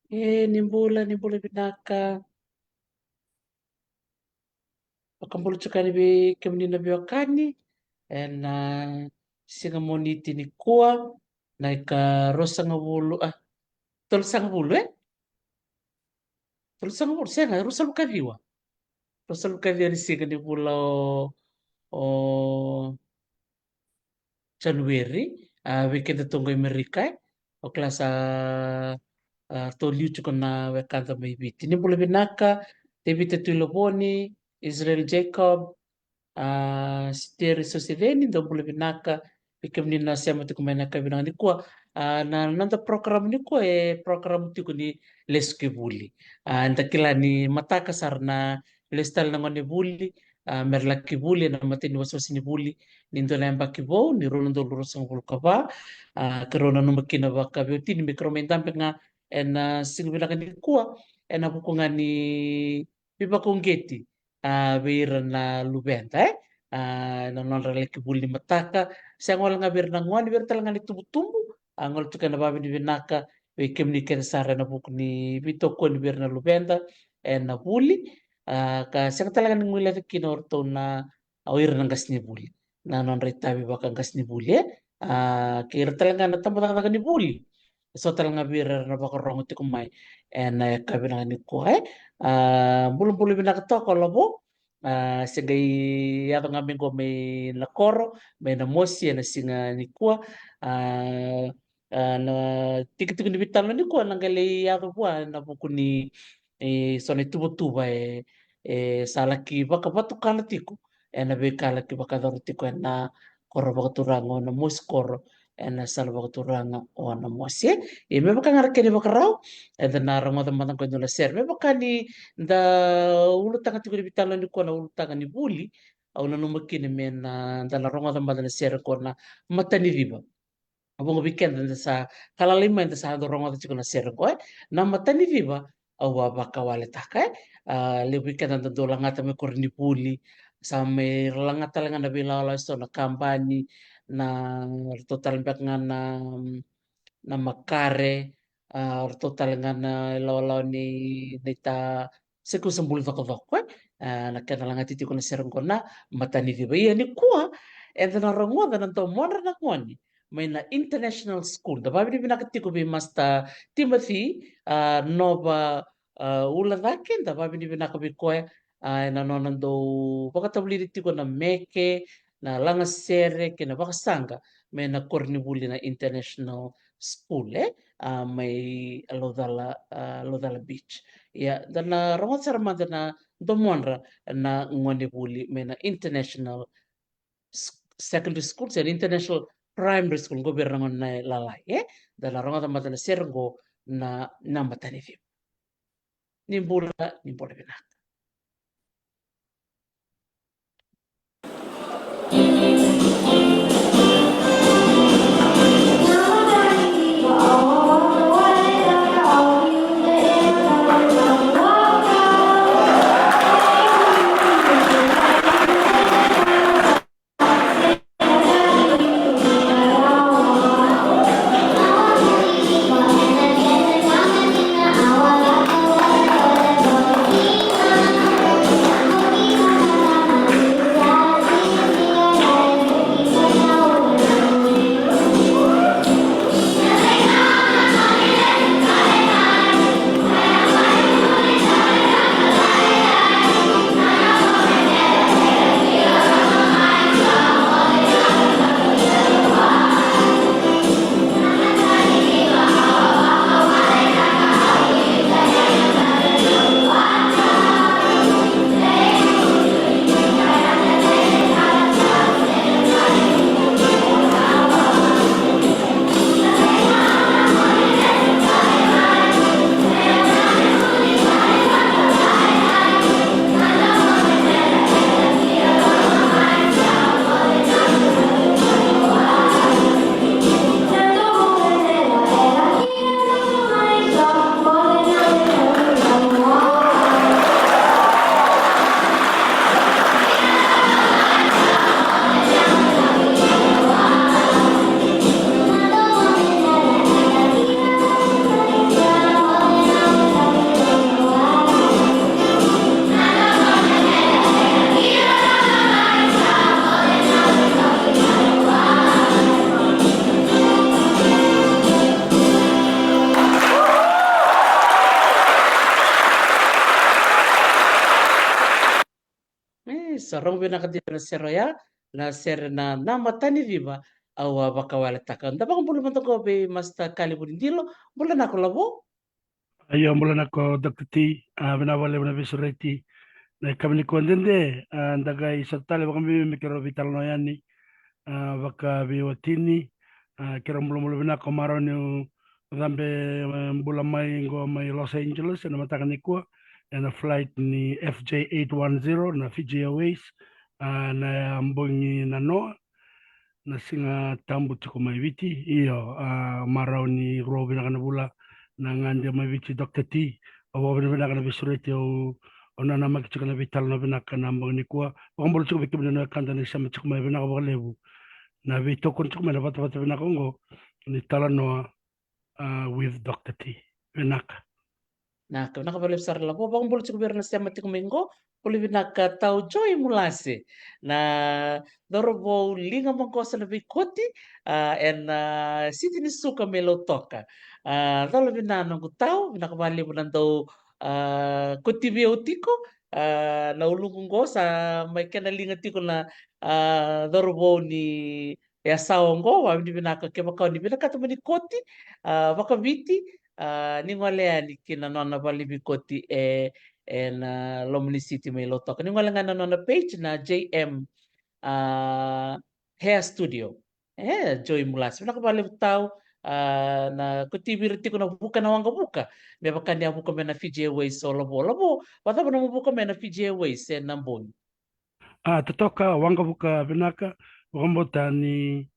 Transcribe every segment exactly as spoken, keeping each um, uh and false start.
E, ni bula, ni bula vinaka. Vakabula tiko yani vei kemuni na veiwekani ena siga Moniti nikua, na ikaruasagavulu, a, tolusagavulu, e? Tolusagavulu, sega, ruasagavulu ka ciwa. Ruasagavulu ka ciwa ni siga ni vula o, o Janueri, a, vei keda tu qo i Amerika, e. O kila sa, a, ratou liu tiko na wekada mai Viti. Ni bula vinaka, Tevita Tuilovoni, Israel Jacob, a, Siteri Soseveni, dou bula vinaka, vei kemuni na sema tiko mai na yakavi vinaka nikua. A, na noda program nikua e program tiko ni lesu ki vuli. A, da kila ni mataka sara na lesu tale na gone vuli, a, mera laki vuli ena imatai ni wasewase ni vuli ni dua na yabaki vou ni rua na udolu ruasagavulu ka va. A, keirau nanuma kina vakaveiwatini me keirau mai dabe ga ena siga vinaka nikua ena vuku ga ni veivakauqeti, a, vei ira na luveda, e, a, na nodra laki vuli ni mataka. Sega wale ga vei ira na gone, vei ira tale ga na itubutubu, a, gole tiko ena vakavinavinaka vei kemuni kece sara ena vuku ni veitokoni vei ira na luveda ena vuli. A, ka sega tale ga ni guileca kina o ratou na, o ira na qasenivuli, na nodra itavi vakaqasenivuli, e. A, kei ira tale ga na tabacakacaka ni vuli, e so tale ga vei ira era na vakarogo tiko mai ena yakavi vinaka nikua, e. A, bulabula vinaka toka o Lavo. A, se qai yaco ga mai qo mai na koro, mai Namosi ena siga nikua. A, a, na tikitiki ni veitalanoa nikua na qai lai yaco vua ena vuku ni, e, so na ituvatuva e, e sa laki vakavatukana tiko ena veika laki vakayacora tiko ena koro vakaturaga o Namosi, koro ena sala vakaturaga o Namosi. Ia me vaka ga na kena ivakarau, eda na rogoca mada qo e dua na sere me vaka ni da ulutaga tiko ni veitalanoa nikua na ulutaga ni vuli. Au nanuma kina me na, da na rogoca mada na sere qo na Mataniciva. A, vuqa vei keda da sa ka lalai mai da sa dau rogoca tiko na sere qo, e, na Mataniciva. Au a vakawaletaka, e. A, levu vei keda da dau lagata mai koronivuli, sa mai lagata tale ga na veilawalawa eso, na kabani, na, ratou tale beka ga na, na makare, a, ratou tale ga na ilawalawa ni, ni ta, se kusa bulu cokocoko, e. A, na kena lagati tiko na sere qo na Mataniciva. Ia nikua eda na rogoca na domodra na gone mai na International School. Da vakavinavinaka tiko vei Master Timothy, a, Nova, a, Ulacake, da vakavinavinaka vei koya, a, ena nona dau vakatavulici tiko na meke, na lagasere kei na vakasaqa mai na koronivuli na International School, e, a, mai Laucala, a, Laucala Beach. Ia da na rogoca sara mada na domodra na gonevuli mai na International S-, Secondary School se na International Primary School, qo vei ira na gone lalai, e. Da na rogoca mada na sere qo na, na Mataniciva. Ni bula, ni bula vinaka. Sa rogo vinaka dina na sere oya, na sere na Nama Tani Civa, au a vakawaletaka. Da vakabula mada qo vei Master Kali Vunidilo. Bula vinaka Lavo. Io, bula vinaka Doctor T. A, vinaka vakalevu na veisureti. Na yakavi nikua dede, a, da qai sota tale vakabibi me keirau veitalanoa yani, a, vakaveiwatini. A, keirau bulabula vinaka, marau niu cabe, e, bula mai qo mai Los Angeles ena mataka nikua ena flight ni F J eight one zero na Fiji Airways. A, na bogi nanoa, na Siga Tabu tiko mai Viti. Io, a, marau ni rua vinaka na vula na gade mai Viti, Doctor T. Au vakavinavinaka na veisureti, au, au nanamaki tiko na veitalanoa vinaka na bogi nikua. Vakabula tiko vei kemuni na wekada ni sema tiko mai, vinaka vakalevu na veitokoni tiko mai na vatavata vinaka oqo ni talanoa, a, with Doctor T. Vinaka. Vinaka, vinaka vakalevu sara Lavo. Vakabula tiko vei ira na sema tiko mai qo. Bula vinaka Tau Joy Mulase, na cauravou liga maqosa na veikoti, a, ena, a, siti ni Suka mai Lautoka. A, cola vina noqu Tau, vinaka vakalevu na dau, a, kotivi au tiko, a, na uluqu qo sa mai kena liga tiko na, a, cauravou ni yasawa oqo, vakavinavinaka kevaka o ni vinakata mo ni koti, a, vakaviti, a, ni gole yani ki na nona vale ni veikoti e, ena loma ni siti mai Lautoka. Ni gole ga na nona page na J M, a, Hair Studio. E, Joy Mulasi, vinaka vakalevu Tau, a, na kotivi ira tiko na vuka na waqavuka. Me vaka ni a vuka mai na Fiji Airways o Lavo. Lavo, vacava na nomu vuka mai na Fiji Airways ena bogi? A, totoka, waqavuka vinaka, vakabauta ni,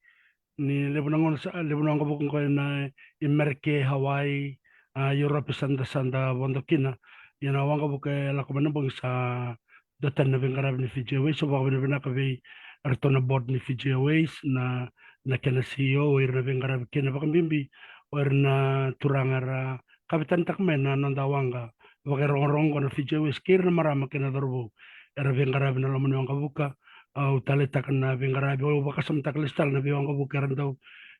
ni levu na gauna sa, levu na waqavuka qo ena Amerika, Hawaii, a, Europe sa da, sa da vodo kina. Ia na waqavuka e lako mai na bogi sa dua tani na veiqaravi ni Fiji Airways. Au vakavinavinaka vei iratou na board ni Fiji Airways, na, na kena C E O, o ira na veiqaravi kina, vakabibi o ira na turaga era kavetanitaka mai na noda waqa vakairogorogo na Fiji Airways, kei ira na marama kei na cauravou era veiqaravi na loma ni waqavuka. Au taleitaka na veiqaravi, au vakasamataka lesu tale na veiwaqavuka era dau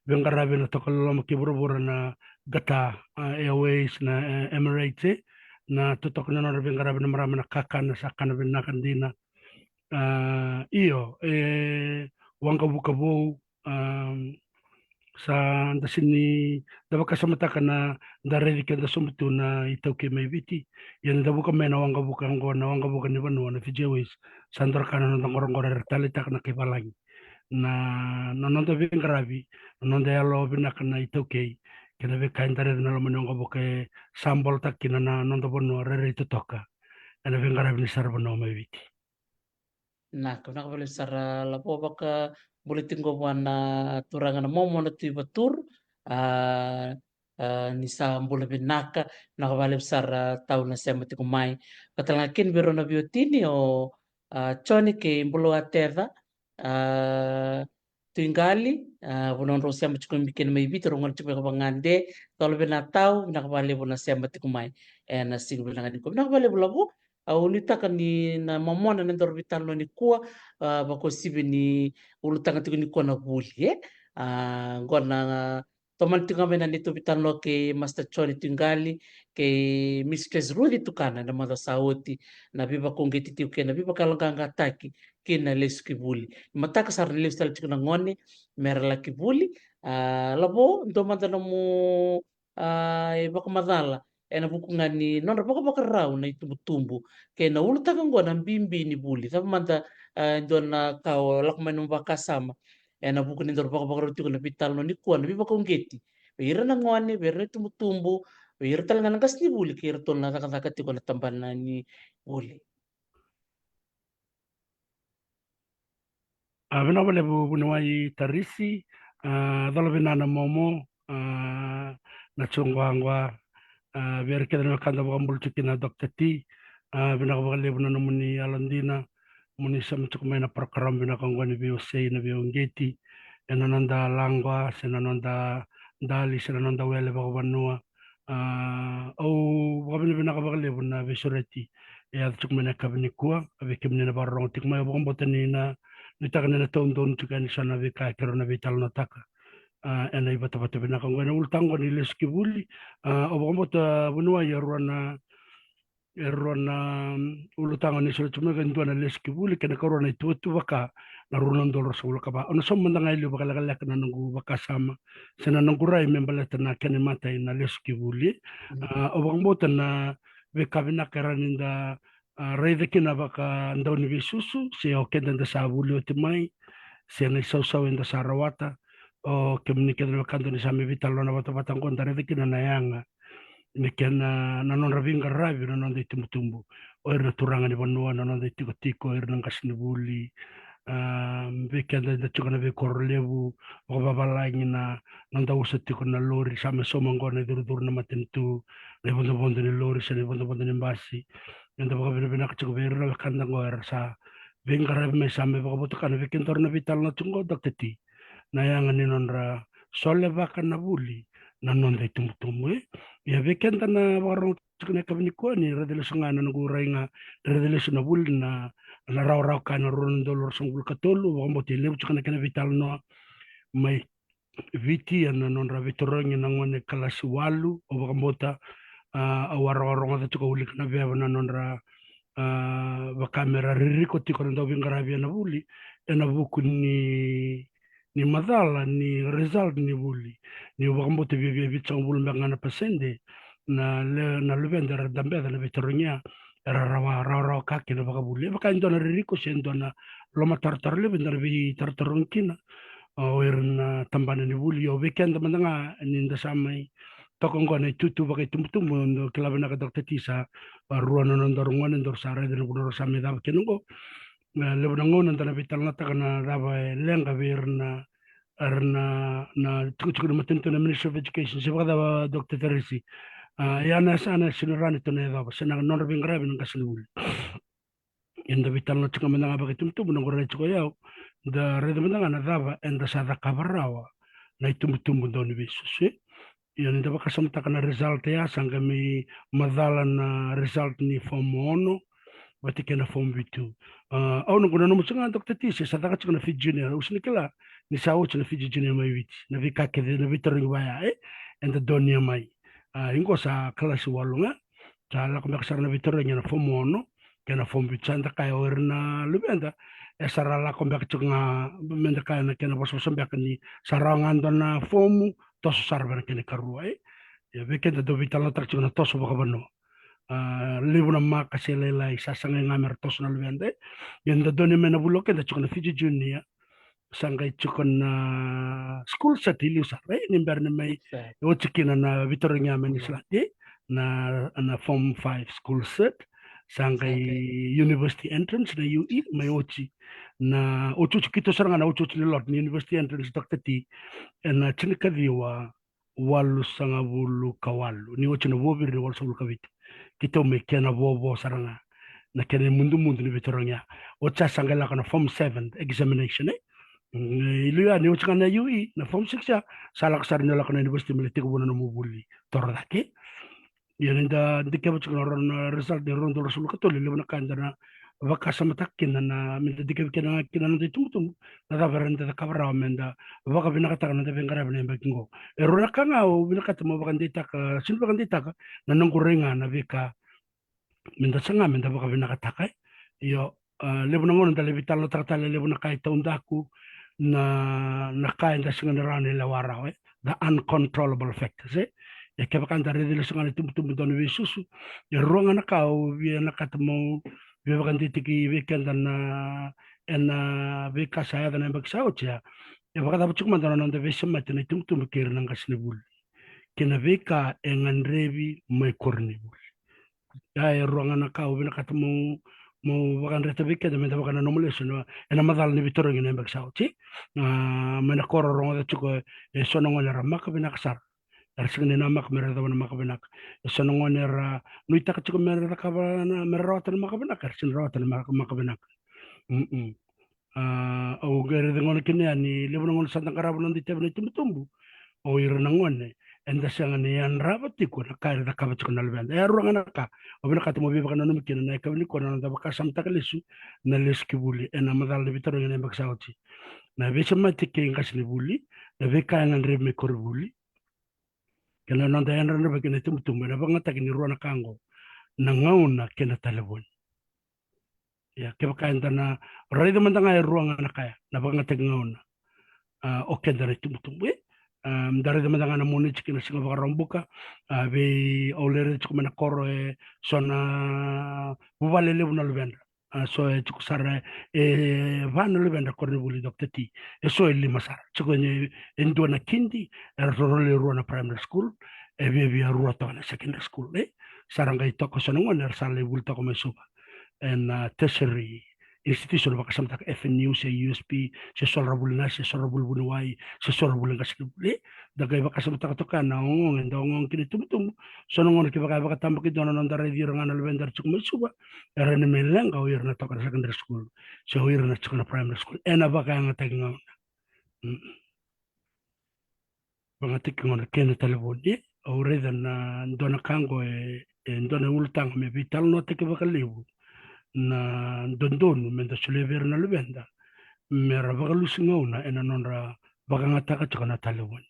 veiqaravi ena toka loloma kei vuravura, na Qatar, a, Airways, na, e, Emirates, e, na totoka ni nodra veiqaravi na marama, na kakana sa kana vinaka dina. A, io, e waqavuka vou, a, sa da sini, da vakasamataka na, da raici keda sobu tu na iTaukei mai Viti. Ia ni da vuka mai na waqavuka oqo, na waqavuka ni vanua na Fiji Airways, sa dua na ka na noda qoroqoro era taleitaka na kai valagi. Na, na noda veiqaravi, na noda yalo vinaka na iTaukei kei na veika eda raica na loma ni waqavuka e sa bolataka kina na noda vanua rairai totoka ena veiqaravi ni saravanua mai Viti. Vinaka, vinaka vakalevu sara Lavo. Vakabula tiko qo vua na turaga na Momona Tui Vaturu. A, a, ni sa bula vinaka, vinaka vakalevu sara Tau na sema tiko mai. Vaka talega kina vei rau na veiwatini o, a, Joni kei Buluwateca, a, Tui Qali, a, vanua drau sema tiko mai kina mai Viti, rau gole tiko mai vakagade. Cola vina Tau, vinaka vakalevu na sema tiko mai ena siga vinaka nikua. Vinaka vakalevu Lavo. Au nuitaka ni na Momona na nodaru veitalanoa nikua, a, vakauasivi ni ulutaga tiko nikua na vuli, e? A, qo na tomani tiko ga mai na neitou veitalanoa kei Master Joni Tui Qali kei Mistress Ruci Tukana ena macawa sa oti, na veivakauqeti tiko kei na veivakayaloqaqataki kei na lesu ki vuli. Mataka sara ni lesu tale tiko na gone mera laki vuli. A, Lavo, dua mada nomu, a, ivakamacala ena vuku ga ni nodra vakavakarau na itubutubu kei na ulutaga oqo na bibi ni vuli. Cava mada, a, e dua na ka o lako mai nomu vakasama ena vuku ni daru vakavakarau tiko na veitalanoa nikua, na veivakauqeti vei ira na gone, vei ira na itubutubu, vei ira talega na qasenivuli kei iratou na cakacaka tiko na tabana ni vuli. A, vinaka vakalevu vuniwai Tarisi, a, cola vina na Momo, a, na Tsuquaqua, a, vei ira kece na wekada, vakabula tiko kina Doctor T. A, vinaka vakalevu na nomuni yalodina, moni sema tiko mai na program vinaka oqo ni veiwasei, na veikauqeti ena noda laqwa se na noda dali se na noda wele vakavanua. A, au vakavinavinaka vakalevu na veisureti e yaco tiko mai na yakavi nikua, a, vei kemuni na vakarorogo tiko mai. Au vakabauta ni na, nuitaka ni na taudonu tiko yani so na veika keirau na veitalanoataka, a, ena ivatavata vinaka oqo, ena ulutaga oqo ni lesu ki vuli. A, au vakabauta vuniwai e rua na, e rua na ulutaga ni soli tu mai, ka dua na lesu ki vuli, kei na karua na ituvatuva ka na rua na udolu ruasagavulu ka va. Au na sauma mada ga e liu vakalekaleka na noqu vakasama se na noqu rai me baleta na kena imatai na lesu ki vuli. Mm. A, au vakabauta na veika vinaka e rawa ni da, a, raica kina vakadauniveisusu, se o keda da sa vuli oti mai, se na isausau eda sa rawata, o kemuni kece na wekada ni sa mai veitalanoa na vatavata oqo, da raica kina na yaga me kena, na nodra veiqaravi na noda itubutubu, o ira na turaga ni vanua, na noda itikotiko, o ira na qasenivuli, a, vei keda eda tiko na veikoro levu, vakavavalagi na noda usa tiko na lori, sa mai sauma oqo na icurucuru na matanitu, na ivodovodo ni lori se na ivodovodo ni basi. Eda vakavinavinaka tiko vei ira na wekada oqo era sa veiqaravi mai, sa mai vakavotukana vei kedaru na veitalanoa tiko oqo, Doctor T, na yaga ni nodra solevaka na vuli na noda itubutubu, e. Ia vei keda na vakarorogo tiko na yakavi nikua, ni raica lesu ga na noqu rai ga, raica lesu na vuli na, na rawarawa ka na rua na udolu ruasagavulu ka tolu, vakabauta e levu tiko na kena veitalanoa mai Viti ena nodra veitarogi na gone kalasi walu. Au vakabauta, a, au a rogoca tiko, au wilika na veva na nodra, a, vaka me ra ririko tiko na dauveiqaravi ena vuli ena vuku ni, ni macala ni result ni vuli. Niu vakabauta viavia vitusagavulu beka ga na pasede na le, na luveda era dabeca na veitarogi ya, era rawa, rawarawa ka kina vakavuli. E vaka e dua na ririko se dua na lomatarotaro levu eda na veitarotarogi kina, a, o ira na tabana ni vuli. Ia vei keda mada ga ni da sa mai toka oqo na itutu vakaitubutubu, dou kila vinaka, Doctor T, sa, a, rua na nodaru gone daru sa raica na vanua rau sa mai cava kina oqo. E levu na gauna da na veitalanoataka na cava e leqa vei ira na, ira na, na tikotiko ni matanitu, na Ministry of Education, se vakacava, Doctor Teresi? A, ia na yasana e sega ni rawa ni tou na yacova, se na nodra veiqaravi na qasenivuli. Eda veitalanoa tiko mada ga vakaitubutubu, noqu rai tiko o yau, da raica mada ga na cava eda sa cakava rawa na itubutubu dauniveisusu, e. Ia ni da vakasamataka na result ya, sa qai mai macala na result ni form ono vata kei na form vitu. A, au noqu nanuma tiko ga, Doctor T, se sa caka tiko na Fiji Junior, au sega ni kila ni sa oti na Fiji Junior mai Viti, na veika kece, na veitarogi vaya, e, eda donuya mai. A, iqo sa kalasi walu ga, sa lako beka sara na veitarogi ena form ono kei na form vitu. Sa da kaya o ira na luveda, e sa ra lako beka tiko ga, me da kaya na kena vosavosa beka ni sa rawa ga dua na fomu, toso sara vei na kena ikarua, e. Ia vei keda dau veitalanoataka tiko na toso vakavanua, a, levu na maka se lailai, sa sagai ga me ra toso na luveda, e. Ia da donuya mai na vuli o keda tiko na Fiji Junior, sa qai tiko na school set i liu sara, e, ni bera ni mai oti kina na veitarogi ya mai Niusiladi, na, na form five school set, sa qai university entrance, na U E, mai oti na otioti, keitou sara ga na otioti ni lottery ni university entrance, Doctor T, ena tinikaciwa walusagavulu ka walu, ni oti na vuaviri ni walusagavulu ka vitu. Keitou mai kena vovo sara ga na kena imudumudu ni veitarogi ya. Oti sa qai lako na form seven examination, e. Mm, i liu ya ni oti ga na U E, na form six ya, sa lako sara ni lako na university me lai tekivu na nomu vuli torocake. Ia ni da dikeva tiko na rua na result ni rua na udolu ruasagavulu ka tolu, e levu na ka eda na vakasamataka kina na, me da dikevi kina, kina na noda itubutubu, na cava era na cakava rawa me da vakavinakataka na noda veiqaravi na yabaki qo. E rua na ka ga au vinakata meu vakadeitaka, sega ni vakadeitaka, na noqu rai ga na veika me da saga me da vakavinakataka, e. Io, a, levu na gauna da lai veitalanoataka tale, levu na ka e taudaku, na, na ka eda sega ni rawa ni lewa rawa, e, the uncontrollable factors, e. Ia kevaka da raica lesu ga na itubutubu dauniveisusu, e rua ga na ka au vinakata meu via vakadeitaki vei keda na, ena veika sa yaco na yabaki sa oti ya. E vakacava tiko mada na noda veisemati na itubutubu kei ira na qasenivuli kei na veika e gadrevi mai koronivuli. Ia e rua ga na ka au vinakata meu, meu vakadreta vei keda me da vakananuma lesu ena, ena macala ni veitarogi ena yabaki sa oti. A, mai na koro au rogoca tiko e so na gone era maka vinaka sara, era sega ni namaka me ra yacova na maka vinaka. E so na gone era nuitaka tiko me ra cakava na, me ra rawata na maka vinaka, era sega ni rawata na maka, maka vinaka. Mm-mm. A, au qai raica gona kina ya ni levu na gauna sa da qarava na noda itavi na itubutubu, o ira na gone eda sega ni yadrava tiko na ka era cakava tiko na luveda. E rua ga na ka au vinakata meu veivakananumi kina ena yakavi nikua, na noda vakasamataka lesu na lesu ki vuli ena macala ni veitarogi ena yabaki sa oti. Na veisemati kei qasenivuli, na veika e gadrevi mai koronivuli, kei na noda yadrava kina itubutubu, ena vakayagataki ni rua na ka oqo. na gauna kei na talevoni. Ia, kevaka eda na raica mada ga e rua ga na ka ya, na vakayagataki gauna, a, o keda na itubutubu, e? A, da raica mada ga na Moniti kei na Siga Vakaraubuka, a, vei au lai raica tiko mai na koro, e so na vuvale levu na luvedra. A, so e tiko sara, e va na luvedra koronivuli, Doctor T. E so e lima sara. Tiko e, e dua na kidi, era roro lai rua na primary school, e viavia rua toka na secondary school, e? Sa ra qai toka so na gone, era sa lai vuli toka mai Suva ena, a, tertiary institution, vakasamataka F N U se U S P, se so ra vuli Nasi, se so ra vuli Vuniwai, se so ra vuli Qasenivuli. Da qai vakasamataka toka na ogaoga eda ogaoga kina itubutubu. So na gauna kevaka e vakatabakidua na noda raici ira ga na luvedra tiko mai Suva, era na mai leqa o ira na toka na secondary school, se o ira na tiko na primary school, ena vakayagataki gauna. Mm. Vakayagataki gauna kei na talevoni. Au raica na dua na ka qo, e, e dua na ulutaga me veitalanoataki vakalevu, na dodonu meda solia vei ira na luveda mera vakalusi gauna ena nodra vakayagataka tiko na talevoni.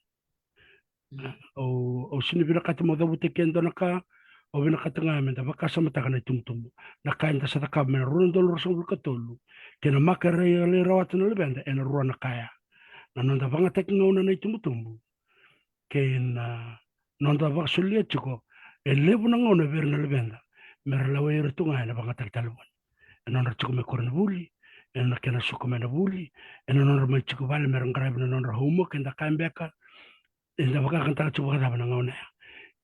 Mm. Au, au sega ni vinakata meu cavuta e ke e dua na ka, au vinakata ga meda vakasamataka na itubutubu. Na ka eda sa cakava mai na rua na udolu ruasagavulu ka tolu, kei na maka era lai rawata na luveda, ena rua na ka ya. Na noda vakayagataki gauna na itubutubu, kei na noda vakasolia tiko e levu na gauna vei ira na luveda mera lewai ira tu ga ena vakayagataki talevoni. Ena nodra tiko mai koronivuli, ena kena suka mai na vuli, ena nodra mai tiko vale mera qaravi na nodra homework, eda kaya beka, eda vakayagataka tiko vakacava na gauna ya?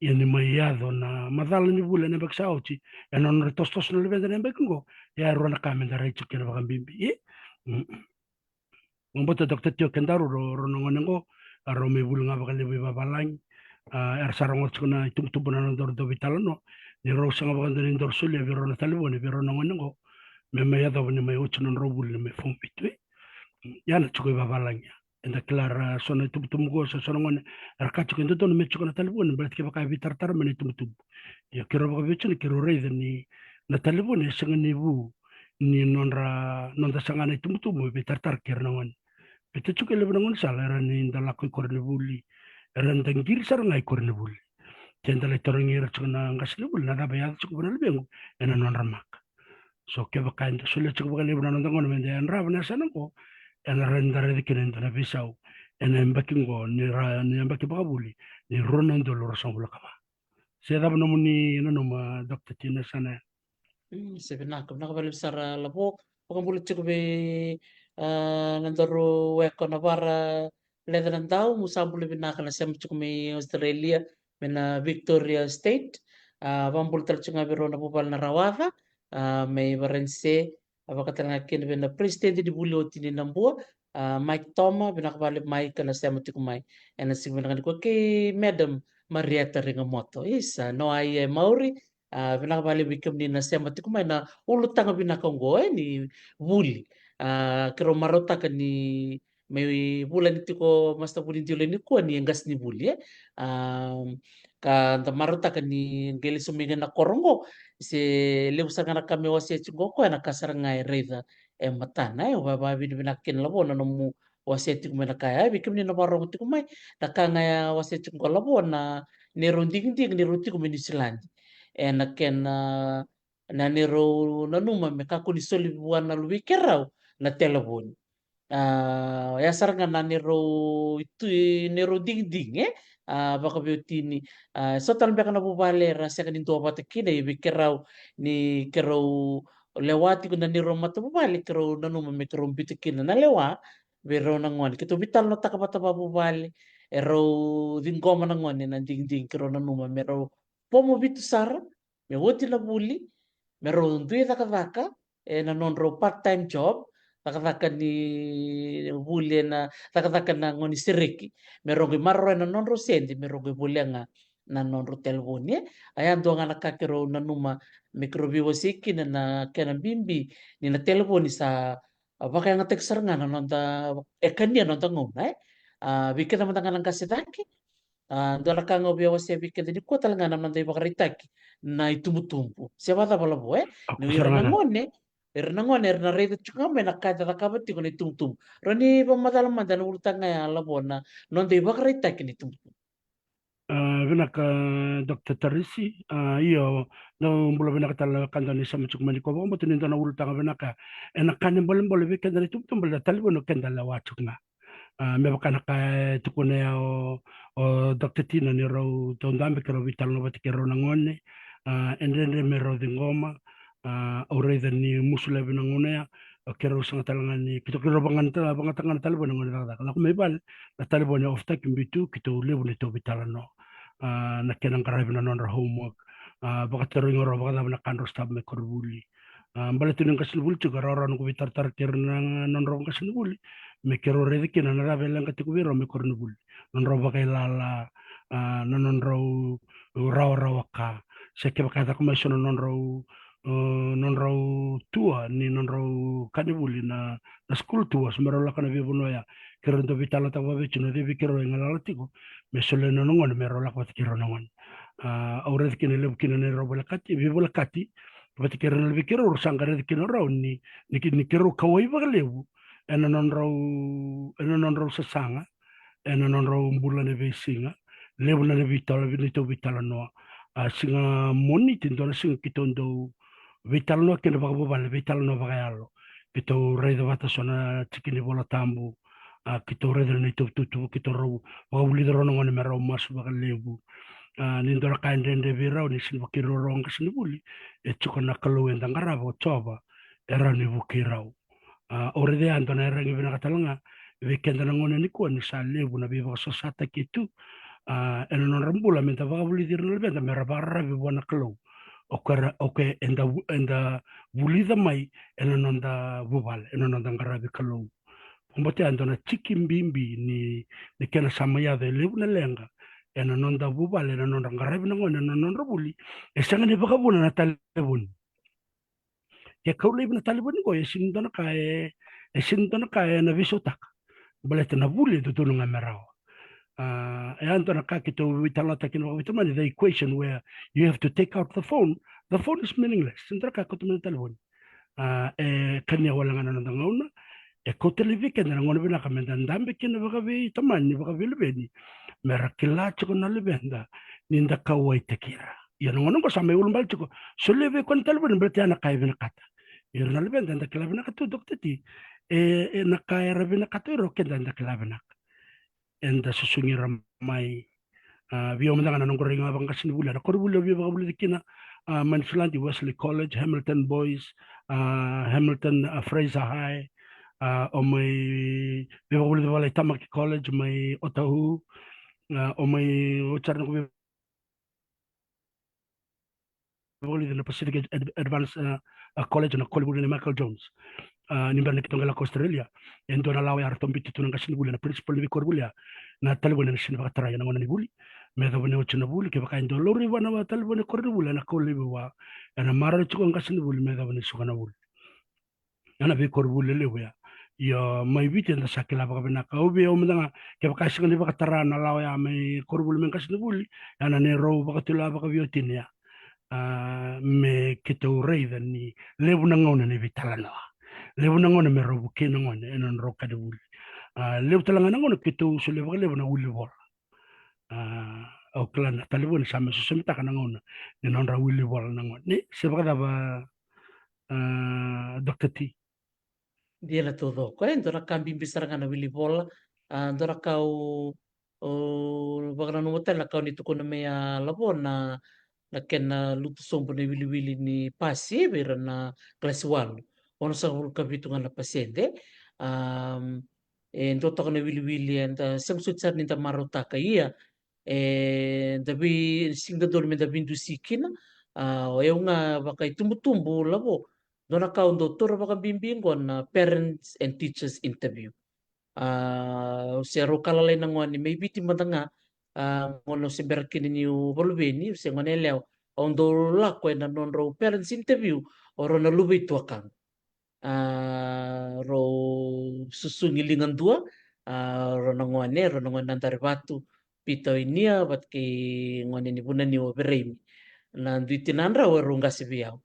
Ia ni mai yaco na macala ni vuli ena yabaki sa oti, ena nodra tosotoso na luveda na yabaki qo, ya e rua na ka meda rai tiko kina vakabibi. E? Mm. Vakabauta, Doctor T, o kedaru, rau, rau na gone qo, a, rau mai vuli ga vakalevu i vavalagi. A, era sa rogoca tiko na itubutubu na nodaru dau veitalanoa. Ni rau sega vakadua ni daru solia vei rau na talevoni, vei rau na gone qo, me mai yacova ni mai oti na nodrau vuli, ni mai form vitu, e? Ia na tiko i vavalagi ya. Eda kila ra so na itubutubu qo, so, so na gone, era kaya tiko e dodonu me tiko na talevoni baleta kevaka e veitaratara mai na itubutubu. Ia keirau vakaveiwatini, keirau raica ni na talevoni e sega ni vu ni nodra, noda saga na itubutubu me veitaratara kei ira na gone. Baleta tiko e levu na gaunisala era ni da lako i koronivuli, era da qiri sara ga i koronivuli. Ke da lai tarogi ira tiko na qasenivuli, na cava e yaco tiko vua na luvequ, ena nodra maka. So kevaka eda solia tiko vakalevu na noda gauna meda yadrava na yasana qo, ena rawa ni da raica kina e dua na veisau ena yabaki qo, ni ra, ni yabaki vakavuli ni rua na udolu ruasagavulu ka va. Se cava nomuni nanuma, Doctor T, na yasana ya? Mm, se vinaka, vinaka vakalevu sara Lavo. Vakabula tiko vei, a, na daru weka na Vara, Leca Nadau, mo sa bula vinaka na sema tiko mai Australia, mai na Victoria State. A, vakabula tale tiko ga vei rau na vuvale na Rawaca, a, mai Varanise, a, vaka tale ga kina vei na president ni vuli oti ni Nabua, a, Mike Toma, vinaka vakalevu Mike na sema tiko mai ena siga vinaka nikua, kei Madam Marieta Rigamoto. Isa, no ai e mauri, a, vinaka vakalevu vei kemuni na sema tiko mai na ulutaga vinaka oqo, e, ni vuli. A, keirau marautaka ni mai vula ni tiko Master Vunidilo nikua ni e qasenivuli, e. A, ka da marautaka ni qai lesu mai ga na koro oqo, se levu sara ga na ka me wasea tiko oqo, e na ka sara ga e raica e matana, e. Au vakavinavinaka kina Lavo na nomu wasea tiko mai na ka ya, e, vei kemuni na vakarogo tiko mai, na ka ga ya wasea tiko oqo Lavo, na neirau digidigi ni rau tiko mai Niusiladi. E, na kena, na neirau nanuma me kakua ni soli vua na luvei keirau na televoni. A, ya sara ga na neirau itu, neirau digidigi, e. A, vakaveiwatini, a, so tale beka na vuvale era sega ni duavata kina, ia vei keirau ni keirau lewa tiko na neirau matavuvale, keirau nanuma me keirau biuta kina na lewa vei rau na gone. Keitou veitalanoataka vata vakavuvale, erau ciqoma na gone na digidigi, keirau nanuma me rau form vitu sara, me oti na vuli, me rau dui cakacaka ena nodrau part time job, cakacaka ni vuli ena cakacaka na gone sereki, me rau qai maroroya na nodrau sede, me rau qai volia ga na nodrau televoni, e. A, ya dua ga na ka keirau nanuma me keirau veiwasei kina, na kena bibi ni na televoni sa, a, vakayagataki sara ga na noda, e kania na noda gauna, e. A, vei keda mada ga na qase cake, a, dua na ka ga au via wasea vei keda nikua tale ga na noda ivakaraitaki na itubutubu. Se vakacava Lavo, e? Ni o ira na gone, ira na gone era na raica tiko ga mai na ka eda cakava tiko na itubutubu. Rau ni vakamacala mada na ulutaga ya Lavo, na noda ivakaraitaki na itubutubu. A, vinaka, Doctor Tarisi. A, io, na bula vinaka tale na wekada ni sema tiko mai nikua. Vakabauta ni dua na ulutaga vinaka. Ena ka ni bolebole vei keda na itubutubu, na talevoni o keda lewa tiko ga. A, me vaka na ka e tukuna ya o, o Doctor Tina, ni rau taudabe ke rau veitalanoa vata kei rau na gone. A, e dredre me rau ciqoma. A, au raica ni musu levu na gauna ya, o keirau sega tale ga ni, keitou, keirau vagata, vagata ga na talevoni na gauna cakacaka. Lako mai vale, na talevoni off-taki, biu tu, keitou levu na neitou veitalanoa. A, na kena qaravi na nodra homework. A, vakatarogi rau vakacava na ka drau sotava mai koronivuli. A, baleta ni qasenivuli tiko, rawarawa noqu veitaratara kei ira na nodrau qasenivuli, me keirau raica kina na cava e leqa tiko vei rau mai koronivuli. Nodrau vakailala, a, na nodrau rawarawa ka. Se kevaka e caka mai so na nodrau, e, nodrau tour ni nodrau kanivuli, na, na school tours, me rau lako na veivanua ya. Keirau dau veitalanoataka vakaveitui, o cei vei keirau e galala tiko me solia na nona gone me rau lako vata kei rau na gone. A, au raica kina e levu kina na neirau volekati, veivolekati vata kei ira na luvei keirau, rau sa qai raica kina o rau ni, ni, ni keirau kauwai vakalevu ena nodrau, ena nodrau sasaga, ena nodrau bula ena veisiga. Levu na veitala, neitou veitalanoa. A, siga Moniti, dua na siga keitou dau veitalanoa kina vakavuvale, veitalanoa vakayalo. Keitou raica vata so na tiki ni Vola Tabu. A, keitou raica na neitou tuvatuva, keitou rau vakavulica rau na gone me rau masu vakalevu. A, ni dua na ka e dredre vei rau ni sega ni vukei rau na qasenivuli, e tiko na Kalou eda qarava, o Jiova, e rawa ni vukei rau. A, au raica ya e dua na iyaragi vinaka tale ga vei keda na gauna nikua, ni sa levu na veivakasosataki e tu, a, ena nodra bula, meda vakavulici ira na luveda me ra vakararavi vua na Kalou. O koya, o koya eda vu-, eda vulica mai ena noda vuvale, ena noda qaravi Kalou. Vakabauta ya e dua na tiki bibi ni, ni kena sa mai yaco e levu na leqa ena noda vuvale, ena nodra qaravi na gone, ena nodra vuli. E sega ni vakavuna na talevoni. Ke kau laivi na talevoni qo, e sega ni dua na ka e, e sega ni dua na ka ena veisautaka. Baleta na vuli e dodonu ga me rawa. A, e a dua na ka keitou veitalanoataka kina vakaveitamani, the equation where you have to take out the phone, the phone is meaningless. Sega ni dua na ka e kauta mai na talevoni. A, e kania wale ga na noda gauna, e kauta laivi keda na gauna vinaka meda dabe kina vakaveitamani, vakaveiluveni, me ra kila tiko na luveda ni da kauwaitaki ira. Ia na gauna qo sa mai ulubale tiko, solia vei koya na talevoni, baleta ya na ka e vinakata. Ira na luveda eda kila vinaka tu, Doctor T, e, e na ka era vinakata o ira, o keda eda kila vinaka. Eda susugi ira mai. A, vei au mada ga na noqu rai ga vakaqasenivuli, na koronivuli au via vakavulica kina, a, mai Niusiladi, Wesley College, Hamilton Boys, a, Hamilton, a, Fraser High, a, au mai via vakavulica Vakalaitamaki College mai Otahuhu, a, au mai, oti sara noqu via vakavulica na Pacific Ad-, Ad-, Advanced, a, a, College, na koronivuli nei Michael Jones. A, ni bera ni keitou qai lako Australia, e dua na lawa ya ratou biuta tu na qasenivuli, na principal ni veikoronivuli ya, na talevoni ena sega ni vakatarai ena gauna ni vuli. Me yacova ni oti na vuli, kevaka e dua laurai vua na talevoni koronivuli, ena kau laivi vua, ena marau tiko qasenivuli me yacova ni suka na vuli. Ena veikoronivuli levu ya. Ia mai Viti eda sa kila vakavinaka. Au vei au mada ga, kevaka e sega ni vakatara na lawa ya mai koronivuli me qasenivuli, ena neirau vakatulewa vakaveiwatini ya. A, me keitou raica ni levu na gauna ni veitalanoa. Levu na gauna me rau vukei na gone ena nodrau kanivuli. A, levu tale ga na gauna keitou solia vakalevu na wilivola. A, au kila na talevoni sa mai sosomitaka na gauna ni nodra wilivola na gone. Ni se vakacava, a, Doctor T? Dia na taucoko, e dua na ka bibi sara ga na wilivola. A, dua na ka au, au vakananuma tale na ka o ni tukuna mai, a, Lavo, na, na kena lutu sobu na iwiliwili ni pasi vei ira na kalasi walu, onosagavulu ka vitu ga na pasede. Am, e dua toka na iwiliwili eda sega soti sara ni da marautaka, ia eda vei, sega ni dodonu me da veidusi kina. A, o yau ga vakaitubutubu, Lavo, dua na ka au dau taura vakabibi qo na parents and teachers interview. A, au se rau ka lalai na gone mai Viti mada ga, a, gauna au se bera kina niu vakaluveni, au se gone yalewa, au dau lako ena nodrau parents interview o rau na luve i tuakana. A, rau susugi ligadua, a, rau na gone, rau na gone na Darivatu, Pita o Inia vata kei gone ni Vunaniu o Veraimi. Na dui tinadrau erau qase vei au.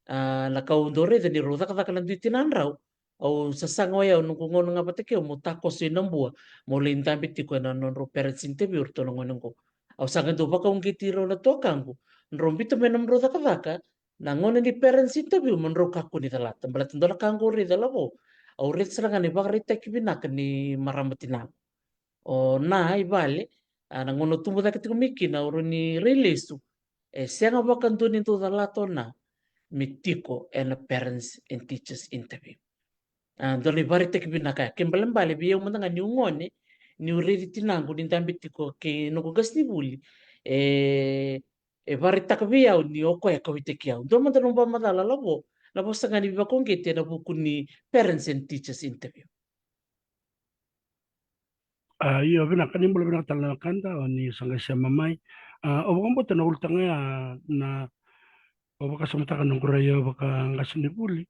A, na ka au dau raica ni rau cakacaka na dui tinadrau, au sasaga o yau, noqu gauna ga vata kei au meu takoso i Nabua, meu lai dabe tiko ena nodrau parents interview o ratou na gone qo. Au sa qai dau vakauqeti rau na tuakaqu, drau biuta mai nomudrau cakacaka na gauna ni parents interview, mo drau kakua ni calata. Baleta dua na ka qo au raica, Lavo, au raica sara ga na ivakaraitaki vinaka ni marama tinaqu. O Na i vale, a, na gauna au tubu cake tiko mai kina, au rawa ni rai lesu, e sega vakadua ni dau calata o Na me tiko ena parents and teachers interview. A, dua na ivakaraitaki vinaka ya. Kena ibalebale vei au mada ga niu gone, niu raici tinaqu ni dabe tiko kei noqu qasenivuli, e, e vakaraitaka vei au ni o koya e kauwaitaki au. Dua mada nomu vakamacala, Lavo, na vosa ga ni veivakauqeti ena vuku ni parents and teachers interview. A, io, vinaka, ni bula vinaka tale na wekada, o ni sa qai sema mai. A, au vakabauta na ulutaga ya, na, au vakasamataka noqu rai au vakaqasenivuli.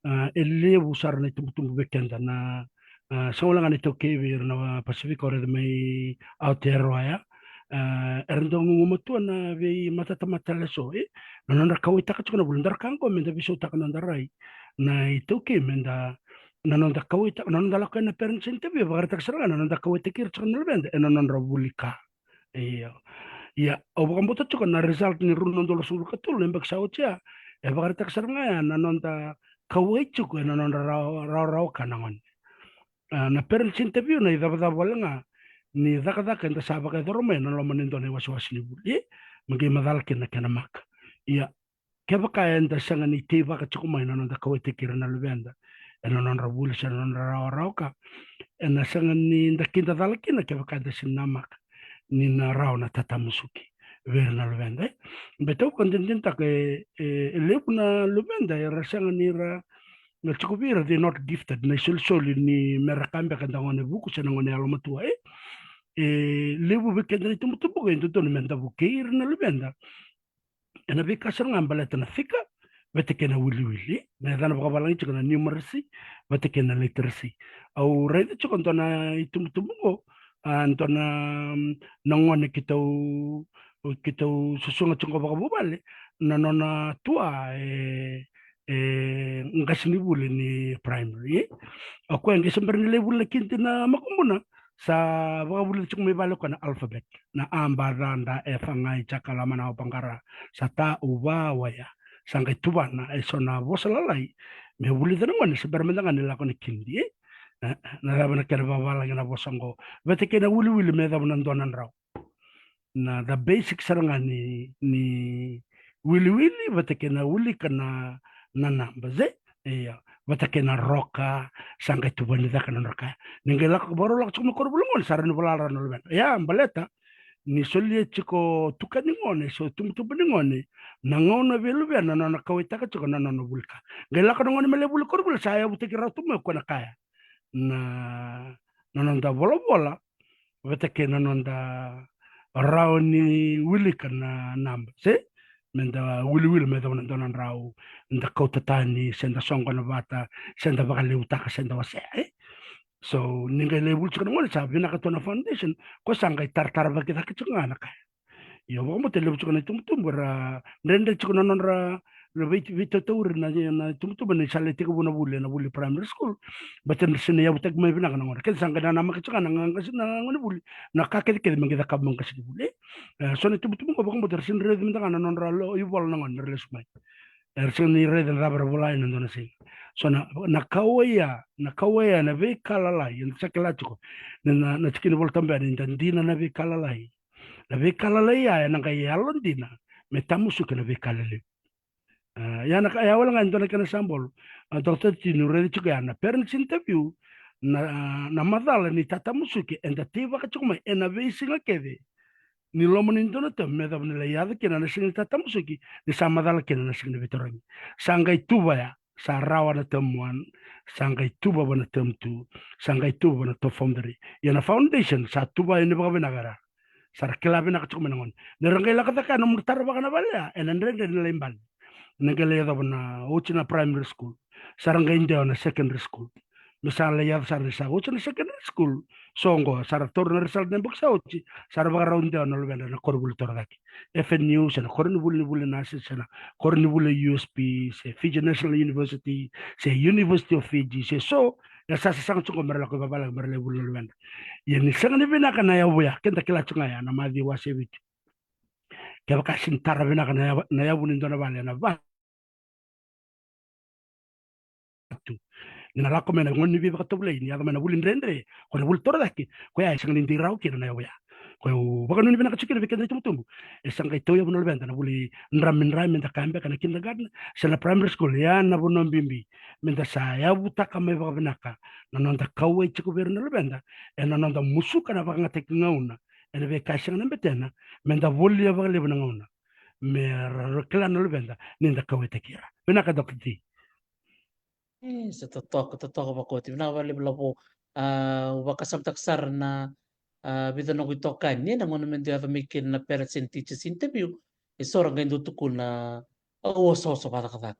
A, e levu sara na itubutubu vei keda na, a, sega wale ga na iTaukei, vei ira na Pasifika, au raica mai Aotearoa ya. A, era dau gumatua na veimatata tale eso, e, na nodra kauwaitaka tiko na vuli. Dua na ka qo meda veisautaka noda rai na iTaukei, meda, na noda kauwaitaka, na noda lako ena parents interview, e vakaraitaka sara ga na noda kauwaitaki ira tiko na luveda ena nodra vuli ka. Io. Ia, au vakabauta tiko na result ni rua na udolu ruasagavulu ka tolu na yabaki sa oti ya, e vakaraitaka sara ga ya na noda kauwai tiko ena nodra rawa, rawarawa ka na gone. A, na parents interview na icavacava wale ga ni cakacaka eda sa vakayacora mai ena loma ni dua na iwasewase ni vuli, me qai macala kina na kena maka. Ia, kevaka eda sega ni teivaka tiko mai na noda kauwaitaki ira na luveda ena nodra vuli se na nodra rawarawa ka, ena sega ni da kidacala kina kevaka eda sega ni namaka ni na rawa na tatamusuki vei ira na luveda, e. Baleta au vakadinadinataka, e, e, e levu na luveda era sega ni ra, na tiko vei ira, they not gifted, na isolisoli ni me ra ka beka na gone vuku se na gone yalomatua, e. E levu vei keda na itubutubu qo e dodonu meda vukei ira na luveda ena veika sara ga baleta na fika vata kei na wiliwili, na yacana vakavalagi tiko na numeracy vata kei na literacy. Au raica tiko dua na itubutubu qo, a, dua na, mm, na gone keitou, keitou susuga tiko vakavuvale, na nona tua e, e qasenivuli ni primary. O koya qai se bera ni lai vuli na kid na makubuna, sa vakavulica tiko mai vale o koya na alphabet. Na A, B, C, D, E, F, G, H, I, J, K, L, M, N, O, P, Q, R. Sa ta, U, V, W, Y. Sa qai tuvana eso na vosa lalai me vulica na gone se bera mada ga ni lako na kid, e. E, na cava na kena vakavalagi na vosa qo? Vata kei na wiliwili me yacova na dua na drau. Na, the basic sara ga ni, ni wiliwili vata kei na wilika na, na numbers, e. Ia, vata kei na roka, sa qai tuvani cake na nodra ka. Ni qai lako, vakarau lako tiko mai koronivuli na gone, sa rawa ni vola rawa na luvena. Ia, baleta ni solia tiko tuka ni gone, so tubutubu ni gone, na gauna vei luvena na nona kauwaitaka tiko na nona vuli ka. Qai lako na gone me lai vuli koronivuli, sa yavutaki rawa tu mai o koya na kaya na, na noda volavola vata kei na noda rawa ni wilika na numbers, e. Meda wiliwili me yacova na dua na drau, da kauta tani, se da soqona vata, se da vakalevutaka, se da wasea, e. So ni qai lai vuli tiko na gone, sa vinaka tu na foundation, ko sa qai tarataravaki cake tiko ga na kaya. Ia, au vakabauta e levu tiko na itubutubu era dredre tiko na nodra, na vei, veitautauri na, na itubutubu ni sa lai tekivu na vuli ena vuli primary school. Baleta ni sega ni yavutaki mai vinaka na gone. Kece sa qai nanamaki tiko ga na, na, na gonevuli, na ka kecekece me qai cakava mai qasenivuli. E, so na itubutubu qo vakabauta era sega ni raici mada ga na nodra lo, ivola na gone era lesu mai. Era sega ni raica na cava era vola ena dua na siga. So na, na kauwai ya, na kauwai ya na veika lalai, eda sa kila tiko na, na, na tikina iVolatabu ya ni da dina na veika lalai. Na veika lalai ya ena qai yalodina me tamusuki na veika lelevu. A, ia na ka, ia wale ga e dua na kena sabolo. A, Doctor Tini, au raica tiko ya na parents interview, na, na macala ni tatamusuki eda teivaka tiko mai ena veisiga kece ni loma ni dua na tamu, me yacova ni lai yaco kina na siga ni tatamusuki, ni sa macala kina na siga ni veitarogi. Sa qai tuva ya, sa rawa na term one, sa qai tuva va na term two, sa qai tuva va na top form three. Ia na foundation sa tuva yani vakavinaka, era sa ra kila vinaka tiko mai na gone. Ni ra qai lako cake na nomu taravaka na vale ya, ena dredre ni lai bale. Ni qai lai yacova na, oti na primary school, sa ra qai dewa na secondary school. Me sa lai yaco sara ni sa oti na secondary school, so qo sa ra taura na result na yabaki sa oti, sa ra vakarau dewa na luveda na koronivuli torocake. F N U, se na koronivuli ni vuli nasi, se na koronivuli U S P, se Fiji National University, se University of Fiji, se so, E sa sasaga tiko qo me ra lako i vavalagi me ra lai vuli na luveda. Ia ni sega ni vinaka na yavu ya, keda kila tiko ga ya na Maciu wase vitu. Kevaka e sega ni tara vinaka na yavu, na yavu ni dua na vale ena vatu, ni na lako mai na gauna ni veivakatovolei, ni yaco mai na vuli dredre, ko na vuli torocake, koya e sega ni dei rawa kina na yavu ya. Koya au vakanuinui vinaka tiko kina vei keda na itubutubu. E sa qai tauyavu na luveda na vuli dramidrami, me da kaya beka na kindergarten se na primary school, ya na vanua bibi me da sa yavutaka mai vakavinaka na noda kauwai tiko vei ira na luveda, ena noda musuka na vakayagataki gauna ena veika e sega na betena, me da volia vakalevu na gauna me ra kila na luveda ni da kauwaitaki ira. Vinaka, Doctor T. E, sa totoka, totoka vakaoti. Vinaka vakalevu Lavo. A, au vakasamataka sara na, a, vica noqu itokani, e, na gauna me dau yaco mai kina na parents and teachers interview. E so ra qai dau tukuna, au osooso vakacakacaka.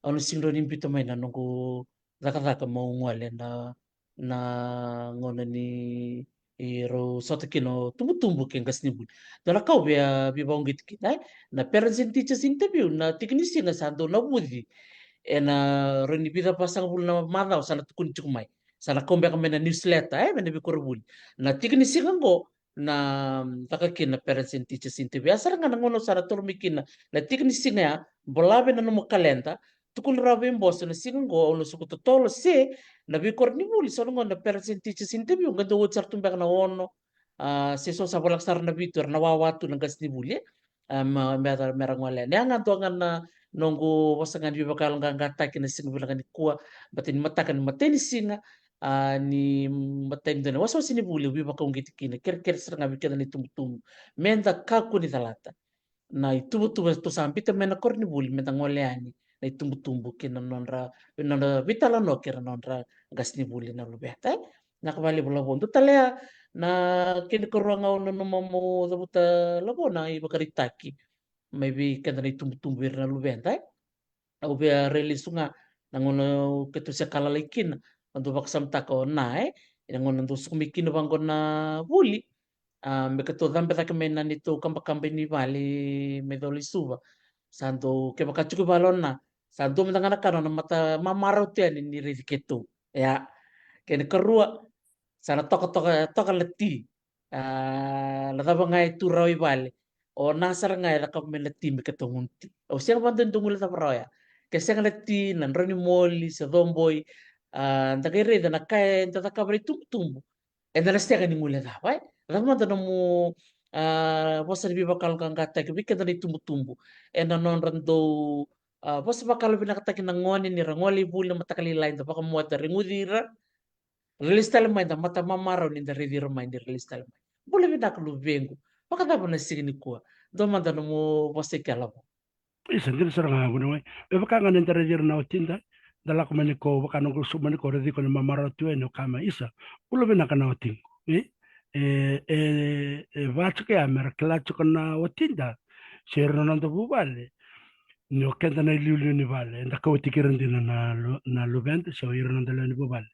Au na sega ni biuta mai na noqu cakacaka meu gole na, na gauna ni, e, rau sota kina o tubutubu kei qasenivuli. Dua na ka au via veivakauqeti kina, e, na parents and teachers interview, na tiki ni siga sa dau navuci ena rawa ni vica vasagavulu na macawa, sa na tukuni tiko mai. Sa na kau beka mai na newsletter, e, mai na veikoronivuli. Na tiki ni siga qo, na, mm, caka kina na parents and teachers interview. Ya sara ga na gauna au sa na toro mai kina na tiki ni siga ya, bolave na nomu kaleda, tukuna rawa vei Boso na siga qo au na suka totolo, se na veikoronivuli, so na gauna na parents and teachers interview qai dau oti sara tu beka na ono, a, se so sa voleka sara na vitu, era na wawa tu na qasenivuli, e. A, ma, me ra, me ra gole yani. Ya ga dua ga na noqu vosa ga ni veivakayaloqaqataki na siga vinaka nikua, baleta ni mataka ni matai ni siga, a, ni matai ni dua na wasewase ni vuli, au veivakauqeti kina, kerekere sara ga vei keda na itubutubu me da kakua ni calata na ituvatuva tou sa biuta mai na koronivuli, me da gole yani na itubutubu kei na nodra, nodra veitalanoa kei ira na nodra qasenivuli na luveda, e. Vinaka vakalevu Lavo. Dua tale ya, na kena ikarua ga au nanuma meu cavuta Lavo, na ivakaraitaki mai vei keda na itubutubu vei ira na luveda, e. Au via rai lesu ga na gauna keitou se ka lalai kina, au dau vakasamataka o Na, e, ena gauna dau suka mai kina vaqo na vuli, a, me keitou cabe cake mai na neitou kabakaba ni vale mai Colo-i-Suva. Sa dau, kevaka tiko i vale o Na, sa dua mada ga na ka, nona mata mamarau tu yani ni raici keitou. Ia, kena ikarua, sa na toka, toka, toka na ti. A, na cava ga e tu rawa i vale, o Na sara ga e cakava mai na ti me keitou gunu ti. Au sega vakadua ni dau guilecava rawa ya. Ke sega na ti, na drau ni moli se coboi, a, da qai raica na ka eda cakava na itubutubu, eda na sega ni guilecava, e. Cava mada nomu, a, vosa ni veivakayaloqaqataki vei keda na itubutubu ena nodra dau, a, vosa vakayalovinakataki na gone ni ra gole i vuli na mataka lailai, da vakamoce, da reguci ira, ra lesu tale mai, da mata mamarau ni da raici ira mai ni ra lesu tale mai. Bula vinaka luvequ. Vakacava na siga nikua? Dua mada nomu vosa i ke Lavo. Isa, dina sara ga vuniwai. Me vaka ga ni da raici ira na watida, da lako mai ni ko, vaka noqu suka mai ni ko, raici ko ni mamarau tu yani, o kaya mai, isa, bula vinaka na watiqu. E, e, e, e vaka tiko ya me ra kila tiko na watida se ira na noda vuvale ni o keda na iliuliu ni vale, eda kauwaitaki ira dina na lu-, na luveda se o ira na noda lewe ni vuvale.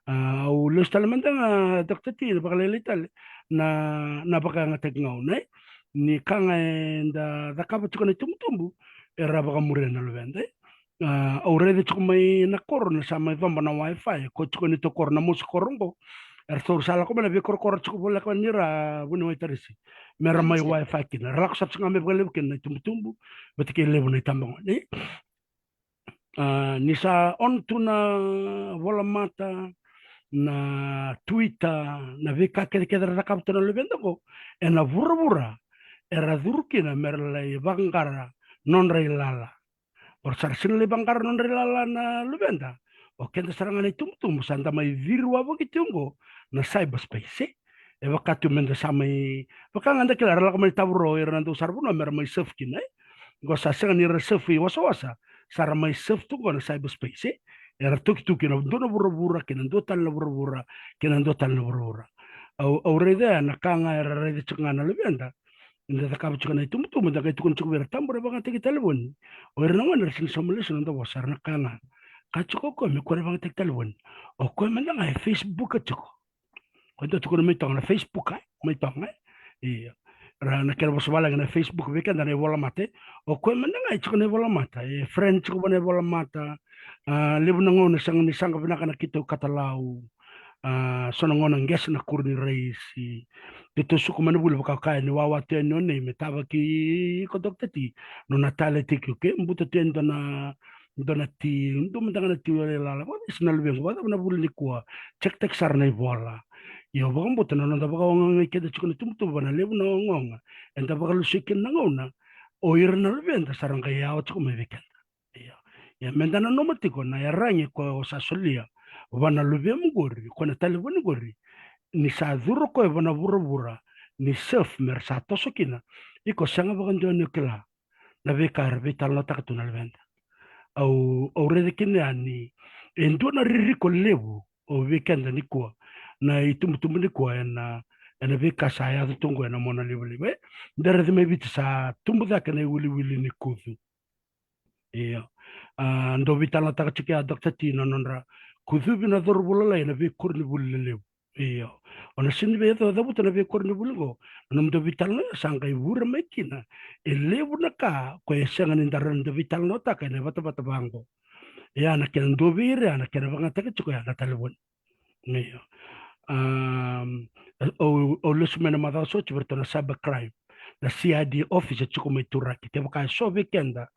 A, au lesu tale mada ga, Doctor T, na vakalailai tale na, na vakayagataki gauna, e. Ni ka ga eda cakava tiko na itubutubu, era vakamuria na luveda, e. A, au raica tiko mai na koro na sa mai coba na Wi-Fi, ko tiko ni to koro na mosi koro qo. Eratou sa lako mai na veikorokoro tiko voleka ni ra vuniwai Tarisi, me ra mai Wi-Fi kina. Ra lako sara tiko ga mai vakalevu kina na itubutubu vata kei levu na itabagone. A, ni sa on tu na volamata, na Twitter, na veika kecekece ra cakava tu na luveda qo, ena vuravura era curu kina me ra lai vaqara nodra ilala. O ra sa ra sega ni lai vaqara nodra ilala na luveda, o keda sara ga na itubutubu sa da mai ciri wavoki tu qo na cyberspace, e. E vaka tu me da sa mai, vaka ga da kila, ra lako mai tavuro ira na dau sara vanua me ra mai surf kina, e. Qo sa sega ni ra surf i wasawasa, sa ra mai surf tu qo na cyberspace, e. Era toki tu kina dua na vuravura, kina dua tale na vuravura, kina dua tale na vuravura. Au, au raica ya na ka ga era raica tiko ga na luveda, da cakava tiko na itubutubu, da qai tukuna tiko vei ira, tabu ra vakayagataki talevoni. O ira na gone era sega ni sauma lesu na noda vosa, era na kaya ga, ka tiko o koya me kua na vakayagataki talevoni. O koya mada ga e Facebook tiko. Ko dau tukuna mai toga na Facebook, e, mai toga, e. Io. Ra na kena vosa valagi na Facebook vei keda na ivolamata, e. O koya mada ga e tiko na ivolamata, e friend tiko vua na ivolamata, A, levu na gauna sega ni saqa vinaka na keitou katalau. A, so na gauna qese na kuru ni raisi. Keitou suka mai na vuli vaka kaya ni wawa tu yani o nei me tavaki ko Dokta T. Nona tale tiki, okay, buta tu yani dua na, dua na ti, dua mada ga na ti wale lala. Vakacava na luvequ, vakacava na vuli nikua? Check-taki sara na ivola. Io, vakabauta na noda vakaogaogai keda tiko na tubutubu, va na levu na ogaoga eda vakalusai kina na gauna, o ira na luveda sa ra qai yawa tiko mai vei keda. Ia, ia meda nanuma tiko na yaragi ko sa solia va na luvemu qori, ko na talevoni qori, ni sa curu koya va na vuravura ni surf me ra sa toso kina. Iko sega vakadua ni o kila na veika era veitalanoataka tu na luveda. Au, au raica kina yani e dua na ririko levu o vei keda nikua na itubutubu nikua ena, ena veika sa yaco tu qo ena mona livaliva. E, da raica mai Viti sa tubu cake na iwiliwili ni kucu. Io. A, dau veitalanoataka tiko ya Dokta T na nodra kucuvi na cauravou lalai ena veikoronivuli lelevu. Io. O na sega ni vei, cavuta na veikoronivuli qo, na nomudou veitalanoa sa qai vure mai kina e levu na ka ko e sega ni da rawa ni da veitalanoataka ena vatavata vaqo. Ia na kena dua vei ira ya na kena vakayagataki tiko ya na talevoni. Io. Am, au, au lesu mai na macawa sa oti vei iratou na cyber crime, na C I D office e tiko mai Turaki. Kevaka e so vei keda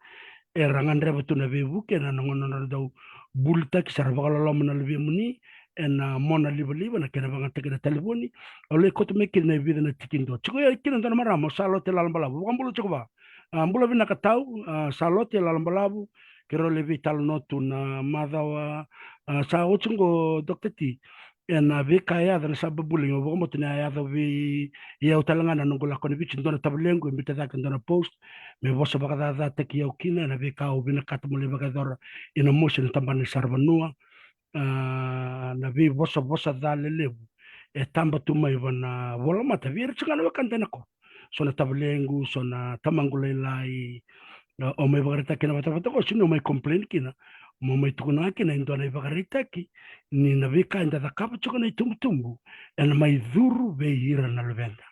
era gadreva tu na veivuke ena gauna nodra dau bulitaki, sa ra vakaloloma na luvemuni ena mona livaliva, na kena vakayagataki na talevoni. Au lai kauta mai kina e vica na tikidua. Tiko ya kina dua na marama, o Salote Lalabalavu. Vakabula tiko va. A, bula vinaka tau, a, Salote Lalabalavu. Keirau lai veitalanoa tu na macawa, a, sa oti qo, Dokta T, ena veika e yaco na cyberbullying. Au vakabauta ni a yaco vei au tale ga na noqu lako ena Viti, dua na tavalequ e biuta cake dua na post me vosa vakacacataki au kina ena veika au vinakata meu lai vakayacora ena mosi ena tabana ni saravanua. A, na veivosavosa ca lelevu e taba tu mai va na volamata vei ira tiko ga na wekada ena koro. So na tavalequ, so na tamaqu lailai, a, o mai vakaraitaka kina vatavata qo, sega ni o mai complain kina, mo mai tukuna ga kina e dua na ivakaraitaki ni na veika eda cakava tiko na itubutubu ena mai curu vei ira na luveda.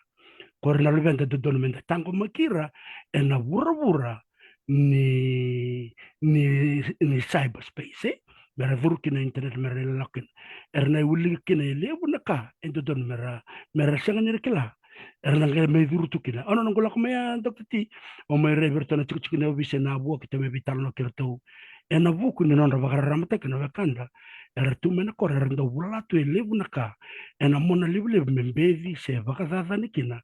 Ko ira na luveda dodonu meda taqomaki ira ena vuravura ni, ni, ni cyberspace, e? Me ra curu kina internet, me ra lako kina. Era na wilika kina e levu na ka e dodonu me ra, me ra sega ni ra kila. Era na qai mai curu tu kina. Au na noqu lako mai ya, Dokta T, au mai rai vei iratou na tikotiko ni ovisa ena Vua, keitou mai veitalanoa kei iratou ena vuku ni nodra vakararamataki na wekada era tu mai na koro, era dau vola tu e levu na ka ena mona livaliva me beci se vakacacani kina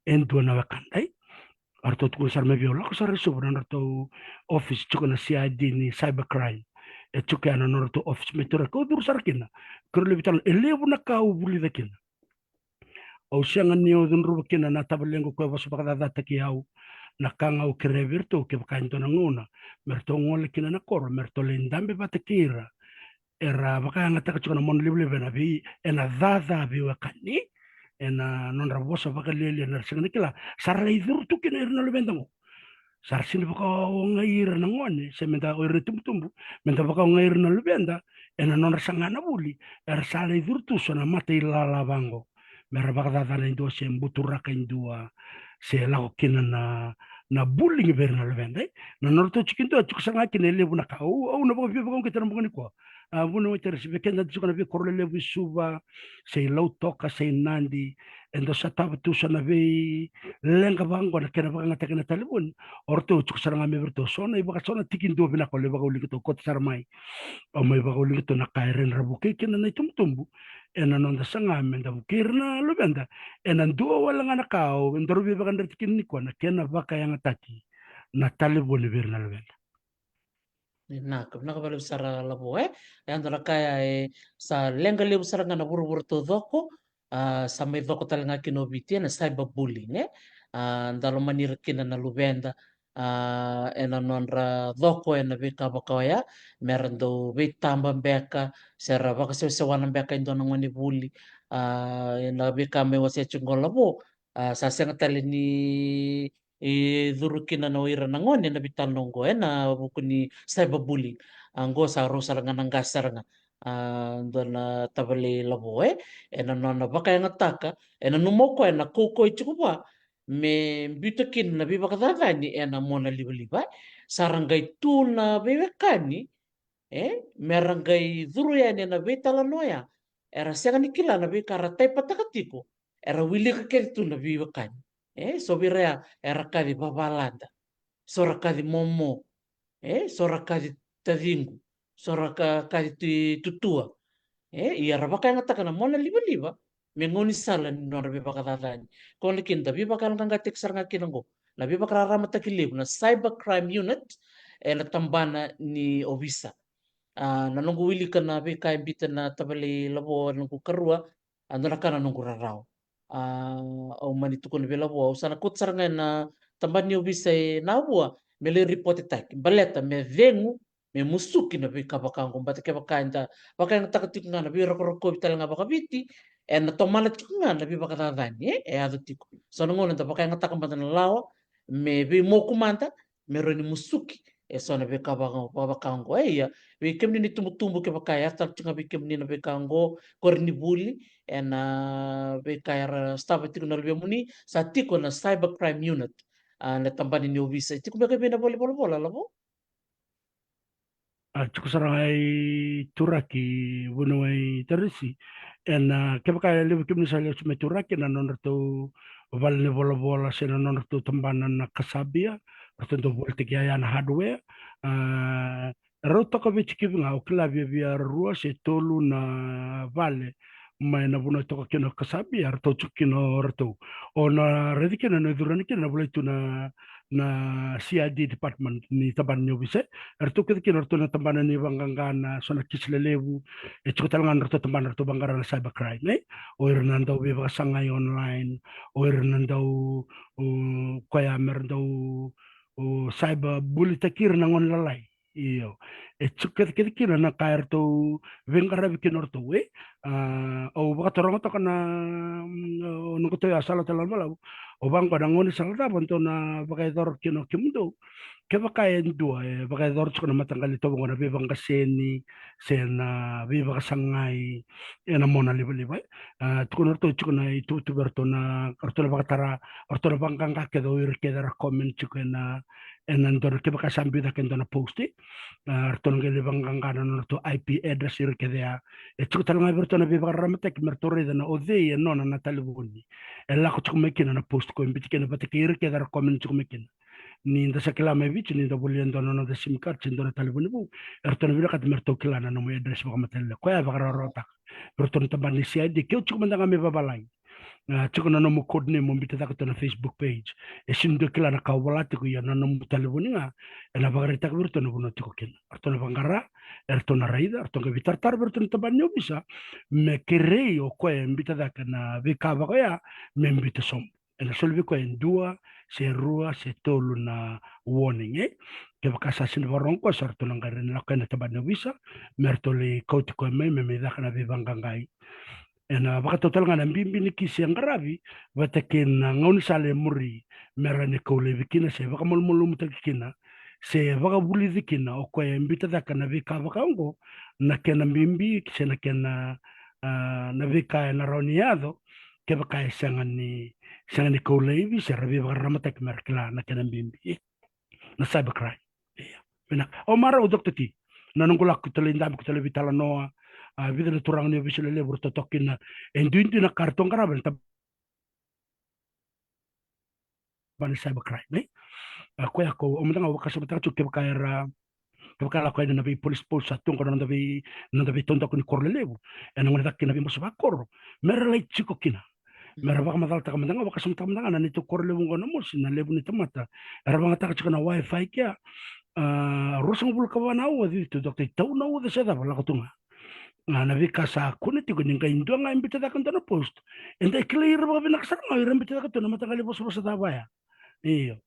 e dua na wekada. Ai, eratou tukuna sara mai vei au, lako sara i Suva na nodratou office tiko na C I D ni cybercrime. E tiko ya na nodratou office mai Turaki, au curu sara kina. Keirau lai veitalanoa, e levu na ka au vulica kina. Au sega ni au cudruva kina na tavalequ ko e vosa vakacacataki au. Na ka ga au kerea vei iratou, kevaka e dua na gauna me ratou gole kina na koro, me ratou lai dabe vata kei ira era vakayagataka tiko na mona livaliva ena vei, ena caca veiwekani, ena nodra vosa vakalialia, na ra sega ni kila, sa ra lai curu tu kina ira na luveda qo. Sa ra sega ni vakaogai ira na gone, se meda, o ira na itubutubu, meda vakaogai ira na luveda ena nodra saga na vuli, era sa lai curu tu so na mata ilala vaqo me ra vakacacana e dua se buturaka e dua se lako kina na, na bullying vei ira na luveda, e? Na nodratou tikidua, tiko sara ga kina e levu na ka. Au, au na vakavia vakauqeta na bogi nikua. A, vunau e teresi vei keda tiko na veikoro lelevu i Suva, se i Lautoka, se i Nadi, e dau sotava tu so na veileqa vaqo na kena vakayagataki na talevoni. O ratou tiko sara ga mai vei iratou so na ivaka, so na tikidua vinaka au lai vakauliqeta, au kauta sara mai. Au mai vakauliqeta na ka e rawa ni ra vukei kina na itubutubu ena noda saga meda vukei ira na luveda ena dua wale ga na ka au daru veivakadreti kina nikua, na kena vakayagataki na talevoni vei ira na luveda. Vinaka, vinaka vakalevu sara Lavo, e? E dua na ka ya e sa leqa levu sara ga na vuravura taucoko, a, sa mai coko tale ga kina o Viti, e, na cyberbullying, e? A, da lomani ira kina na luveda, a, ena nodra coko ena veika vaka oya, me ra dau veitaba beka, se ra vakasewasewana beka e dua na gone vuli, a, ena veika mai wasea tiko qo Lavo, a, sa sega tale ni e curu kina na o ira na gone na veitalanoa oqo ena vuku ni cyberbullying. A, oqo sa rau sara ga na qase sara ga, a, dua na tavalei Lavo, e, ena nona vakayagataka, ena nanuma o koya na kaukaua e tiko vua me biuta kina na veivakacacani ena mona livaliva, e. Sa ra qai tu na veiwekani E, me ra qai curu yani ena veitalanoa ya, era sega ni kila na veika ra taipataka tiko, era wilika kece tu na veiwekani. E, so vei ira ya era kaci vavalada, so ra kaci momo, e, so ra kaci taciqu, so ra ka, kaci tu, tutua. E, ia ra vakayagataka na mona livaliva me gaunisala ni nodra veivakacacani. Ko na kina da veivakayaloqaqataki sara ga kina qo na veivakararamataki levu na Cyber Crime Unit ena tabana ni ovisa. A, na noqu wilika na veika e bita na tavale Lavo, na noqu karua, a, dua na ka na noqu rarawa. A, au mani tukuna vei Lavo, au sa na kauta sara ga ena tabana ni ovisa e Navua me lai ripotetaki, baleta me cegu, me musuki na veika vaka oqo, baleta kevaka eda vakayagataka tiko ga na veirokorokovi tale ga vakaviti, ena tomana tiko ga na veivakacacani e, e yaco tiko. So na gauna eda vakayagataka mada na lawa me veimoku mada, me rawa ni musuki e so na veika vaka, vaka oqo. E ia, vei kemuni na itubutubu, kevaka e yaco tale tiko ga vei kemuni na veika oqo, koronivuli, ena veika era sotava tiko na luvemuni, sa tiko na Cyber Crime Unit, a, na tabana ni ovisa. E tiko beka vei na valenivolavola, Lavo? A, tiko sara ga i Turaki, vuniwai Tarisi. Ena, kevaka e levu kemuni sa lesu mai Turaki, na nodratou valenivolavola se na nodratou tabana na Kasabi, ratou dau volitaki yaya na hardware. A, rau toka vei Tikivi ga, au kila viavia rua se tolu na vale mai na vanua e toka kina o Kasabi, a ratou tiko kina o ratou. O na raici kina na curu yani kina na volai tu na, na C I D department ni tabana ni ovisa. E ratou kece kina o ratou na tabana ni vaqaqa na so na kisi lelevu. E tiko tale ga na ratou tabana ratou vaqara na cyber crime, e? O ira na dau veivakasagai online, o ira na dau, o, koya me ra dau, o, cyber bullytaki ira na gone lalai. Io. E tiko kece kece kina na ka e ratou veiqaravi kina o ratou, e? A, au vakataroga toka na, mm, o noqu tau ya sala tale na balavu. Au vaqo na gaunisala cava dou na vakayacora kina o kemudou. Kevaka e dua e vakayacora tiko na mataqali tauvaqa na veivaqaseni se na veivakasagai ena mona livaliva, e? A, tukuna o ratou tiko na ituvatuva e ratou na, ratou na vakatara, ratou na vaqaqa kece o ira kece era comment tiko ena, ena dua na, kevaka sa biu cake e dua na post, e? A, ratou na qai lai vaqaqa na nodratou I P address ira kece ya. E tiko tale ga vei ratou na veivakararamataki me ratou raica na o cei e nona na talevoni e lako tiko mai kina na post ko e biuti kina vata kei ira kece era comment tiko mai kina. Ni da sa kila mai Viti, ni da volia e dua na noda sim card se dua na talevoni vou, e ratou na vinakata me ratou kila na nomu address vakamatailalai. Koya e vakarawarawataka vei ratou na tabana ni C I D, keu tiko mada ga me vavalagi. A, tiko na nomu code name o biuta cake tu na Facebook page. E sega ni dua e kila na ka o vola tiko, ia na nomu talevoni ga ena vakaraitaka vei iratou na vanua o tiko kina. Eratou na vaqara, eratou na raica, eratou qai veitaratara vei iratou na tabana ni ovisa me kerei o koya e biuta cake na veika vaka oya me biuta sobu. Ena soli vei koya e dua se rua se tolu na warning, e? Kevaka sa sega ni vakarorogo o koya, sa ratou na qai rai na lako yani na tabana ni ovisa me ratou lai kauti koya mai me mai caka na veivaqaqai. Ena vakatau tale ga na bibi ni kisi e qaravi vata kei na gaunisala e muri me rawa ni kau laivi kina se vakamalumalumutaki kina se vakavulici kina o koya e biuta cake na veika vaka oqo, na kena bibi se na kena, a, na veika ena rawa ni yaco kevaka e sega ni, sega ni kau laivi se ra veivakararamataki me ra kila na kena bibi. Na cyber crime. Ia. Vinaka. Au marau, Doctor T, na noqu lako keitou lai dabe, keitou lai veitalanoa, a, vica na turaga ni ovisa lelevu ratou toka kina. E duidui na ka ratou qarava ena tabana ni cyber crime, e? A, koya ko, au mada ga au vakasamataka tiko kevaka era, kevaka e lako yani na vei police post sa tu qo na noda vei, noda veitaudaku ni koro lelevu, ena gone cake kina vei bose vakoro me ra lai tiko kina. Me ra vakamacalataka mada ga, vakasamataka mada ga na neitou koro levu oqo na mosi, na levu ni tamata era vakayagataka tiko na Wi-Fi kea. A, ruasagavulu ka va na aua cici tu, Doctor, tau na uca se cava lako tu ga. A, na veika sa kune tiko ni qai dua ga e biuta cake e dua na post, eda kilai ira vakavinaka sara ga o ira e biuta cake tu na mataqali vosavosa cava ya. Io.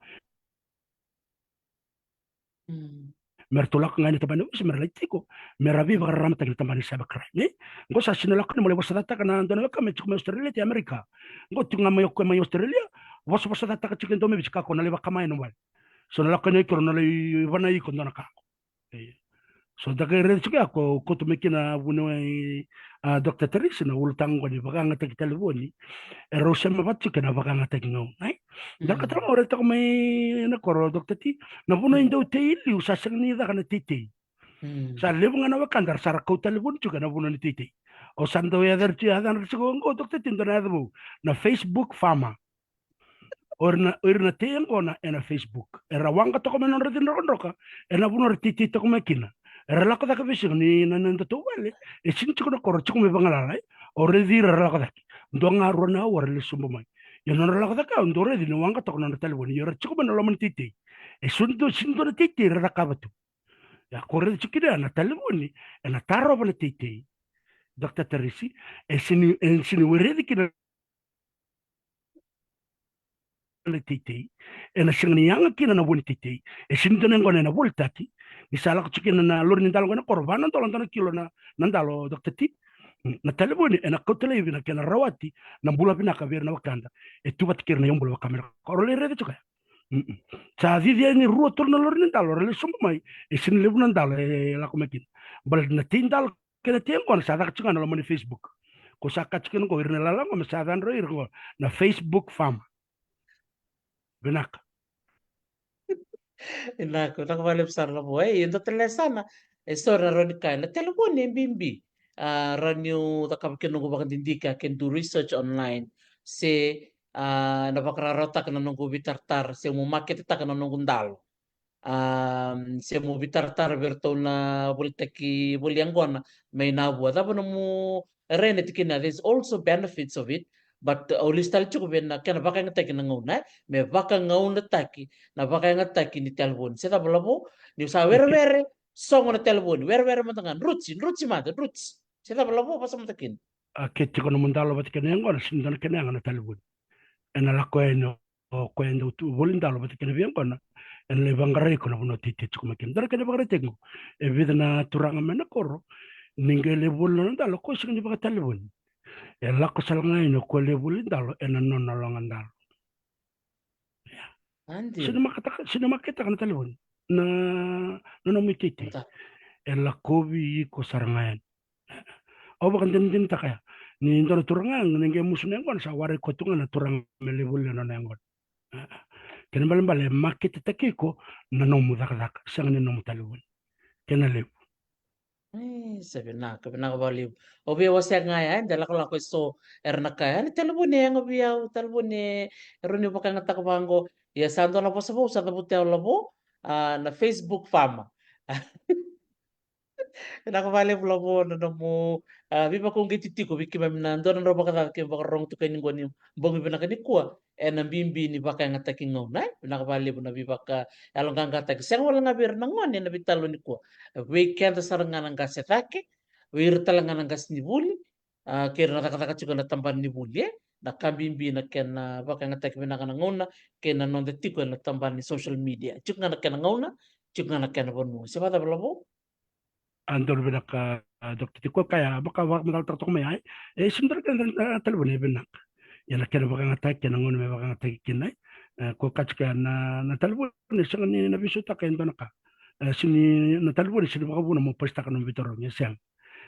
Mm. Me ratou lako ga yani na tabana ni ovisa me ra lai tiko, me ra veivakararamataki na tabana ni cyber crime, e? Qo sa sega ni lako ni mo lai vosacataka na dua na wekaqu me tiko mai Australia, ti Amerika. Qo tiko ga mai o koya mai Australia, vosavosacataka tiko e dua mai Viti, ka ko na lai vakama ena vale. So na lako yani o iko, na lai vanai iko dua na ka qo. Io. So da qai raica tiko ya ko koto mai kina vuniwai, a, Doctor Teresi, na ulutaga qo ni vakayagataki talevoni. E rau sema vata tiko kei na vakayagataki gauna, e? Da ka tale mo raica tiko mai na koro, Doctor T, na vanua e dau tei liu sa sega ni caka na teitei. Sa levu ga na wekada era sa ra kau talevoni tiko ena vanua ni teitei. Au sa dau yacana tiko, yacana tiko oqo, Doctor T, dua na yaca vou, na Facebook farmer. O ira na, o ira na tei yaqona ena Facebook, era waqa toka mai na nodra cidrokadroka ena vanua era teitei toka mai kina. Era lako cake veisiga ni na, na nodatou vale e sini tiko na koro, tiko mai vagalala, e. O raici ira era lako cake, dua ga rua na aua ra lesu sobu mai. Ia na nodra lako cake, au dau raici ni waqa toka na nodra talevoni, ia era tiko mai na loma ni teitei. E sini dua, sini dua na teitei era cakava tu. Ia ko raici tiko kina na talevoni ena tarova na teitei, Doctor Tarisi, e sini, e sini wereci kina na teitei, ena sega ni yaga kina na vua ni teitei. E sini dua na yaqona ena volitaki. Ni sa lako tiko kina na lori ni dalo qo ena koro, va na dola dua na kilo na, na dalo, Doctor T. Na talevoni ena kauta laivi na kena rawati na bula vinaka vei ira na wekada. E tu vata kei ira na iyaubula vaka me na koro, lai raica tiko ya. Mm-mm. Sa cici yani rua, tolu na lori ni dalo, ra lesu sobu mai, e sini levu na dalo e lako mai kina. Baleta na tei dalo kei na tei yaqona sa caka tiko ga na loma ni Facebook. Ko sa kaya tiko kina oqo, ira na lala oqo me sa yadrau ira oqo na Facebook farmer. Vinaka. Vinaka, vinaka vakalevu sara Lavo. E, e dua tale na yasana, e, so era rawa ni kaya na talevoni e bibi. A, rawa niu cakava kina noqu vakadidike, I can do research online. Se, a, na vakarawarawataka na noqu veitaratara, se mo maketetaka na noqu dalo. A, se mo veitaratara vei iratou na volitaki, voli yaqona mai Navua. Cava nomu rai ena tikina? There's also benefits of it, but, uh, au lesu tale tiko vei na kena vakayagataki na gauna, e? Me vakagaunataki na vakayagataki ni talevoni. Se cava Lavo, niu sa werewere, sogo na talevoni, werewere mada ga, druti, druti mada, druti. Se cava Lavo, vakasamataka kina. A, ke tiko nomu dalo vata kei na yaqona, sini dua na kena yaga na talevoni. Ena lako yani o koya e dau tu voli dalo vata kei na veiyaqona, ena lai vaqarai iko na vanua teitei tiko mai kina. Dua na kena ivakaraitaki qo, e vica na turaga mai na koro, ni qai lai voli nona dalo, ko sega ni vakatalevoni. E lako sara ga yani o koya lai voli dalo ena nona loga dalo. Ia. Adi. Sini maketaka, sini maketaka na talevoni na, na nomu iteitei. E lakovi iko sara ga yani. Au vakadinadinataka ya ni dua na turaga ni qai musu na yaqona, sa warai koya tu ga na turaga me lai volia na nona yaqona. Kena ibalebale e maketetaki iko na nomu cakacaka, sega ni nomu talevoni. Kena levu. E, sa vinaka, vinaka vakalevu. Au via wasea ga ya, e, da lakolako e so era na kaya, e, na talevoni e yaga vei au, talevoni e rawa ni vakayagataka vaqo. Ia sa dua na vosa vou sa cavuti au Lavo, a, na Facebook farmer. Vinaka vakalevu Lavo na nomu, a, veivakauqeti tiko vei keimami na dua na drau vakacaca keimami vakarorogo tiko yani qo ni bogi vinaka nikua. Ena bibi ni vakayagataki gauna, e? Vinaka vakalevu na veivakayaloqaqataki. Sega wale ga vei ira na gone ena veitalanoa nikua. Vei keda sara ga na qase cake, vei ira tale ga na qasenivuli, a, kei ira na cakacaka tiko ena tabana ni vuli, e? Na ka bibi na kena vakayagataki vinaka na gauna, kei na noda tiko ena tabana ni social media. Tiko ga na kena gauna, tiko ga na kena vanua. Se vakacava Lavo? A, donu vinaka, a, Doctor T, ko kaya, vaka, vakamacalataka toka mai, ai. E, sini dua na kena, a, talevoni e vinaka. Ia na kena vakayagataki, kena gauna me vakayagataki kina, ai. E, ko kaya tiko ya na, na talevoni, sega ni na veisautaka e dua na ka. E, sini, na talevoni, sini vakavuna mo pasitaka nomu veitarogi, e sega.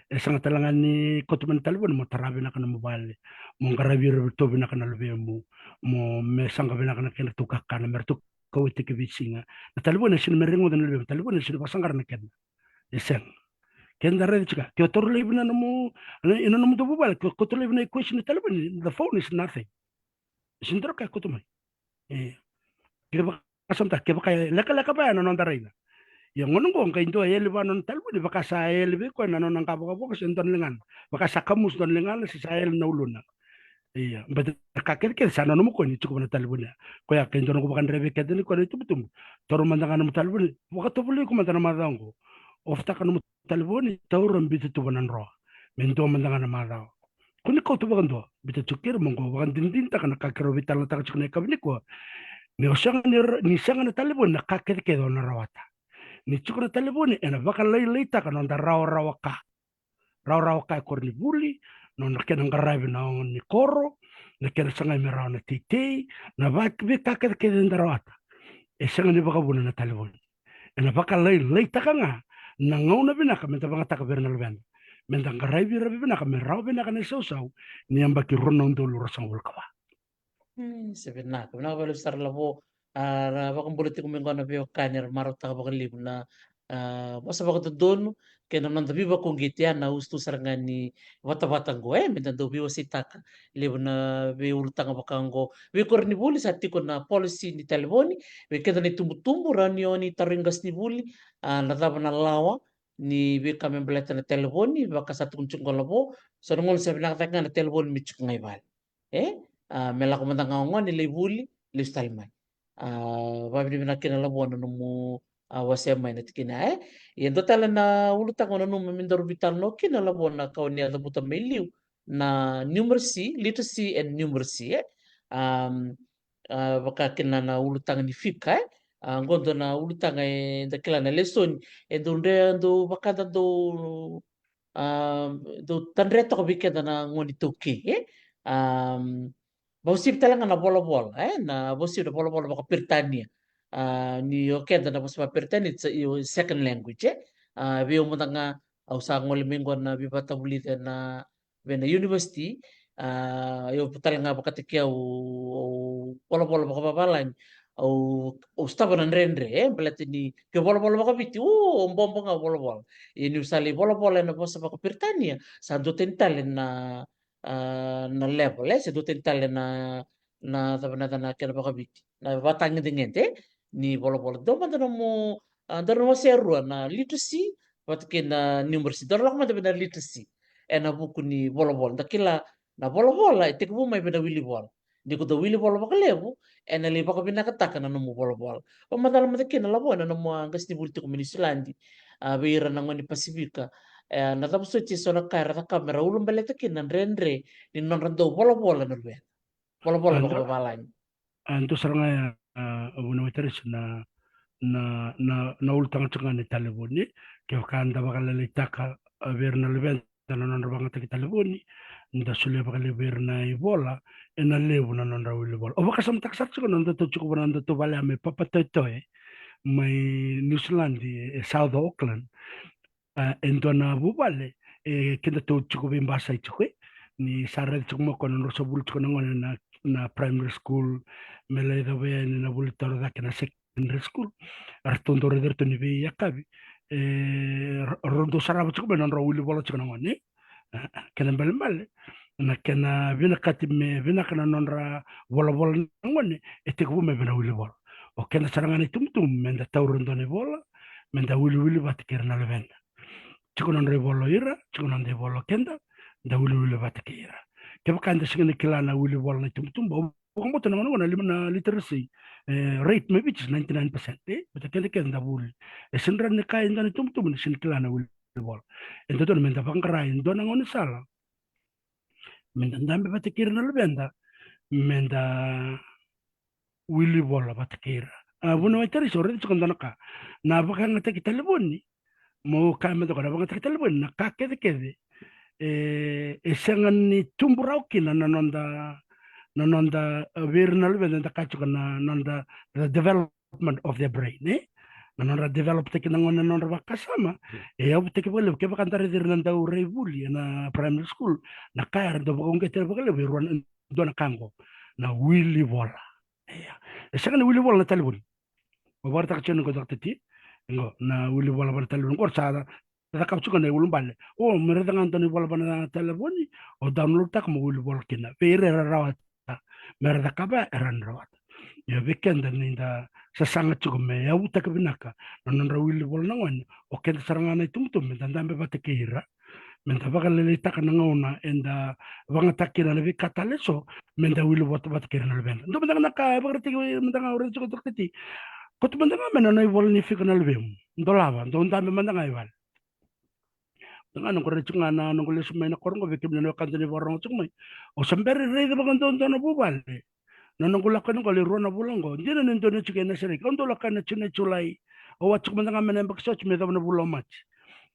E sega tale ga ni kauta mai na talevoni mo tara vinaka nomu vale. Mo qaravi iratou vinaka na luvemu. Mo me saqa vinaka na kedratou kakana, me ratou kauwaitaki veisiga. Na talevoni, sini me reguca na luvemu. Talevoni, sini vakasaqara na kena. E sega. Keda raica tiko, ke o taura laivi na nomu, na, ena nomu dau vuvale, ke o kauta laivi na equation ni talevoni, the phone is nothing. Sini dua na ka e kauta mai. E. Ke vakasamataka, ke vaka e lekaleka vaya na noda raica. Ia gona oqo, qai dua e yali vua na nona talevoni, vaka sa yali vei koya na nona qavokavoka se dua na ligana. Vaka sa kamusu dua na ligana, se sa yali na uluna. Ia, baleta na ka kecekece sa nanuma o koya ni tiko vua na talevoni ya. Koya ke dua noqu vakadreve kece ni koya na itubutubu. Taura mada ga nomu talevoni, vakatovolei iko mada na macawa oqo. Ofitaka nomu talevoni, taura, biuta tu vua na drawer. Me dua mada ga na macawa. Ko ni kauta vakadua, biuta tu kei ira mo qo vakadinadinataka na ka keirau veitalanoataka tiko na yakavi nikua. Ni o sega ni ra-, ni sega na talevoni na ka kecekece o na rawata. Ni tiko na talevoni, ena vakalailaitaka na noda rawarawa ka. Rawarawa ka e koronivuli, na nona kena qaravi na oga ni koro, na kena sagai me rawa na teitei, na va-, veika kecekece eda rawata. E sega ni vakavuna na talevoni. Ena vakalailaitaka ga na gauna vinaka meda vagataka vei ira na luveda. Meda qaravi ira vinaka me rawa vinaka na isausau ni yabaki rua na udolu ruasagavulu ka va. Hmm, se vinaka, vinaka vakalevu sara Lavo. A, ra vakabula tiko mai qo na veiwekani, ra marautaka vakalevu na a, vosa vakadodonu kei na noda veivakauqeti, a, na usutu sara ga ni vatavata oqo, e, meda dau veiwaseitaka. Levu na veiulutaga vaka oqo. Veikoro ni vuli sa tiko na policy ni talevoni, vei keda na itubutubu, rawa ni oni tarogi qasenivuli, a, na cava na lawa ni veika me baleta na talevoni, vaka sa tukuni tiko qo Lavo, so na gauna sa vinaka cake ga na talevoni me tiko ga i vale. E? A, me lako mada ga o gone lai vuli, lesu tale mai. A, vavinavinaka kina Lavo na nomu, a, wasea mai na tikina, e? Ia dua tale na ulutaga au nanuma me daru veitalanoa kina Lavo na ka oni a cavuta mai liu, na numeracy, literacy and numeracy, e? Am, a, vaka kina na ulutaga ni fika, e? A, qo dua na ulutaga eda kila na lesoni, e dau dre, dau vaka da dau, a, dau tadre toka vei keda na gone iTaukei, e? Am, vakauasivi tale ga na volavola, e? Na vakauasivi na volavola vakaperitania. A, ni o keda na vosa vakaperitania, it's a, your second language, e? A, vei au mada ga, au sa gole mai qo na veivakatavulici ena, vei na university, a, au tale ga vakataki au, au volavola vakavavalagi, au, au sotava na dredre, e, baleta ni ke volavola vakaviti, u, au bobo ga volavola. Ia niu sa lai volavola ena vosa vakaperitania, sa dua tani tale na, a, na level, e, sa dua tani tale na, na cava na, na kena vakaviti, na vatagedegede ni volavola. Dua mada nomu, a, daru na wasea e rua, na literacy vata kei na numeracy. Daru lako mada vei na literacy ena vuku ni volavola. Da kila na volavola e tekivu mai vei na wilivola. Ni ko dau wilivola vakalevu, ena lai vakavinakataka na nomu volavola. Vakamacala mada kina Lavo ena nomu, a, qasenivuli tiko mai Niusiladi, a, vei ira na gone ni Pasifika. E, na cava soti eso na ka era cakava mera ulabaleta kina na dredre ni nodra dau volavola na luveda. Volavola vakavavalagi. A, dua sara ga ya, a, vuna mai tarisu na, na, na, na ulutaga tiko ga ni talevoni, kevaka da vakalailaitaka, a, vei ira na luveda na nodra vagataki talevoni, da solia vakalevu vei ira na ivola, ena levu na nodra wilivola. Au vakasamataka sara tiko na nodatou tiko vua na nodatou vale ya mai Papatoetoe, mai Niusiladi, e South Auckland. A, e dua na vuvale, e, kedatou tiko veibasai tiko, e. Ni sa raica tiko mai o koya na nodratou sa vuli tiko na gone na, na primary school, me lai cava yani na vuli taro cake na secondary school. Eratou dau raica iratou ni veiyakavi. E, ra-, rau dau sarava tiko mai na nodrau wilivola tiko na gone. A, kena ibalebale, na kena vinakati me vinaka na nodra volavola na gone, e tekivu mai vei na wilivola. O keda sara ga na itubutubu, meda taura e dua na ivola, meda wiliwili vata kei ira na luveda. Tiko na nodra ivola o ira, tiko na noda ivola o keda, da wiliwili vata kei ira. Kevaka eda sega ni kila na wilivola na itubutubu, au vakabauta na gauna qo na lima na literacy, e, rate mai Viti is ninety-nine percent, e, baleta keda kece da vuli. E sega ni rawa ni kaya e dua na itubutubu ni sega ni kila na wilivola. E dodonu meda vaqara e dua na gaunisala, meda dabe vata kei ira na luveda, meda wilivola vata kei ira. A, vuna mai tarisu, au raica tiko e dua na ka. Na vakayagataki talevoni, meu kaya mada qo, na vakayagataki talevoni, na ka kecekece e, e sega ni tubu rawa kina na noda, na noda, e, vei ira na luveda, eda kaya tiko na noda, the development of their brain, e? Na nodra developtaki na gone na nodra vakasama, e yavutaki vakalevu, kevaka da raica ira na dau rai vuli ena primary school, na ka era dau vakauqeti ira vakalevu e rua na, dua na ka qo, na wilivola. Ia. E sega ni wilivola na talevoni. Au vakaraitaka tiko qo, Doctor T, qo, na wilivola va na talevoni. Qo sa cakava tiko na iulubale. O, me raica ga dua na ivola va na talevoni, o downloadtaka mo wilivola kina. Vei ira era rawata, me ra cakava, era na rawata. Ia vei keda ni da sasaga tiko me yavutaki vinaka na nodra wilivola na gone, o keda sara ga na itubutubu, meda dabe vata kei ira, meda vakalailaitaka na gauna eda vagataka kina na veika tale eso, meda wili vata, vata kei ira na luveda. Dua mada ga na ka e vakaraitaki mada ga, au raica tiko, Doctor T. Kauta mada ga mai na nona ivola ni fika na luvemu. Dolava, dou dabe mada ga i vale. Mada ga noqu raica tiko ga na noqu lesu mai na koro qo, vei kemuni na wekada ni vakarorogo tiko mai. Au se bera ni raica vakaduadua na vuvale. Na noqu lako yani qo, lai rua na vula qo. Dina ni dua ni tiko ena sereki. Au dau lako ena June, July. Au a tiko mada ga mai na yabaki sa oti me yacova na vula o Maji.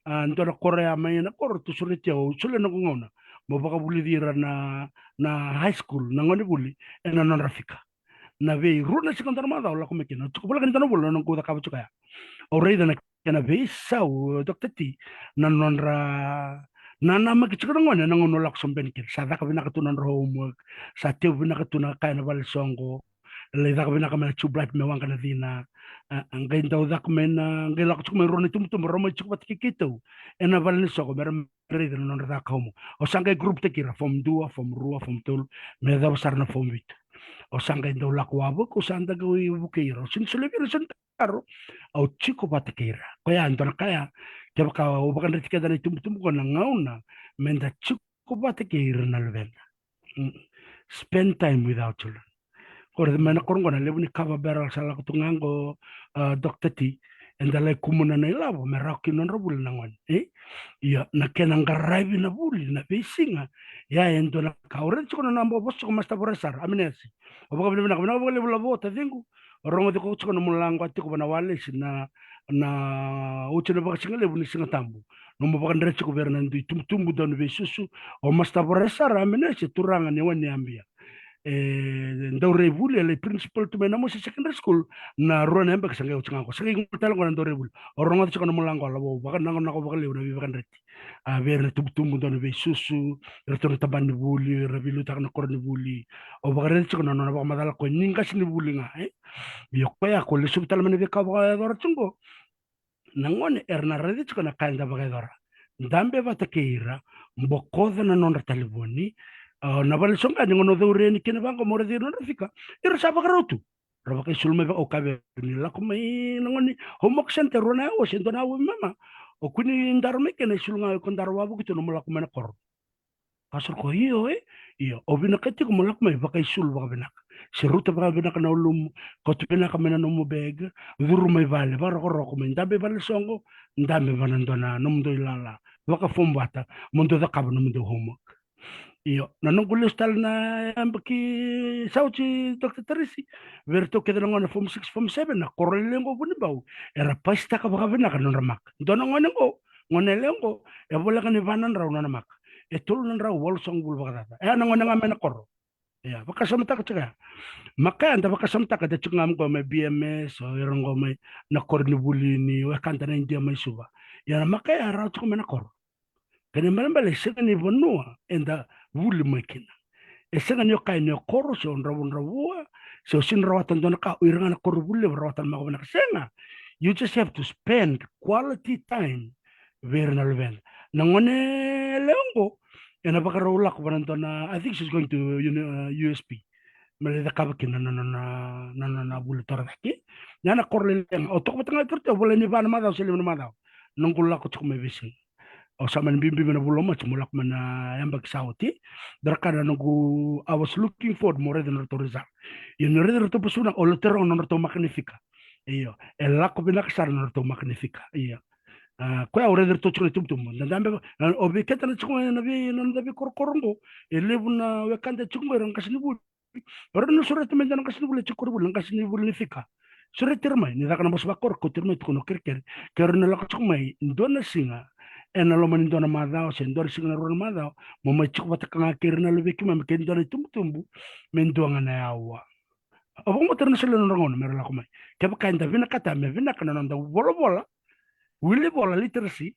A, dua na koro ya mai na koro, tou sureti au, au solia noqu gauna meu vakavulici ira na, na high school, na gonevuli, ena nodra fika. Na veirua na siga dua na macawa au lako mai kina. Au tiko voleka ni dua na vula na noqu cakava tiko ya. Au raica na kena veisau, Doctor T, na nodra nanamaki tiko na gone na gauna au lako sobu yani kina. Sa caka vinaka tu na nodra homework, sa tevu vinaka tu na ka ena valesoqo, lai caka vinaka mai na tube light me waqa na cina. A, a qai dau caka mai na, qai lako tiko mai rua na itubutubu, rau mai tiko vata kei keitou ena vale ni soqo, me ra raica na nodra caka homework. Au sa qai group taki ira, form dua, form rua, form tolu, me yacova sara na form vitu. Au sa qai dau lako wavoki, au sa da qai vukei ira. Au sega ni solia vei ira e so na taro, au tiko vata kei ira. Koya e dua na ka ya, kevaka au vakadreti keda na itubutubu qo, na gauna meda tiko vata kei ira na luveda. Mm. Spend time with our children. Qori mai na koro qo, na levu ni cover barrel sa lako tu ga qo, a, Doctor T, eda lai kumuna na ilavo me rawa kina nodra vuli na gone, e? Ia, na kena qaravi na vuli na veisiga, ia e dua na ka au raica tiko na nona vosa tiko, Master Vorequ sara, Aminese. Au vakavinavinaka, vinaka vakalevu Lavo taciqu. Au rogoci koya tiko na nomu lako tiko vua na Walesi, na, na oti na vakasigalevu ni Siga Tabu. Nomu vakadreti tiko vei ira na dui tubutubu dau ni veisusu. O Master Vorequ sara, Aminese, turaga ni Wainiyabia. E dau rai vuli, e lai principal tu mai Namosi Secondary School, na rua na yabaki sa qai oti ga qo. Sa qai gole tale qo na dau rai vuli. Au rogoca tiko na nomu lako, Lavo, vakananako vakalevu na veivakadreti. A, vei ira na tubutubu dau ni veisusu, iratou na tabana ni vuli, ira veiliutaka na koronivuli. Au vakaraica tiko na nona vakamacala o koya ni qasenivuli ga, e? Ia o koya ko lesuva tale mai na veika au vakayacora tiko qo. Na gone era na raica tiko na ka eda vakayacora. Dabe vata kei ira, bokoca na nodra talevoni. A, na vale soqo ni gauna o cauri yani kina vaqo mo raici ira na nodra fika, ira sa vakarau tu. Ra vakaisulu mai vaka, au kaya vei ira ni lako mai na gone ni homework center rua na aua se dua na aua vei mama. O kua ni daro mai kina, isulu ga o iko daro wavoki tu, nomu lako mai na koro. Ka sara ko io, e? Io, o vinakati iko mo lako mai vakaisulu vakavinaka. Se rauta vakavinaka na ulumu, kauta vinaka mai na nomu bag, curu mai vale, vakarokoroko mai, dabe vale soqo, dabe vana dua na nomudou ilala, vakafomu vata, mo dou cakava nomudou homework. Io, na noqu lesu tale na yabaki sa oti, Doctor Tarisi, vei iratou kece na gone form six, form seven, na koro lelevu qo Vunibau, era pasitaka vakavinaka na nodra maka. Dua na gone qo, gone yalewa qo, e voleka ni va na drau na nona maka. E tolu na drau walusagavulu vakacaca. E a na gone ga mai na koro. Ia, vakasamataka tiko ya. Maka ya da vakasamataka da tiko ga qo mai B M S, o ira qo mai na koronivuli ni wekada na Idia mai Suva. Ia na maka ya rawa tiko mai na koro. Kena ibalebale e sega ni vanua eda vuli mai kina. E sega ni o kaya ni o koro se o dravudravua, se o sega ni rawata dua na ka, o ira ga na koronivuli levu rawata na maka vinaka. Sega. You just have to spend quality time vei ira na luveda. Na gone yalewa qo ena vakarau lako vana dua na, I think she's going to uni-, uh, U S P. Me lai cakava kina na nona, na nona vuli torocake. Ia na koro lelevu ga, au toka vata ga kei iratou, e voleka ni va na macawa se lima na macawa. Noqu lako tiko mai veisiga. Au sa mani biubiu mai na vula o Maji mo lako mai na yabaki sa oti. Dua na ka na noqu, I was looking forward mo raica na nodratou result. Ia niu raica na nodratou pasuna, au lotera na nodratou maka ni fika. Io, e lako vinaka sara na nodratou maka ni fika. Io. A, koya au raica iratou tiko na itubutubu. Da dabe, a, o vei keda na tiko mai na vei, na noda veikorokoro qo. E levu na wekada tiko qo era qasenivuli. O ira na sureta mai dua na qasenivuli, e tiko koronivuli, na qasenivuli ni fika. Sureti ira mai, ni caka na vosa vakoro, kauti ira mai, tukuna o kerekere. Ke o ira na lako tiko mai dua na siga ena loma ni dua na macawa se dua na siga na rua na macawa, mo mai tiko vata ga kei ira na luvei keimami kei dua na itubutubu me dua ga na aua. Au vakabauta era na solia na nodra gauna me ra lako mai. Kevaka eda vinakata me vinaka na noda volavola, wili vola, literacy,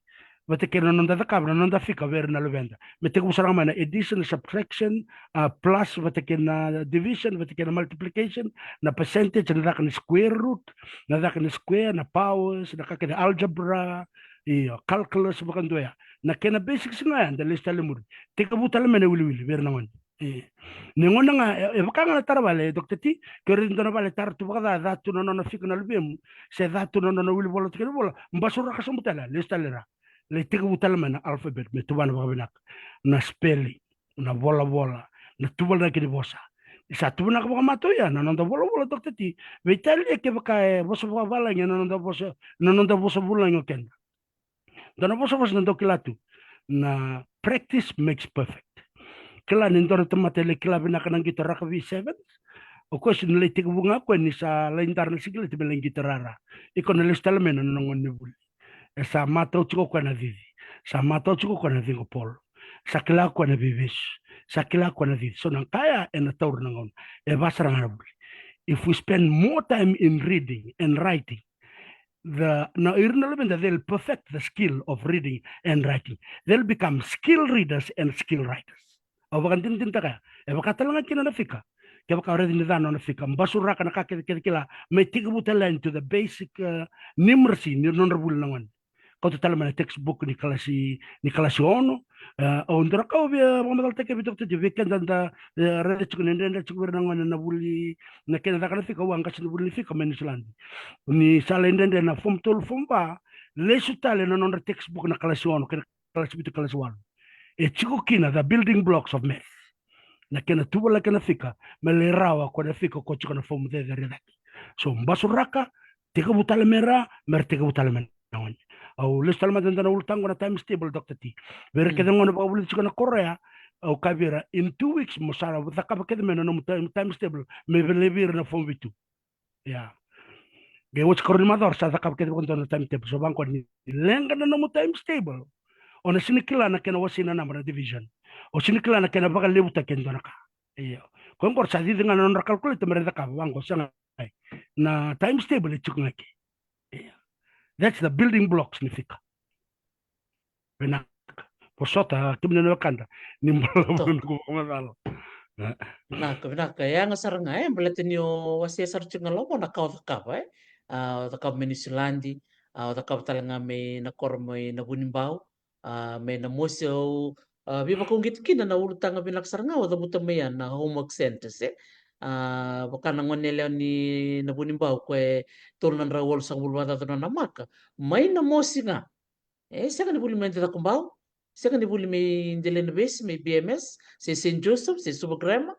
vata kei na noda cakava na noda fika vei ira na luveda. Me tekivu sara ga mai na addition, subtraction, a, plus, vata kei na division, vata kei na multiplication, na percentage, na caka ni square root, na caka ni square, na powers, na ka kece, algebra, io, calculus, vakadua ya. Na kena basics ga ya, da lesu tale muri. Tekivu tale mai na wiliwili vei ira na gone. E. Ni gauna ga, e, e vaka ga na tara vale, Doctor T, ke o raica dua na vale tara tu vakaca, ca tu na nona fika na luvemu, se ca tu na nona wili vola, tiko ni vola, basuraka sobu tale, lesu tale ra. Lai tekivu tale mai na alphabet, me tuvana vakavinaka. Na spelling, na volavola, na tuvanaki ni vosa. Ni sa tuvanaka vakamatau ya na noda volavola, Doctor T. Veitalia kevaka e vosa vakavalagi na noda vosa, na noda vosa vulagi o keda. Dua na vosavosa na dau kila tu, na practice makes perfect. Kila ni dua na tamata e lai kila vinaka na qito rakavi sevens, o koya sega ni lai tekivu ga o koya ni sa lai dara na sikileti me lai qito rara. Iko na lesu tale mai na nona gone ni vuli. E sa matau tiko o koya na cici. Sa matau tiko o koya na ciqopolo. Sa kila o koya na veivesu. Sa kila o koya na cici. So na ka ya ena taura na gauna. E va sara ga na vuli. If we spend more time in reading and writing, the, na ira na luveda, they'll perfect the skill of reading and writing. They'll become skilled readers and skilled writers. Au vakadinadinataka ya. E vaka tale ga kina na fika. kevaka o raica ni ca na nona fika, basuraka na ka kece kece kila, me tekivu tale yani to the basic, uh, numeracy ni nodra vuli na gone. Kauta tale mai na textbook ni kalasi, ni kalasi ono. Uh, au dua na ka au via vakamacalataka vei Doctor T, vei keda da, uh, raica tiko ni dredre tiko vei ira na gone na vuli, na kena caka na fika, au a qasenivuli ni fika mai Niusiladi. Ni sa lai dredre na form twelve, form va, lesu tale na nodra textbook na kalasi ono kei na kalasi vitu, kalasi walu. E tiko kina the building blocks of math. Na kena tuvalaki na fika, me lai rawa ko na fika ko tiko na form cecere cake. So, basuraka, tekivu tale me ra, me ra tekivu tale me na gone. Au lesu tale mada e dua na ulutaga na times table, Doctor T. Vei ira kece na gone vakavulici tiko na koro ya, au kaya vei ira, in two weeks, mo sa cakava kece mai na nomu time, times table, me vei ira na form vitu. Ia. Qai oti karua ni macawa sa cakava kece vakadua na timetable. So vaqo, ni leqa na nomu times table, o na sega ni kila na kena wasei na naba na division. O sega ni kila na kena vakalevutaki e dua na ka. Io. Ko qo ra sa cici ga na nodra calculator me ra cakava, vaqo, sega. Na times table e tiko ga ke. Io. That's the building blocks ni fika. Vinaka. Vosota, kemuni na wekada, ni bula. Vinaka, vinaka. E yaga sara ga, e, baleta ni o wasea sara tiko ga Lavo na ka o cakava, e. A, o cakava mai Niusiladi, a, o cakava tale ga mai na koro mai na Vunibau, a, mai na mosi au, a, veivakauqeti kina na ulutaga vinaka sara ga o cavuta mai ya na homework centers, e. A, vaka na gone yalewa ni na Vunibau ko e tolu na drau walusagavulu vakacaca na nona maka. Mai na mosi ga. E, sega ni vuli mai Cakobau, sega ni vuli mai Delainavesi, mai B M S, se Saint Joseph, se Suva Grammar.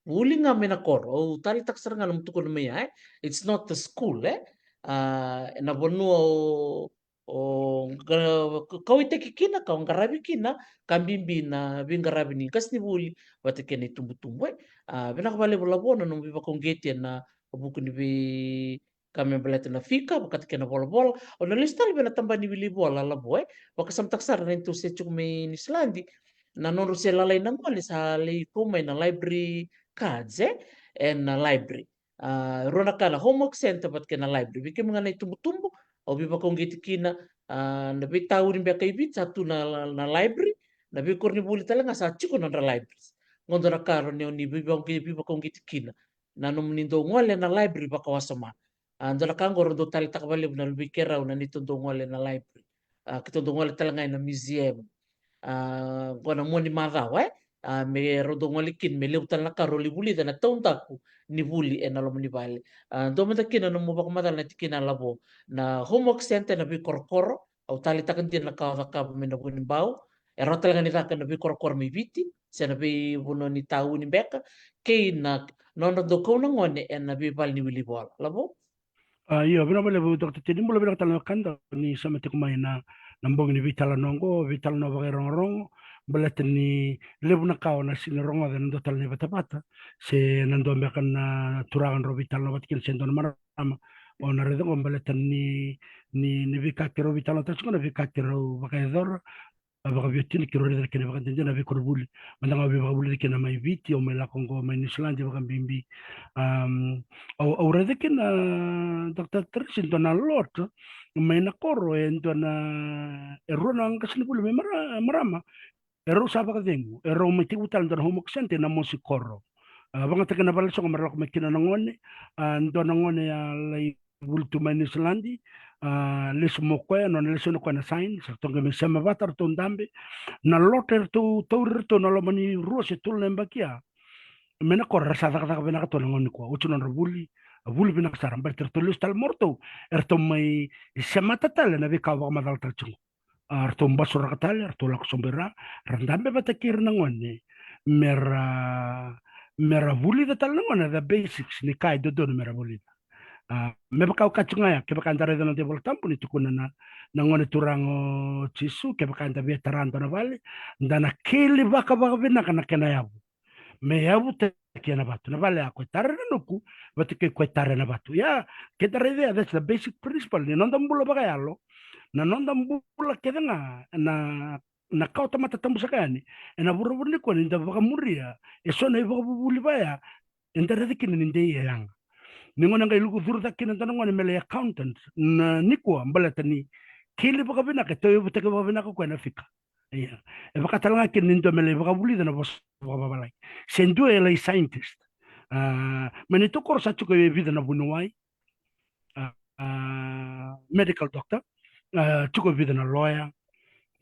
Vuli ga mai na koro. Au taleitaka sara ga na mutukuna mai ya, e. It's not the school, e. A, na vanua o, o qa-, kauwaitaki kina, ka o qaravi kina, ka bibi na veiqaravi ni qasenivuli vata kei na itubutubu, e. A, vinaka vakalevu Lavo na nomu veivakauqeti ena vuku ni vei ka me baleta na fika, vakataki na volavola. O na lesu tale vei na tabana ni wili vola Lavo, e. Vakasamataka sara na neitou se tiko mai Niusiladi, na nodrau se lalai na gone sa lai kau mai na library cards, e, ena library. A, rua na ka na homework center vata kei na library. Vei kemuni ga na itubutubu, au veivakauqeti kina, a, na veitauni beka i Viti sa tu na, na library, na veikoronivuli tale ga sa tiko na nodra libraries. Qo dua na ka rawa ni o ni veivakauqe-, veivakauqeti kina. Na nomuni dau gole ena library vakawasoma. A, dua na ka qo rau dau taleitaka vakalevu na luve i keirau na neitou dau gole ena library. A, keitou dau gole tale ga ena museum. A, qo na mua ni macawa, e. A, me rau dau gole kina, me levu tale na ka rau lai vulica ena taudaku ni vuli ena loma ni vale. A, dua mada kina nomu vakamacala na tikina Lavo. Na homework center ena veikorokoro, au taleitaka dina na ka o cakava mai na Vunibau, e rawa tale ga ni caka ena veikorokoro mai Viti, se na veivanua ni tauni beka, kei na nodra dau kau na gone ena veivale ni wili vola. Lavo? A, io, vinaka vakalevu Doctor T, ni bula vinaka tale na wekada, ni sema tiko mai na, na bogi ni veitalanoa oqo, veitalanoa vakairogorogo, baleta ni levu na ka o na sega ni rogoca ena dua tale na ivatavata, se na dua beka na turaga drau veitalanoa vata kina, se dua na marama, o na raica oqo baleta ni, ni, ni veika keirau veitalanoataka tiko, na veika keirau vakayacora, a, vakaveiwatini, keirau raica na kena ivakadinadina na veikoronivuli. Mada ga au veivakavulici kina mai Viti, au mai lako oqo mai Niusiladi vakabibi. Am, au, au raica kina, Doctor Tracy, dua na lot mai na koro, e dua na, e rua na qasenivuli mai mara-, marama. E rau sa vakacegu, e rau mai tekivu tale dua na homework center ena mosi koro. A, vakayagataki na valesoqo me ra lako mai kina na gone, a, dua na gone a lai vuli tu mai Niusiladi, a, lesu mai o koya, nona lesoni o koya na science, ratou qai mai sema vata, ratou dabe. Na lot eratou tauri iratou na loma ni rua se tolu na yabaki ya. Mai na koro era sa cakacaka vinaka tu na gone nikua. Oti nodra vuli, a, vuli vinaka sara, baleta eratou lesu tale mai o ratou, eratou mai semata tale na veika au vakamacala tale tiko. A, ratou basuraka tale, ratou lako sobu i ra, ra dabe vata kei ira na gone, me ra, me ra vulica tale na gone the basics ni ka e dodonu me ra vulica. A, me vaka au kaya tiko ga ya, kevaka eda raica na noda iVolatabu ni tukuna na, na gone turaga o Jisu, kevaka eda via tara dua na vale, da na keli vakavakavinaka na kena yavu. Me yavutaki ena vatu. Na vale ya ko e tara ena nuku, vata kei ko e tara ena vatu. Ia, keda raica ya, that's the basic principle ni noda bula vakayalo. Na noda bula kece ga, na, na ka o tamata tabusaka yani ena vuravura nikua, ni da vakamuria eso na ivakavuvuli vaya, eda raica kina ni dei e yaga. Ni gone qai luku curu cake kina dua na gone me lai accountant na nikua, baleta ni keli vakavinaka, e tauyavutaki vakavinaka o koya na fika. Ia. E vaka tale ga kina ni dua me lai vakavulica na vosa vakavavalagi. Se dua e lai scientist. A, mai neitou koro sa tiko e vica na vuniwai, a, a, medical doctor, a, tiko e vica na lawyer,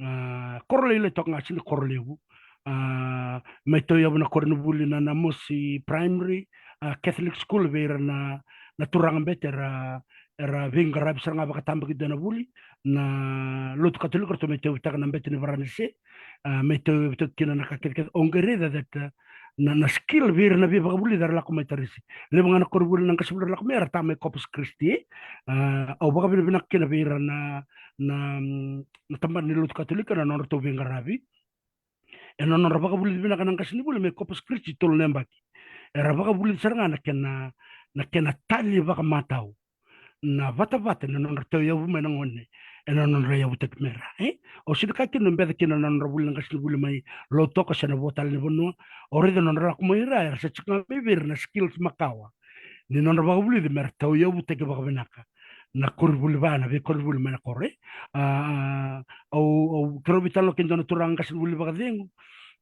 a, koro lailai toka ga, sega ni koro levu. A, mai tauyavu na koronivuli na Namosi Primary, a, Catholic School, vei ira na, na turaga bete era, era veiqaravi sara ga vakatabakidua na vuli, na lotu Katolika, ratou mai tauyavutaka na bete ni Varanise, a, mai tauyavutaka kina na ka kecekece. O qai raica that, a, na, na skill vei ira na veivakavulici era lako mai Tarisi. Levu ga na koronivuli na qasenivuli era lako mai, era tara mai Corpus Christi. A, au vakavinavinaka kina vei ira na, na, na tabana ni lotu Katolika na nodratou veiqaravi ena nodra vakavulici vinaka na qasenivuli mai Corpus Christi tolu na yabaki. Era vakavulici sara ga na kena, na kena tali vakamatau na vatavata ena nodra tauyavu mai na gone ena nodra yavutaki mai ra, e? Au sega ni kaya kina ni beca kina na nodra vuli na qasenivuli mai Lautoka se na vo tale ni vanua. Au raica na nodra lako mai ra, era sa tiko ga mai vei ira na skills makawa ni nodra vakavulici mera tauyavutaki vakavinaka na koronivuli va, na veikoronivuli mai na koro, e? A, au, au keirau veitalanoa kei dua na turaga qasenivuli vakacegu,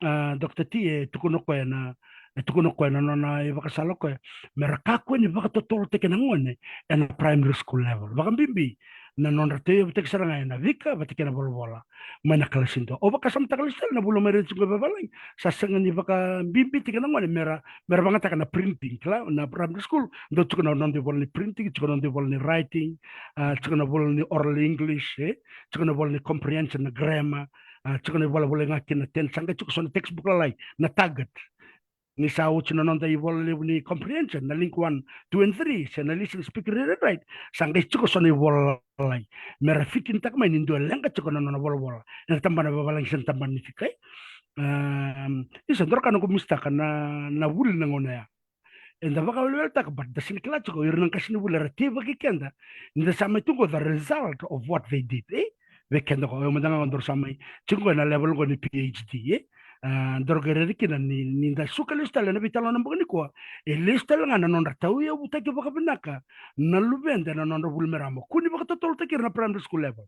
a, Doctor T, e tukuna o koya na, e tukuna o koya na nona ivakasala o koya, mera kakua ni vakatotolotaki na gone ena primary school level. Vakabibi na nodra tauyavutaki sara ga ena veika vata kei na volavola mai na kalasi dua. Au vakasamataka lesu tale na vula mai raici tiko e vavalagi, sa sega ni vakabibitaki na gone mera, mera vakayagataka na printing, kila, na primary school dau tiko na noda ivola ni printing, tiko na noda ivola ni writing, a, tiko na ivola ni oral English, e, tiko na ivola ni comprehension, na grammar, a, tiko na ivola volai ga kina na ten, sa qai tiko so na textbook lalai, na target. Ni sa oti na noda ivola levu ni comprehension, na link one, two and three, se na listen, speak, read and write, sa qai tiko so na ivola lalai mera fitinitaka mai ni dua e leqa tiko na nona volavola ena tabana vavalagi se na tabana ni fika, e? Am, isa, dua na ka noqu misitaka na, na vuli na gauna ya. Eda vakaweleweletaka, but da sega ni kila tiko o ira na qasenivuli era teivaki keda ni da sa mai tu qo, the result of what they did, e? Vei keda qo, o yau mada ga qo, daru sa mai tiko qo ena level qo ni PhD, e? A, daru qai raica kina ni, ni da suka lesu tale ena veitalanoa na bogi nikua, e lesu tale ga na nodra tauyavutaki vakavinaka na luveda ena nodra vuli mera mo kua ni vakatotolotaki ira na primary school level.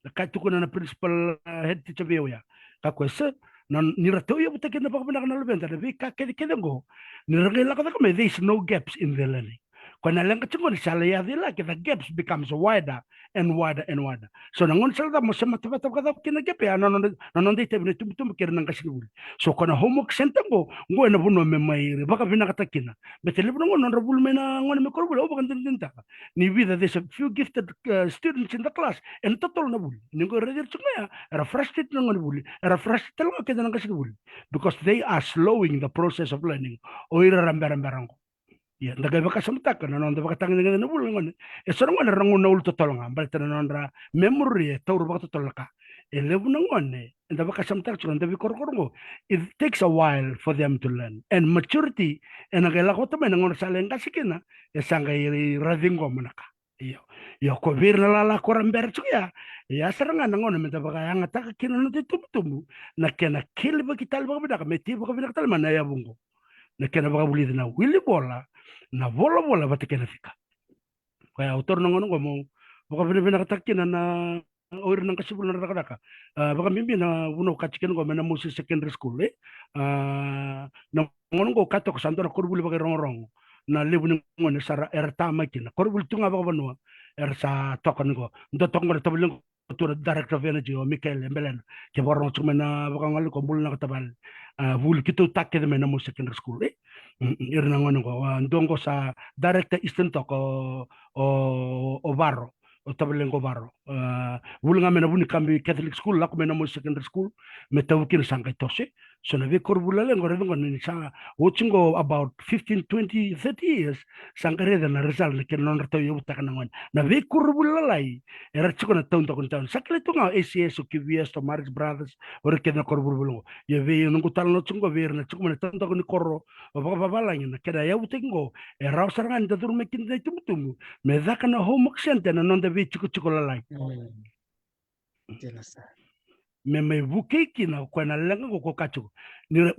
Na ka e tukuna na principal, a, head teacher vei au ya, ka koya, sir, na, ni ra tauyavutaki na vakavinaka na luveda na veika kecekece qo, ni ra qai lako cake mai, there is no gaps in their learning. Koya na leqa tiko qo ni sa lai yaco i laki, the gaps becomes wider and wider and wider. So na gaunisala cava mo semata vata vakacava kina na gap ya, na noda, na noda itavi na itubutubu kei ira na qasenivuli. So koya na homework center qo, qo ena vanua me mai vakavinakataki kina. Baleta levu na gauna nodra vuli mai na gone mai koronivuli, au vakadinadinataka ni vica, there's a few gifted, uh, students in the class ena totolo na vuli. Ni qai raici ira tiko ga ya, era frustrate na gonevuli, era frustrate tale ga keda na qasenivuli, because they are slowing the process of learning o ira era berabera qo. Ia, da qai vakasamataka na noda vakatagedegede na vuli na gone. E so na gone era gunu na ulutotolo ga, baleta na nodra memory e taura vakatotolo na ka. E levu na gone, eda vakasamataka tiko na noda veikorokoro qo, it takes a while for them to learn. And maturity ena qai lako vata mai na gauna sa lai qase kina, e sa qai ra ciqoma na ka. Io. Io, ko vei ira na lala ko ra bera tiko ya, e ya sara ga na gauna meda vakayagataka kina na noda itubutubu na kena kelivaki tale vakavinaka, me tei vakavinaka tale mai na yavu qo, na kena vakavulici na wili vola, na volavola vata kei na fika. Koya au taura na gauna qo meu vakavinavinakataka kina na, o ira na qasenivuli na nodra cakacaka. A, vakabibi na vanua au kaya tiko qo mai na Namosi Secondary School, e? A, na gauna qo au kaya toka sa dua na koronivuli vakairogorogo na levu ni gone sa ra, era tara mai kina. Koronivuli tu ga vakavanua era sa toka ni qo. Dua toka qo na tavale qo, tu na director of energy, o Mikael Belena. Ke vakarorogo tiko mai na vakaoqo, o Bulunaka tavale. A, vuli keitou ta kece mai na Namosi Secondary School, e? Mm, mm, ira na gone qo. A, dua qo sa director Eastern toka, o, o, o Varo, o tavale qo Varo. A, vuli ga mai na Vunikabi Catholic School, lako mai na Namosi Secondary School, me tavu kina sa qai toso. So na veikoronivuli lalai qo, raica qo ni sa oti qo about fifteen, twenty, thirty years, sa qai raica na result na kena nodra tauyavutaka na gone. Na veikoronivuli lalai era tiko na taudaku ni town. Sa kilai tu ga o A C S, o Q V S, o Marist Brothers, o ira kece na koronivuli qo. Ia vei noqu talanoa tiko qo vei ira na tiko mai na taudaku ni koro vakavavalagi, na kena yavutaki qo e rawa sara ga ni da curu mai kina na itubutubu me caka na homework center na noda veitikotiko lalai. Mm. Dina sara. Me mai vukei kina o koya na leqa qo ko kaya tiko ni ra,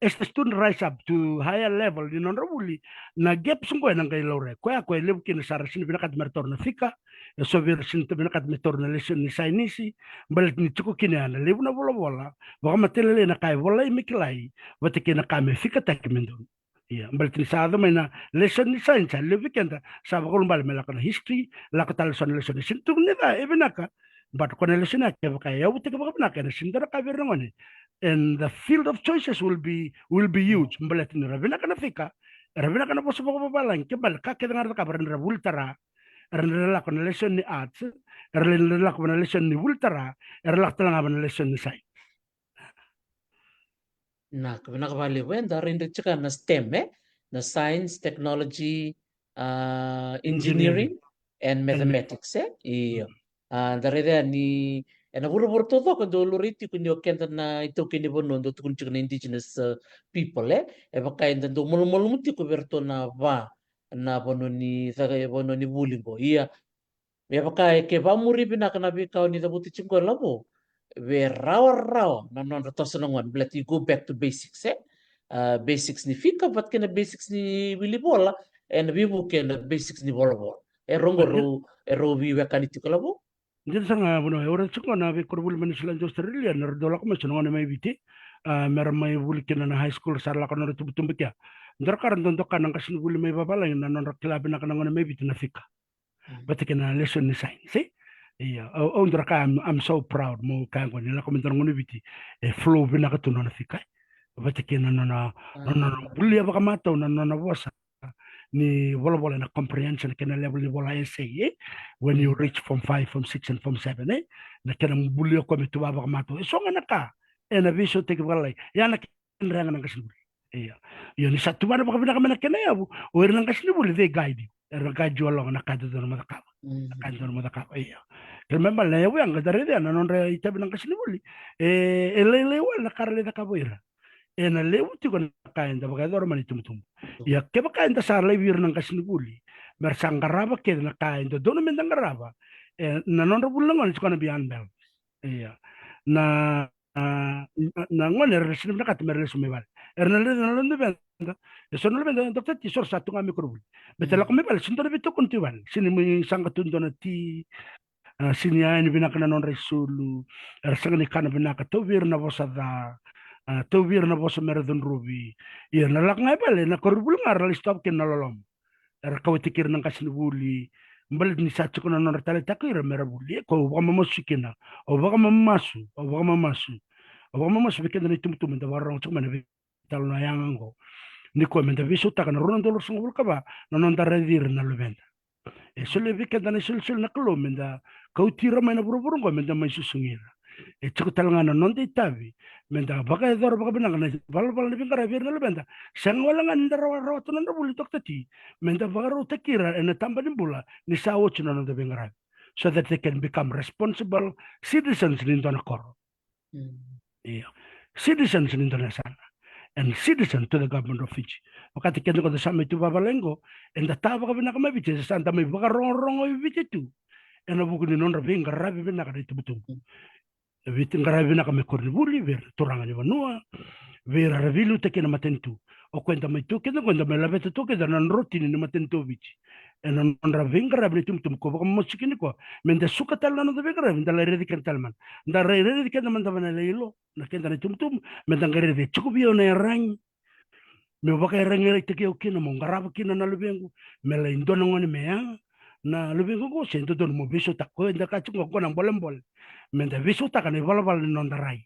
as the student rise up to higher level ni nodra vuli, na gaps qo ena qai laurai. Koya, koya e levu kina sa ra sega ni vinakata me ra taura na fika, e so vei ira sega ni vinakata me taura na lesoni ni sainisi, baleta ni tiko kina ya na levu na volavola, vakamatailalai na ka e volai me kilai vata kei na ka me fikataki me donu. Ia, baleta ni sa yaco mai na lesson ni science, a levu vei keda sa vakaulubale me lako na history, lako tale so na lesson. E sega ni tukuni ni ca, e vinaka. But ko na lesson ya kevaka e yavutaki vakavinaka, ena sega ni dua na ka vei ira na gone. And the field of choices will be, will be huge. Baleta ni ra vinaka na fika, ra vinaka na vosa vakavavalagi, ke bale ka kece ga ra cakava, ra na vuli tara, ra na lako na lesson ni arts, ra na lako na lesson ni vuli tara, ra lako tale ga na lesson ni science. Na ka vinaka vakalevu, eda rairai tiko na STEM, e? Na science, technology, uh, engineering, and mathematics, e? Io. A, da raica ni ena vuravura taucoko dau laurai tiko ni o keda na itaukei ni vanua dau tukuni tiko na indigenous, uh, people, e? E vaka eda dau malumalumu tiko vei iratou na va, na vanua ni, vanua ni vuli qo. Ia, me vaka e ke vakamuri vinaka na veika o ni cavuta tiko qo, Lavo, veirawarawa na nodra toso na gone, baleta you go back to basics, e? Uh, basics ni fika vata kei na basics ni wili vola, ena veivuke na basics ni volavola. E rau qo, rau, e rau veiwekani tiko, Lavo. Dina sara ga, vanua e ora tiko na veikoronivuli mai Niusiladi, Australia, na ra dau lako mai so na gone mai Viti, a, me ra mai vuli kina na high school, sa ra lako na nodra tubutubu kea. Dua na ka ra dau doka na qasenivuli mai vavalagi, na nodra kila vinaka na gone mai Viti na fika. Vata kei na lesson ni science, e? Ia, au, au dua na ka, I'm, I'm so proud, mo kaya qo ni lako mai dua na gone Viti, e flow vinaka tu nona fika, e? Vata kei na nona, nona bulia vakamatau na nona vosa ni volavola, ena comprehension, kei na level ni vola essay, e? When you reach form five, form six, and form seven, e? Na kena bulia koya me tu vakamatau. E so ga na ka ena veisautaki vakalai. Ia na kena rega na qasenivuli. Ia. Ia ni sa tuvana vakavinaka mai na kena yavu, o ira na qasenivuli, they guide you. Era guide you along na ka e dodonu mo cakava. Na ka e dodonu mo cakava. Ia. Kena ibalebale na yavu ya qo da raica na nodra itavi na qasenivuli. E, e lailai wale na ka ra lai cakava o ira. Ena levu tiko na ka eda vakayacora mai na itubutubu. Ia kevaka eda sa laivi ira na qasenivuli me ra sa qarava kece na ka e dodonu meda qarava, e, na nodra vuli na gone is gonna be unbalanced. Ia. Na, a, na, na gone era sega ni vinakata me ra lesu mai vale. Era na lesu na luveda. E so na luveda, Doctor T, so ra sa tu ga mai koronivuli. Me ta lako mai vale, sega ni dua na veitokoni tu i vale. Sega ni mai saqa tu dua na ti, a, sega ni yaya ni vinaka na nodra isulu. Era sega ni kana vinaka, tauvi ira na vosa ca, a, tauvi ira na vosa me ra cudruvi. Ia na lako ga i vale, na koronivuli ga ra lai sotava kina na loloma. Era kauwaitaki ira na qasenivuli, baleta ni sa tiko na nodra taleitaki o ira me ra vuli. Ia ko au vakamamasu kina, au vakamamasu, au vakamamasu, au vakamamasu vei keda na itubutubu eda vakarorogo tiko mai na veitalanoa yaga oqo. Nikua meda veisautaka na rua na udolu ruasagavulu ka va na noda raici ira na luveda. E solia vei keda na isolisoli na Kalou meda kauti ira mai na vuravura oqo, meda mai susugi ira. E tiko tale ga na noda itavi meda vakayacora vakavinaka na ivalavala ni veiqaravi vei ira na luveda. Sega wale ga ni da rawa, rawata na nodra vuli, Doctor T, meda vakarautaki ira ena taba ni bula ni sa oti na noda veiqaravi, so that they can become responsible citizens ni dua na koro. Io. Citizens ni dua na yasana. And citizen to the government of Fiji. Vakataki keda qo da sa mai tu vavalagi qo, eda ta vakavinaka mai Viti, eda sa da mai vakarogorogo i Viti tu ena vuku ni nodra veiqaravi vinaka na itubutubu. Veiqaravi vinaka me koronivuli, vei ira na turaga ni vanua, vei ira ra veiliutaki ena matanitu. O koya eda mai tu keda qo, eda mai laveta tu keda na drotini ni matanitu o Viti. Ena nodra veiqaravi na itubutubu, ko vakamamasu kina nikua, meda suka tale na noda veiqaravi, da lai raici keda tale mada. Da lai raici keda mada mai na lai ilo, na keda na itubutubu, meda qai raici e tiko vei au na iyaragi meu vakaiyaragitaki au kina, meu qarava kina na luvequ, me lai dua na gone me yaga. Na luvequ qo se dodonu mo veisautaka, ko eda kaya tiko qo na bolebole. Meda veisautaka na ivalavala ni noda rai.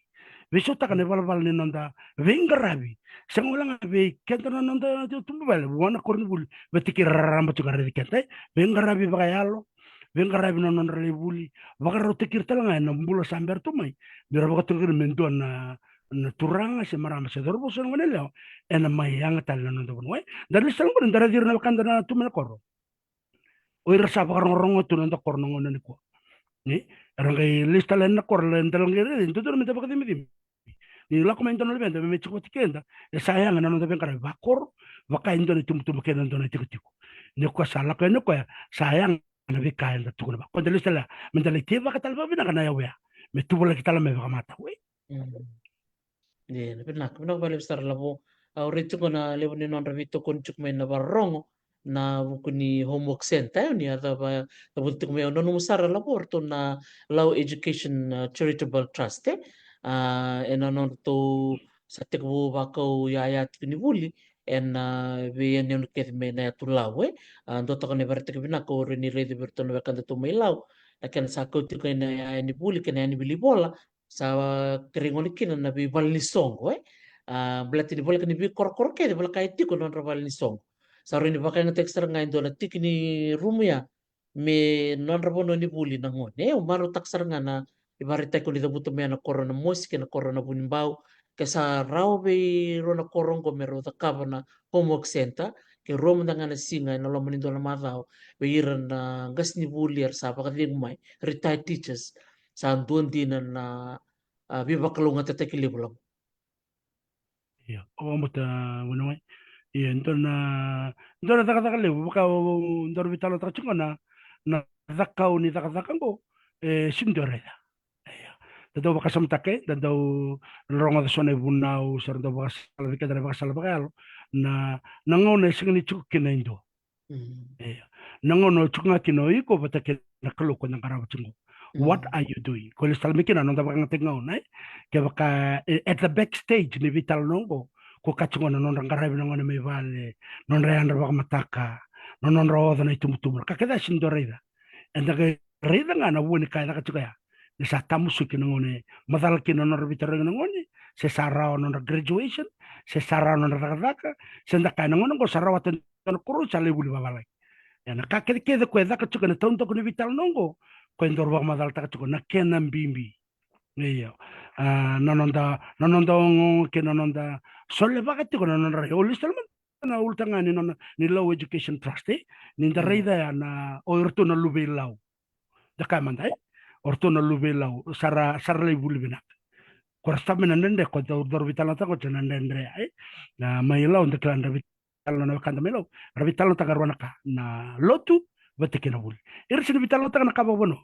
Veisautaka na ivalavala ni noda veiqaravi. Sega wale ga vei keda na noda tubu vale, vua na koronivuli, vei keda ra raraba tiko, raici keda, e? Veiqaravi vakayalo, veiqaravi na nodra lai vuli, vakarautaki ira tale ga ena bula sa bera tu mai, ni ra vakatokai ira me dua na, na turaga se marama se cauravou se na goneyalewa ena mai yaga tale na noda vanua, e? Da lesu tale qo, da raici ira na wekada na tu mai na koro. O ira sa vakarogorogo tu na noda koro na gauna nikua. Ni era qai lesu tale na koro, eda lai qai raici, dodonu meda vakacimicimi. Ni lako mai dua na luveda me mai tiko vata kei keda, e sa yaga na noda veiqaravi vakoro, vaka e dua na itubutubu kei na dua na itikotiko. Ni o koya sa lako yani o koya, sa yaga na veika eda tukuna vaka. Ko da lesu tale ya, meda lai teivaka tale vakavinaka na yavu ya, me tuvalaki tale mai vakamatau, e? Ia, na vinaka, vinaka vakalevu sara, Lavo. Au raica tiko na levu ni nodra veitokoni tiko mai na vakarorogo, na vuku ni homework center, e, ni a cava, cavuta tiko mai, au nanuma sara, Lavo, o ratou na Lau Education, uh, Charitable Trust, e? A, ena nodratou sa tekivu vakau yaya tiko ni vuli, ena veiyanuyanu kece mai na yatu Lau, e. A, dua toka na ivakaraitaki vinaka au rawa ni raica vei iratou na wekadatou mai Lau, na kena sa kau tiko ena yaya ni vuli kei na yaya ni vuli vola, sa kerei gona kina na veivale ni soqo, e. A, baleta ni voleka ni veikorokoro kece voleka e tiko na nodra vale ni soqo. Sa rawa ni vakayagataki sara ga e dua na tiki ni rumu ya me nodra vanua ni vuli na gone. E, au marautaka sara ga na ivakaraitaki o ni cavuta mai na koro na Mosi kei na koro na Vunibau, ke sa rawa vei rau na koro oqo me rau cakava na homework center, ke rua mada ga na siga ena loma ni dua na macawa vei ira na qasenivuli era sa vakacegu mai, retired teachers. Sa dua dina na, a, veivakalougatataki levu. Io, au vakabauta, Vuniwai. Io, dua na, dua na cakacaka levu, vaka au, dua na veitalanoataka tiko na, na cakau ni cakacaka oqo, e, sega ni dua raica. Io. Da dau vakasamataka, da dau rogoca so na ivunau, sa ra dau vakasala vei keda na vakasala vakayalo, na, na gauna e sega ni tiko kina e dua. Mm. Io. Na gauna o tiko ga kina o iko vata kei na Kalou ko da qarava tiko. What Mm. are you doing? Ko lesu tale mai kina na noda vakayagataki gauna, e? Kevaka, e, at the backstage ni veitalanoa oqo, ko ka tiko na nodra qaravi na gone mai vale, nodra yadra vakamataka, na nodra oca na itubutubu, na ka kece e sega ni dua raica. Eda qai raica ga na vua ni ka e caka tiko ya. Ni sa tamusuki na gone, macala kina na nodra veitarogi na gone, se sa rawa na nodra graduation, se sa rawa na nodra cakacaka, se da kaya na gone oqo sa rawata na koro, sa lai vuli vavalagi. Ia na ka kecekece ko e caka tiko ena taudaku ni veitalanoa oqo, ko e dau vakamacalataka tiko na kena bibi. Io. A, na noda, na noda ogaoga kei na noda solevaka tiko na nodra rai. Au lesu tale mada na ulutaga ni nona, ni Lau Education Trust, e? Ni da Mm. raica ya na, o iratou na luve i Lau. Da kaya mada, e? O ratou na luve i Lau, sa ra, sa ra lai vuli vinaka. Ko ra sa mai na dredre, ko dau, dau veitalanoataka oti na dredre, e? Na mai Lau, da kila na veitalanoa na wekada mai Lau. Ra veitalanoataka rua na ka, na lotu vata kei na vuli. Era sega ni veitalanoataka na ka vakavanua.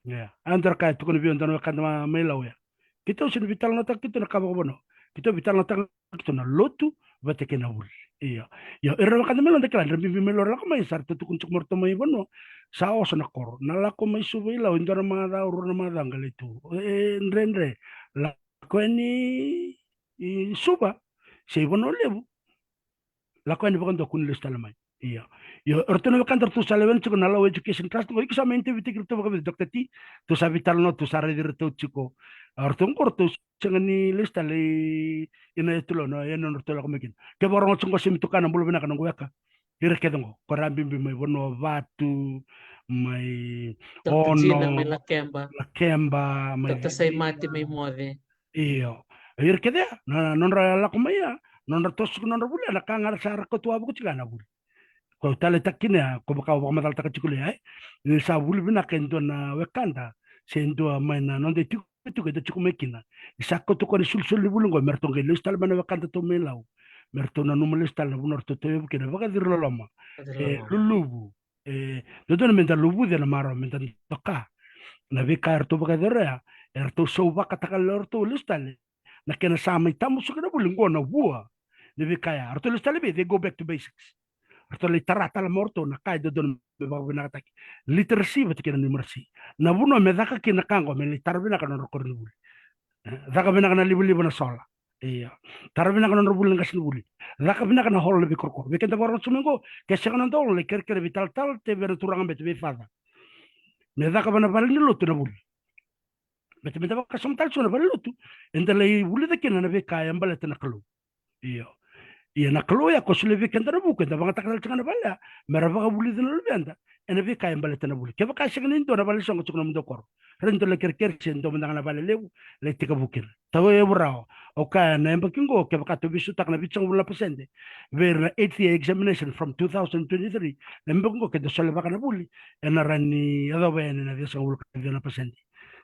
Ia. A dua ra ka e tukuna vei au dua na wekada ma-, mai Lau ya. Keitou sega ni veitalanoataka keitou na ka vakavanua. Keitou veitalanoataka keitou na lotu vata kei na vuli. Io. Io, era na wekada mai Lau da kila, era bibi mai Lau ra lako mai, sa ratou tukuna tiko mo ratou mai vanua. Sa oso na koro. Na lako mai Suva i Lau, e dua na macawa, rua na macawa qai lai tu. E, dredre. Lako yani i Suva, se i Vanua Levu. Lako yani vakadua, kua ni lesu tale mai. Io. Io, o ratou na wekada ratou sa lewena tiko na Lau Education Trust, o iko sa mai interview-taki iratou vakavica, Doctor T, tou sa veitalanoa, tou sa raici iratou tiko. A, o ratou oqo ratou sega ni lesu tale i, i na yatu Lau, na yanuyanu ratou lako mai kina. Ke vakarogo tiko oqo, sega ni tukuna, bula vinaka noqu weka. Ira kece oqo, ko ra bibi mai Vanuavatu, mai Doctor Ono, Tina mai Lakeba. Lakeba, mai Doctor Saimati mai Moce. Io. Ira kece ya, na, na nodra lako mai ya, nodra toso tiko nodra vuli ya, na ka ga ra sa ra kauta wavoki tiko ya na vuli. Ko au taleitaka kina ya, ko vaka au vakamacalataka tiko li ya, e? Ni sa vuli vinaka e dua na wekada, se dua mai na noda itikotiko e dau tiko mai kina. Ni sa kauta koya na isolisoli ni vuli oqo, me ratou qai lesu tale mai na wekadatou mai Lau. Me ratou nanuma lesu tale na vanua ratou tauyavu kina, vakaciriloloma. E, Ciriloloma. Luluvu. E, dodonu meda luvuci ena marau, meda doka. Na veika eratou vakayacora ya, eratou sauvakataka o ratou lesu tale. Na kena sa mai tamusuki na vuli qo na vua ni veika ya. Eratou lesu tale vei, they go back to basics. Eratou lai tara tale mai o ratou na ka e dodonu me vakavinakataki. Literacy vata kei na numeracy. Na vanua me caka kina na ka qo me lai tara vinaka na nodra koronivuli. E, caka vinaka na livaliva, na sola. Io. Tara vinaka na nodra vuli na qasenivuli. Caka vinaka na hall na veikorokoro. Vei keda vakarorogo tiko mai qo, ke sega na noda hall, lai kerekere vei talatala, tevere na turaga bete, vei father. Me caka vei na vale ni lotu na vuli. Bete meda vakasamataka tiko na vale ni lotu, eda lai vulica kina na veika e baleta na Kalou. Io. Ia na Kalou ya ko solia vei keda na vuku, eda vakayagataka tale tiko ga na vale ya, me ra vakavulici na luveda ena veika e baleta na vuli. Kevaka e sega ni dua na vale ni soqo tiko ena nomudou koro, rawa ni dou lai kerekere se dua mada ga na vale levu, lai tekivu kina. Tauyavu rawa. Au kaya na yabaki qo, kevaka tou veisautaka na vitusagavulu na pasede vei ira na eighth year examination from two thousand twenty-three, na yabaki qo keda solevaka na vuli, ena rawa ni yacova yani na ciwasagavulu ka ciwa na pasede.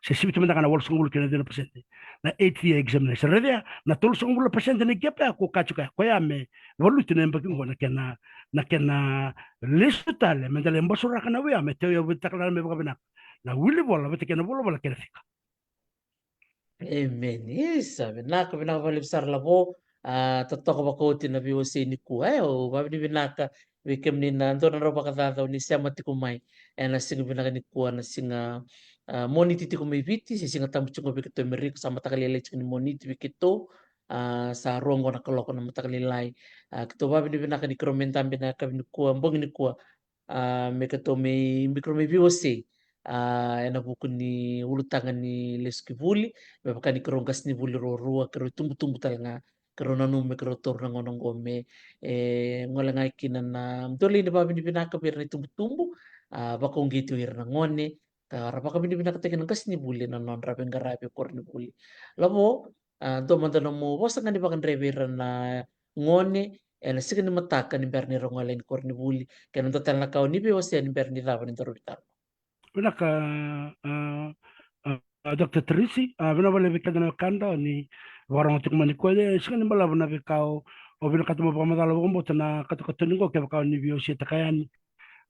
Se sivita mada ga na walusagavulu kei na ciwa na pasede na eighth year examination. Raica ya, na tolusagavulu na pasede na gap ya ko kaya tiko ya, koya me valuti na yabaki qo na kena, na kena lesu tale, meda lai basuraka na vei ya, me tauyavutaka tale me vakavinaka na wilivola vata kei na volavola kei na fika. Amen. Isa, vinaka, vinaka vakalevu sara Lavo. A, totoka vakaoti na veiwasei nikua, e, au vakavinavinaka vei kemuni na dua na drau vakacaca o ni sema tiko mai ena siga vinaka nikua, na siga, a, Moniti tiko mai Viti, se Siga Tabu tiko vei keitou Amerika, sa mataka lailai tiko ni Moniti vei keitou. A, sa rua qo na kaloko na mataka lailai. A, keitou vakavinavinaka ni keirau mai dabe ena yakavi nikua, bogi nikua. A, me keitou mai, me keirau mai veiwasei. A, ena vuku ni ulutaga ni lesu ki vuli, me vaka ni keirau qasenivuli ruarua, keirau itubutubu tale ga, keirau nanuma me keirau taura na gauna qo me, e, gole ga kina na dua na vakavinavinaka vei ira na itubutubu, a, vakauqeti o ira na gone, ka ra vakavinavinakataki na qasenivuli ena nodra veiqaravi e koronivuli. Lavo, a, dua mada nomu vosa ga ni vakadre vei ira na gone ena siga ni mataka ni bera ni ra gole i koronivuli, kei na dua tale na ka o ni veiwasea ni bera ni cava ni daru veitalanoa. Vinaka, a, a, a, Doctor Teresi, a, vinaka vakalevu vei keda na wekada ni vakarogo tiko mai nikua. E sega ni balavu na veika o, o vinakata mo vakamacala vakabauta na katokatoni qo, kevaka o ni veiwaseitaka yani,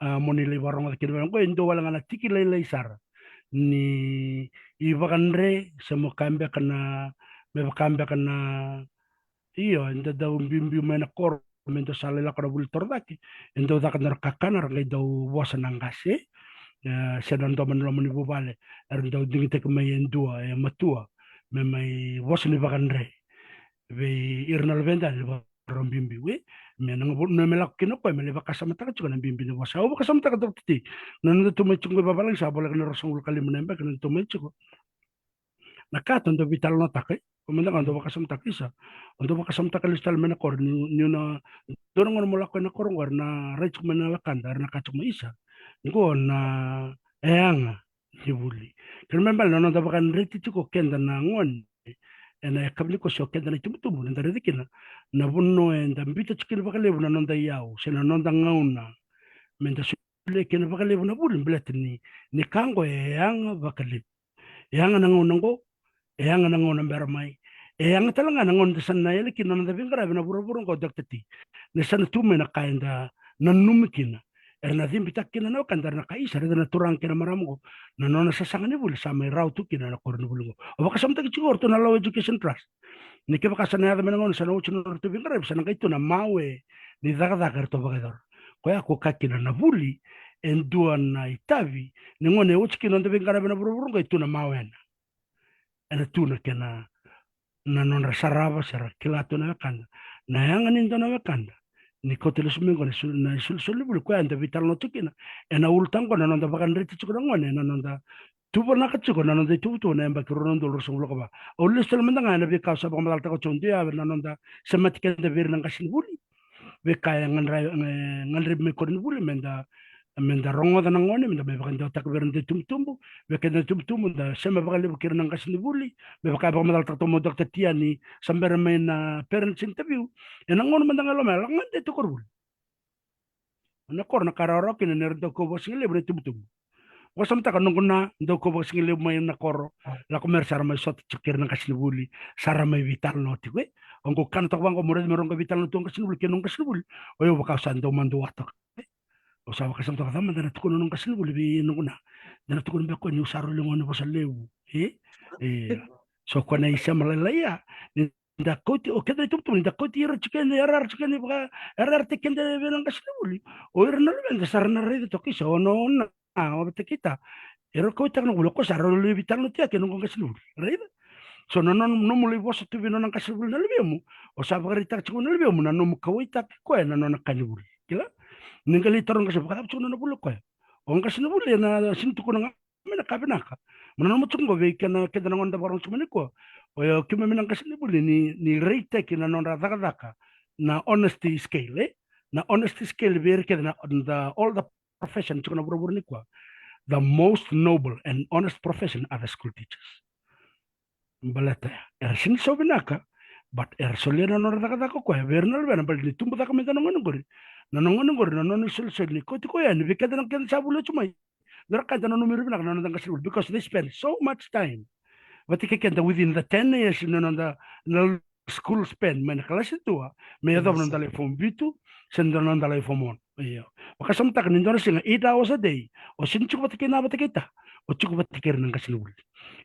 a, mo ni lai vakarogoca kina vei au. Qo e dua wale ga na tiki lailai sara ni ivakadre, se mo kaya beka na, me vaka beka na, io, eda dau biubiu mai na koro, me dau sa lai lako na vuli torocake, e dau caka na nodra kakana, ra qai dau vosa na qase, e, se na domo ni loma ni vuvale, era dau digitaki mai e dua, e matua, me mai vosa ni vakadre vei ira na luveda ni vakarau biubiu, e, me na gauna me lako kina o koya me lai vakasamataka tiko na biubiu ni vosa. Au vakasamataka, Doctor T, na noda tu mai tiko qo i vavalagi, sa voleka na ruasagavulu ka lima na yabaki na noda tu mai tiko. Na ka tou dau veitalanoataka, e, o mada ga dau vakasamataka, isa, o dau vakasamataka lesu tale mai na koro, niu, niu na, dua na gauna mo lako ena koro qo, era na rai tiko mai na wekada, era na kaya tiko mai, isa, qo na yaga ni vuli. Kena ibalebale na noda vakadreti tiko keda na gone ena yakavi nikua, se o keda na itubutubu, na da raica kina na vanua eda biuta tiko kina vakalevu na noda iyau se na noda gauna me da solia kina vakalevu na vuli, baleta ni, ni ka qo e yaga vakalevu. E yaga na gauna qo, e yaga na gauna bera mai, e yaga tale ga na gauna da sa na yali kina na noda veiqaravi ena vuravura qo, Doctor T. Ni sa na tu mai na ka eda nanumi kina, era na cibitaka kina na wekada, era na kaya, isa, raica na turaga kei na marama qo, na nona sasaga ni vuli sa mai rawa tu kina na koronivuli qo. O vakasamataki tiko o ratou na Lau Education Trust ni kevaka sa na yaco mai na gauna sa na oti na nodratou veiqaravi, sa na qai tu na mawe ni cakacaka eratou vakayacora. Koya ko kaya kina na vuli e dua na itavi ni gauna e oti kina na noda veiqaravi ena vuravura qo, e tu na mawena. Ena tu na kena, na nodra sarava se ra kila tu na wekada na yaga ni dua na wekada ni kauta lesu mai qo na isol-, na isolisoli ni vuli. Koya eda veitalanoa tiko kina ena ulutaga qo, na noda vakadreti tiko na gone ena noda tuvanaka tiko na noda ituvatuva na yabaki rua na udolu ruasagavulu ka va. Au lesu tale mada ga ena veika au sa vakamacalataka tiko, dua ya na noda semati keda vei ira na qasenivuli, veika e gadra-, e gadrevi mai koronivuli me da, me da rogoca na gone, me da mai vakadewataka vei ira na noda itubutubu, vei keda na itubutubu da sema vakalevu kei ira na qasenivuli, me vaka e vakamacalataka tiko mai o Doctor T ni sa bera mai na parents interview, ena gauna mada ga e loma, e lako ga dei tu koronivuli. Na koro na ka rawarawa kina ni ra dau kau vakasigalevu na itubutubu. Vakasamataka noqu na dau kau vakasigalevu mai na koro, lako mai ra sa ra mai sota tiko kei ira na qasenivuli, sa ra mai veitalanoa tiko, e. Oqo kana toka vaqo, mo raica me ra qai veitalanoa tu o qasenivuli kei na noqu qasenivuli. O yau vaka au sa dau madua toka, e. Au sa vakasamataka, cava mada na tukuna na noqu qasenivuli vei noqu na? Da na tukuna beka o koya niu sa rui lai gone vosa levu, e? E. So koya na isema lailai ya, ni da kauti, o keda na itubutubu, ni da kauti ira tiko kina, yarayara tiko kina, vaka, yarayara tiko kina vei na qasenivuli. O ira na luveda sa ra na raica toka, isa, o na, o na, a, o vata kei ta. Era kauaitaka na vuli, o koya sa ra lai veitalanoa tiko kei na noqu qasenivuli. Raica? So na, na nomu lai vosa tu vei na nona qasenivuli na luvemu, o sa vakaraitaka tiko na luvemu na nomu kauaitaki koya na nona ka ni vuli. Kila? Ni qai lai taroga, qase, vakacava tiko na nona vuli o koya? O qasenivuli ena sega ni tukuna ga mai na ka vinaka. Mo nanuma tiko qo vei keda, keda na gone da vakarorogo tiko mai nikua. O yau, keimami na qasenivuli, ni, ni raitaki na nodra cakacaka na honesty scale, e? Na honesty scale vei ira kece na, na all the profession tiko na vuravura nikua. The most noble and honest profession are the school teachers. Baleta era sega ni so vinaka, but era solia na nodra cakacaka o koya vei ira na luvena, baleta ni tubu caka mai na gone qori. Na gone qori, na nona isolisoli ni kauti koya yani vei keda na, keda sa vuli oti mai. Dua na ka eda nanumi ira vinaka na noda qasenivuli, because they spend so much time vata kei keda within the ten years na noda, na school span, mai na kalasi dua me yacova na noda lai form vitu se na noda lai form one. Io. Vakasamataka ni dua na siga, eight hours a day, o sega ni tiko vata kei na, vata kei ta, o tiko vata kei ira na qasenivuli.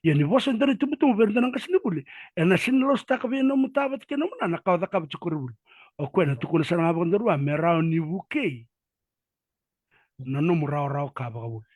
Ia ni vosa e dua na itubutubu vei ira na qasenivuli, ena sega ni lasutaka vei nomu ta vata kei nomu na na ka o cakava tiko koronivuli. O koya na tukuna sara ga vakadua me rawa ni vukei na nomu rawarawa ka vakavuli.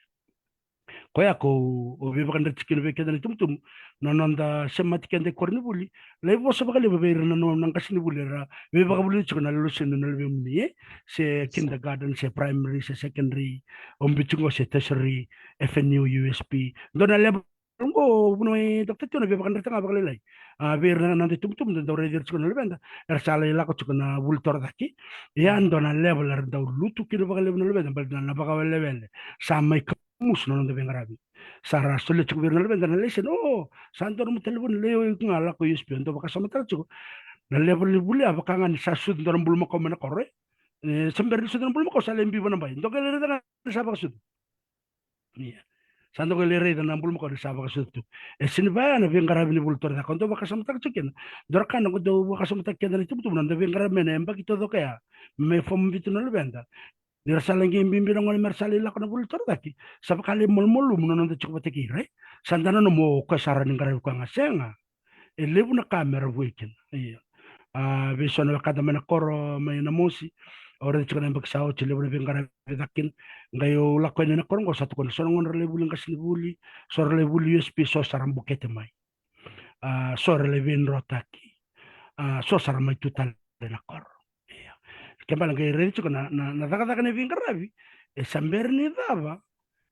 Koya ko au veivakadreti kina vei keda na itubutubu, na noda semati keda i koronivuli. Lai vosa vakalevu vei ira na, na qasenivuli era veivakavulici tiko na lolosoi ni na luvemuni, e? Se kindergarten, se primary, se secondary, o biu tiko qo se tertiary, F N U, U S P. Dua na level qo, vunau e Doctor Tio, na veivakadreti ga vakalailai. A, vei ira na noda itubutubu da dau raici ira tiko na luveda, era sa lai lako tiko na vuli torocake. Ia dua na level era dau lutu kina vakalevu na luveda, baleta na vakawelewele sa mai kamusu na noda veiqaravi. Sa ra solia tiko vei ira na luveda na lesson, o, sa dua nomu talevoni, lai o iko ga lako U S P, dau vakasamataka tiko. Na level ni vuli a vaka ga ni sa sucu dua na bulumakau mai na koro, e? E, sa bera ni sucu na bulumakau, sa lai biu va na bai. Dua qai lai raica ga ni sa vakasucu. Ia. Sa dua qai lai raica na bulumakau ni sa vakasucu tu. E sega ni vaya na veiqaravi ni vuli torocake. Au dau vakasamataka tiko kina. Dua na ka na qai dau vakasamataka keda na itubutubu, na noda veiqaravi mai na yabaki taucoko ya, me form vitu na luveda. Ni ra sa lai qai biubiu na gone me ra sa lai lako na vuli torocake, sa vaka lai malumalumu na noda tiko vata kei ira, e? Sa da nanuma o koya sa rawa ni qaravi koya ga, sega. E levu na ka me ra vukei kina. Ia. A, vei so na wekada mai na koro mai Namosi, au raica tiko na yabaki sa oti, levu na veiqaravi caka kina. Qai au lako yani na koro qo, sa tukuna, so na gone ra lai vuli qasenivuli, so ra lai vuli U S P, so sa ra bukete mai. A, so ra lai veidrotaki. A, so sa ra mai tu tale na koro. Ia. Ke bale qai raici tiko na, na, na cakacaka ni veiqaravi, e sa bera ni cava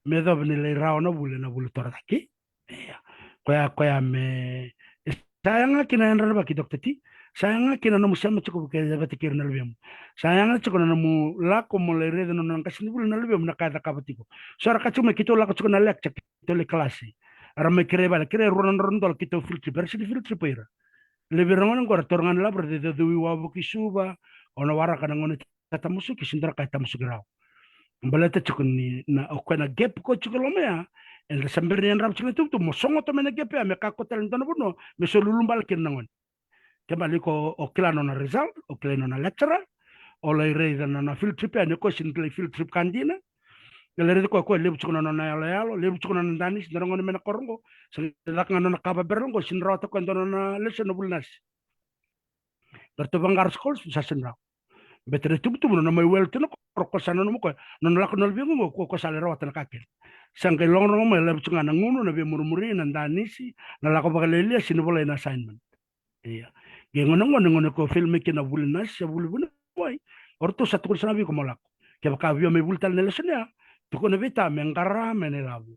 me yacova ni lai rawa na vuli, na vuli torocake. Ia. Koya, koya me, e sa yaga kina na yadra na vaki, Doctor T. Sa yaga kina na nomu sema tiko vata kei ira na luvemu. Sa yaga tiko na nomu lako mo lai raica na nona qasenivuli na luvemu na ka e cakava tiko. So era kaya tiko mai, keitou lako tiko na lecture, keitou lai kalasi. Era mai kerei vale, kerei rua na drau na dola, keitou field trip. Era sega ni field trip o ira. Levu ira na gone qo era taura ga na lavo, ra ceuceu i wavoki Suva, o na waraka na gone tatamusuki, sega ni dua na ka e tamusuki rawa. Baleta tiko ni na, o koya na gap ko tiko loma ya, eda sa bera ni yadrava tiko na itubutubu mo sogota mai na gap ya, me kakua tale e dua na vanua me soli ulubale kina na gone. Ke bale iko o kila nona result, o kila nona lecturer, o lai raica na, na field trip ya, ni o koya sega ni kilai field trip ka dina. Ke lai raica o koya, o koya levu tiko na nona yaloyalo, levu tiko na nona danisi, dua na gone mai na koro qo, sa qai caka ga na nona ka vabera qo, sega ni rawata o koya e dua na nona lesson na vuli nasi. Qai ratou vaqara scholarship, sa sega ni rawa. Baleta na itubutubu na nona mai well tu na koro, o koya sa nanuma o koya, na nona lako na luvequ qo, o koya sa lai rawata na ka kece. Sa qai logaloga mai, levu tiko ga na gunu, na veimurimuri, na danisi, na lako vakalialia, sega ni volai na assignment. Ia. Qai gone qo, na gone ko fail mai kina na vuli nasi, se vuli vuniwai, o ratou sa tukuna sara ga vei iko mo lako. Kevaka o via mai vuli tale na lesson ya, tukuna vei ta me qara mai na ilavo,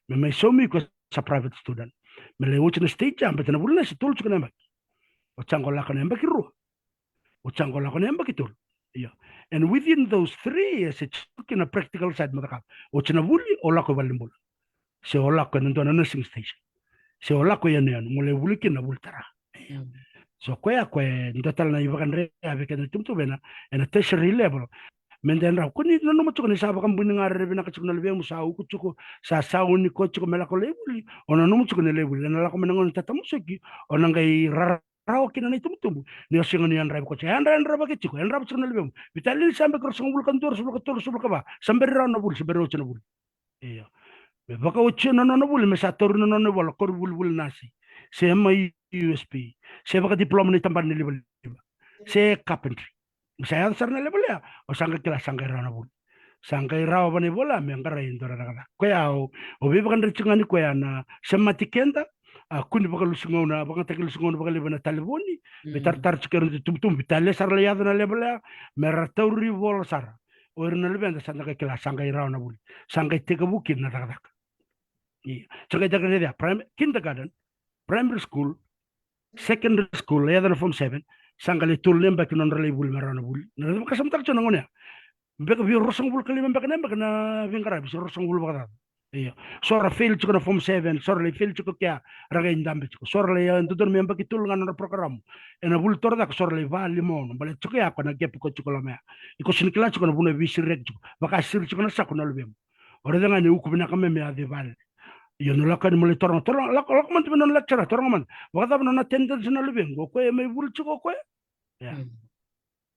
me mai saumi iko sa private student. Me lai oti na stage ya, baleta na vuli nasi tolu tiko na yabaki. Oti ya qo lako na yabaki rua. Oti ya qo lako na yabaki tolu. Ia. And within those three years, e tiko kina na practical side mo cakava. Oti na vuli, o lako i valenibula. Se o lako ena dua na nursing station. Se o lako i yanuyanu, mo lai vuli kina na vuli tara. Mm. So koya, koya e dua tale na ivakadre ya vei keda na itubutubu ena, ena tertiary level. Me da yadrava, ko ni nanuma tiko ni sa vakabuni ga rere vinaka tiko na luvemu, sa uku tiko, sa sauni koya tiko me lako lai vuli. O nanuma tiko ni lai vuli, ena lako mai na gone tatamusuki, o na qai rara rawa kina na itubutubu. Ni o sega ni yadravi koya tiko, yadra, yadravaki tiko, yadrava tiko na luvemu. Veitalia ni sa yabaki ruasagavulu ka dua, ruasagavulu ka tolu, ruasagavulu ka va, sa bera ni rawa na vuli, sa bera ni oti na vuli. Ia. Me vakaotia na nona vuli, me sa tauri na nona ivola, koronivuli, vuli nasi, se mai U S P, se vakadiploma ni tabana ni livaliva, se carpentry. Me sa yaco sara na level ya, o sa qai kila sa qai rawa na vuli. Sa qai rawa va na ivola me qarai e dua na cakacaka. Koya au, au veivakadreti ga ni koya na semati keda, a, kua ni vakalusi gauna, vakayagataki lusi gauna vakalevu ena talevoni, me, mm, taratara tiko era na itubutubu, veitalia sa ra lai yaco na level ya, me ra tauri ivola sara. O ira na luveda sa da qai kila sa qai rawa na vuli. Sa qai tekivu kina na cakacaka. Ia. Sa qai caka raica, prim-, kindergarten, primary school, secondary school, lai yaco na form seven, sa qai lai tolu na yabaki nodra lai vuli me rawa na vuli. Na raica, vakasamataka tiko na gone ya. Beka via ruasagavulu ka lima beka na yabaki na veiqaravi, se ruasagavulu vakacaca. Io. So ra fail tiko na form seven, so ra lai fail tiko kea, ra qai dabe tiko. So ra lai, e, dodonu me yabaki tolu ga na nodra program. Ena vuli torocake, so ra lai va, lima, ono. Baleta tiko ya ko na gap ko tiko loma ya. Iko sega ni kila tiko na vanua e veisiriyaki tiko. Vakasiri tiko na sako na luvemu. O raica ga ni uku vinaka me, me yaco i vale. Io, na lako yani mo lai taroga, taroga, lako, lako mada vei nona lecturer, taroga mada. Vakacava nona attendance na luvequ, o koya e mai vuli tiko o koya? Ia. Mm.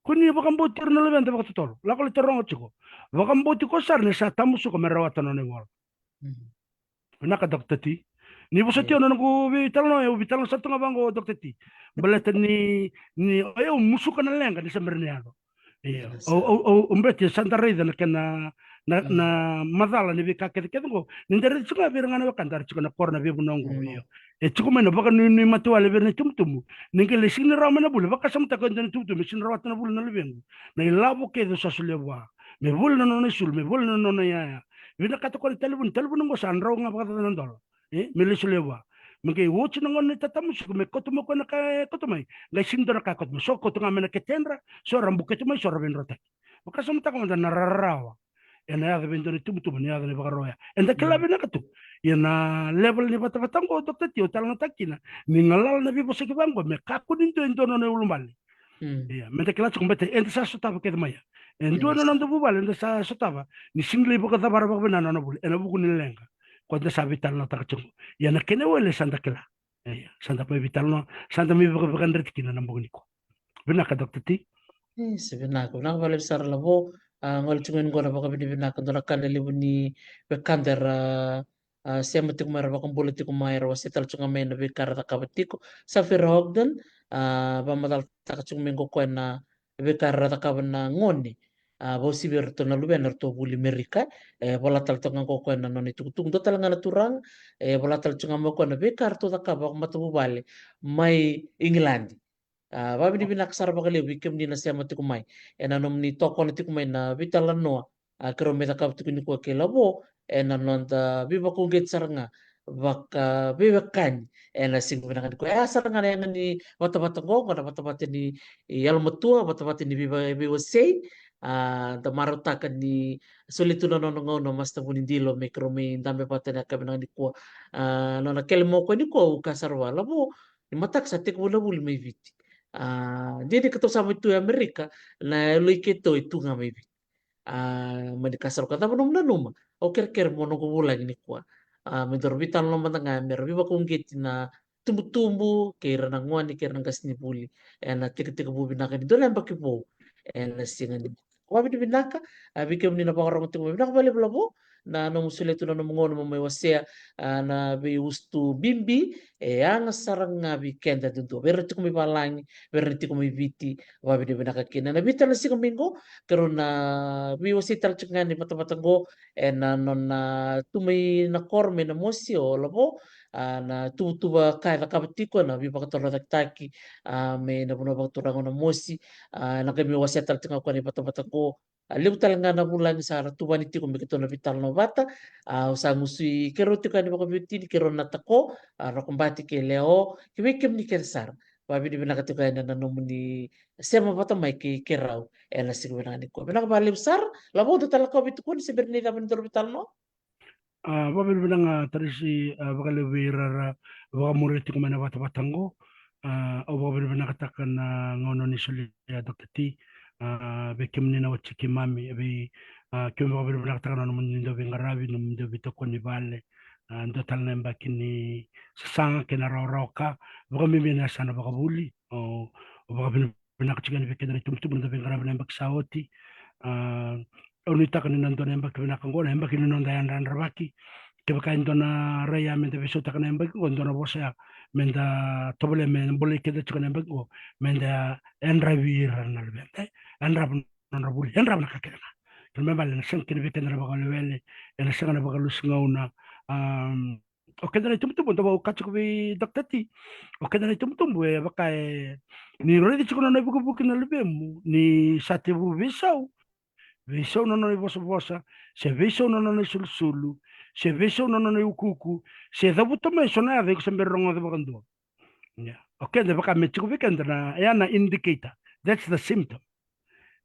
Ko ni vakabauti ira na luveda vakatotolo. Lako lai taroga tiko. Vakabauti koya sara ni sa tamusuka me rawata na nona ivola. Mm. Vinaka, Doctor T. Ni vosoti au na noqu veitalanoa, au veitalanoa sara tu ga vaqo, Doctor T. Baleta ni, ni, o yau musuka na leqa ni sa bera ni yaco. Io. Yes. Au, au, au, au beti sa da raica na kena, na, na macala ni veika kecekece oqo. Ni da raica tiko ga vei ira ga na wekada era tiko na koro na veivanua oqo, io. E tiko mai na vakanuinui mate wale vei ira na itubutubu. Ni qai lai sega ni rawa mai na vuli, vakasamataka e dua na itubutubu, me sega ni rawata na vuli na luvequ. Na ilavo kece au sa solia vua. Me voli na nona isulu, me voli na nona iyaya. Vinakata koya na talevoni, talevoni oqo sa drau ga vakacaca na dola. E, me lai solia vua. Me qai oti na gauna ni tatamusuki, me kauta mai koya na ka e kauta mai. Qai sega ni dua na ka e kauta mai. So kauta ga mai na ketedra, so ra buketu mai, so ra veidrotaki. Vakasamataka mada na rarawa ena yaco vei dua na itubutubu, na yaco ni Vakarauwai. Eda kila vinaka tu. Ia na level ni vatavata oqo, Doctor T, au talanoataka kina, ni galala na veivosaki vaqo me kakua ni dua e dua na nona iulubale. Ia, meda kila tiko, baleta eda sa sotava kece mai ya. E dua na noda vuvale eda sa sotava, ni sega ni lai vakacavara vakavinaka na nona vuli ena vuku ni leqa. Ko da sa veitalanoataka tiko. Ia na kena iwali sa da kila. Ia, sa da mai veitalanoa, sa da mai vakavakadreti kina na bogi nikua. Vinaka, Doctor T. Io, sa vinaka, vinaka vakalevu sara Lavo. A, gole tiko mai qo na vakavinavinaka, dua na ka na levu ni wekada era, a, sema tiko mai, era vakabula tiko mai, era wasea tale tiko ga mai na veika era cakava tiko. Safira Ogden, a, vakamacalataka tiko mai qo koya na veika era cakava na gone. A, vakauasivi iratou na luvena eratou vuli Merika. E vola tale toka ga qo koya na nona itukutuku. Dua tale ga na turaga, e vola tale tiko ga mai koya na veika eratou cakava vakamatavuvale mai Igiladi. A, vakavinavinaka sara vakalevu vei kemuni na sema tiko mai ena nomuni tokona tiko mai na veitalanoa. A, keirau mai cakava tiko nikua kei Lavo ena noda veivakauqeti sara ga vakaveiwekani ena siga vinaka nikua. E a sara ga na yaga ni vatavata qo, qo na vatavata ni yalomatua, vatavata ni veiwa-, veiwasei. A, da marautaka ni solia tu na nona gauna o Master Vunidilo me keirau mai dabe vata ena yakavi vinaka nikua. A, nona kele mai o koya nikua, au kaya sara vua, Lavo, ni mataka sa tekivu na vuli mai Viti. A, dia ni keitou sa mai tu e Amerika, na yaloi keitou e tu ga mai Viti. A, mani kaya sara o koya, cava nomu nanuma? Au kerekere mo noqu vulagi nikua. A, me daru veitalanoa mada ga mera veivakauqeti na tubutubu kei ira na gone kei ira na qasenivuli ena tekitekivu vinaka ni dua na yabaki vou ena siga ni. Vakavinavinaka, a, vei kemuni na vakarorogo tiko mai, vinaka vakalevu Lavo na nomu solia tu na nomu gauna mo mai wasea, a, na veiusutu bibi e yaga sara ga vei keda duadua, vei ira tiko mai valagi, vei ira tiko mai Viti. Vakavinavinaka kina. Na veitala na siga mai qo, keirau na veiwasei tale tiko ga ni vatavata qo ena nona tu mai na koro mai Namosi o Lavo, a, na tuvatuva ka e cakava tiko na veivakatorocaketaki, a, mai na vanua vakaturaga o Namosi. A, na qai mai wasea tale tiko ga o koya na ivatavata qo. A, levu tale ga na vulagi sa ra tuvani tiko me keitou na veitalanoa vata. A, au sa gusu i keirau tiko yani vakaveiwatini, keirau na Tako, a, Rokobati kei Leo, kei vei kemuni kece sara. Vakavinavinaka tiko yani na nomuni sema vata mai kei keirau ena siga vinaka nikua. Vinaka vakalevu sara. Lavo, dua tale na ka o veitukuni se bera ni cava ni daru veitalanoa? A, vakavinavinaka Tarisi, a, vakalevu vei ira era vakamuria tiko mai na vatavata qo. A, au vakavinavinakataka na gauna ni solia, Doctor T. A, vei kemuni na wati keimami, vei, a, keimami vakavinavinakataka na nomuni dau veiqaravi, nomuni dau veitokoni vale. A, dua tale na yabaki ni sasaga kei na rawarawa ka, vakabibi na yasana vakavuli. O, au vakavinavinaka tiko yani vei keda na itubutubu na dau veiqaravi na yabaki sa oti. A, au nuitaka ni na dua na yabaki vinaka oqo, na yabaki ni noda yadrayadravaki. Kevaka e dua na rai ya meda veisautaka na yabaki oqo, dua na vosa ya meda tovolea me bolei keda tiko na yabaki oqo, meda yadravi ira na luveda, e, yadrava na nodra vuli, yadrava na ka kece ga. Kena ibalebale ena sega kina vei keda na vakawelewele, ena sega na vakalusi gauna. Am, o keda na itubutubu, dau vaka au kaya tiko vei Doctor T, o keda na itubutubu e vaka e, ni raici tiko na nona ivukivuki na luvemu ni sa tevu veisau, veisau na nona ivosavosa, se veisau na nona isulusulu, se veisau na nona iukuuku, se cavuta mai eso na yaca iko se bera ni rogoca vakadua. Ia, o keda vaka me tiko vei keda na, ya na indicator. That's the symptom.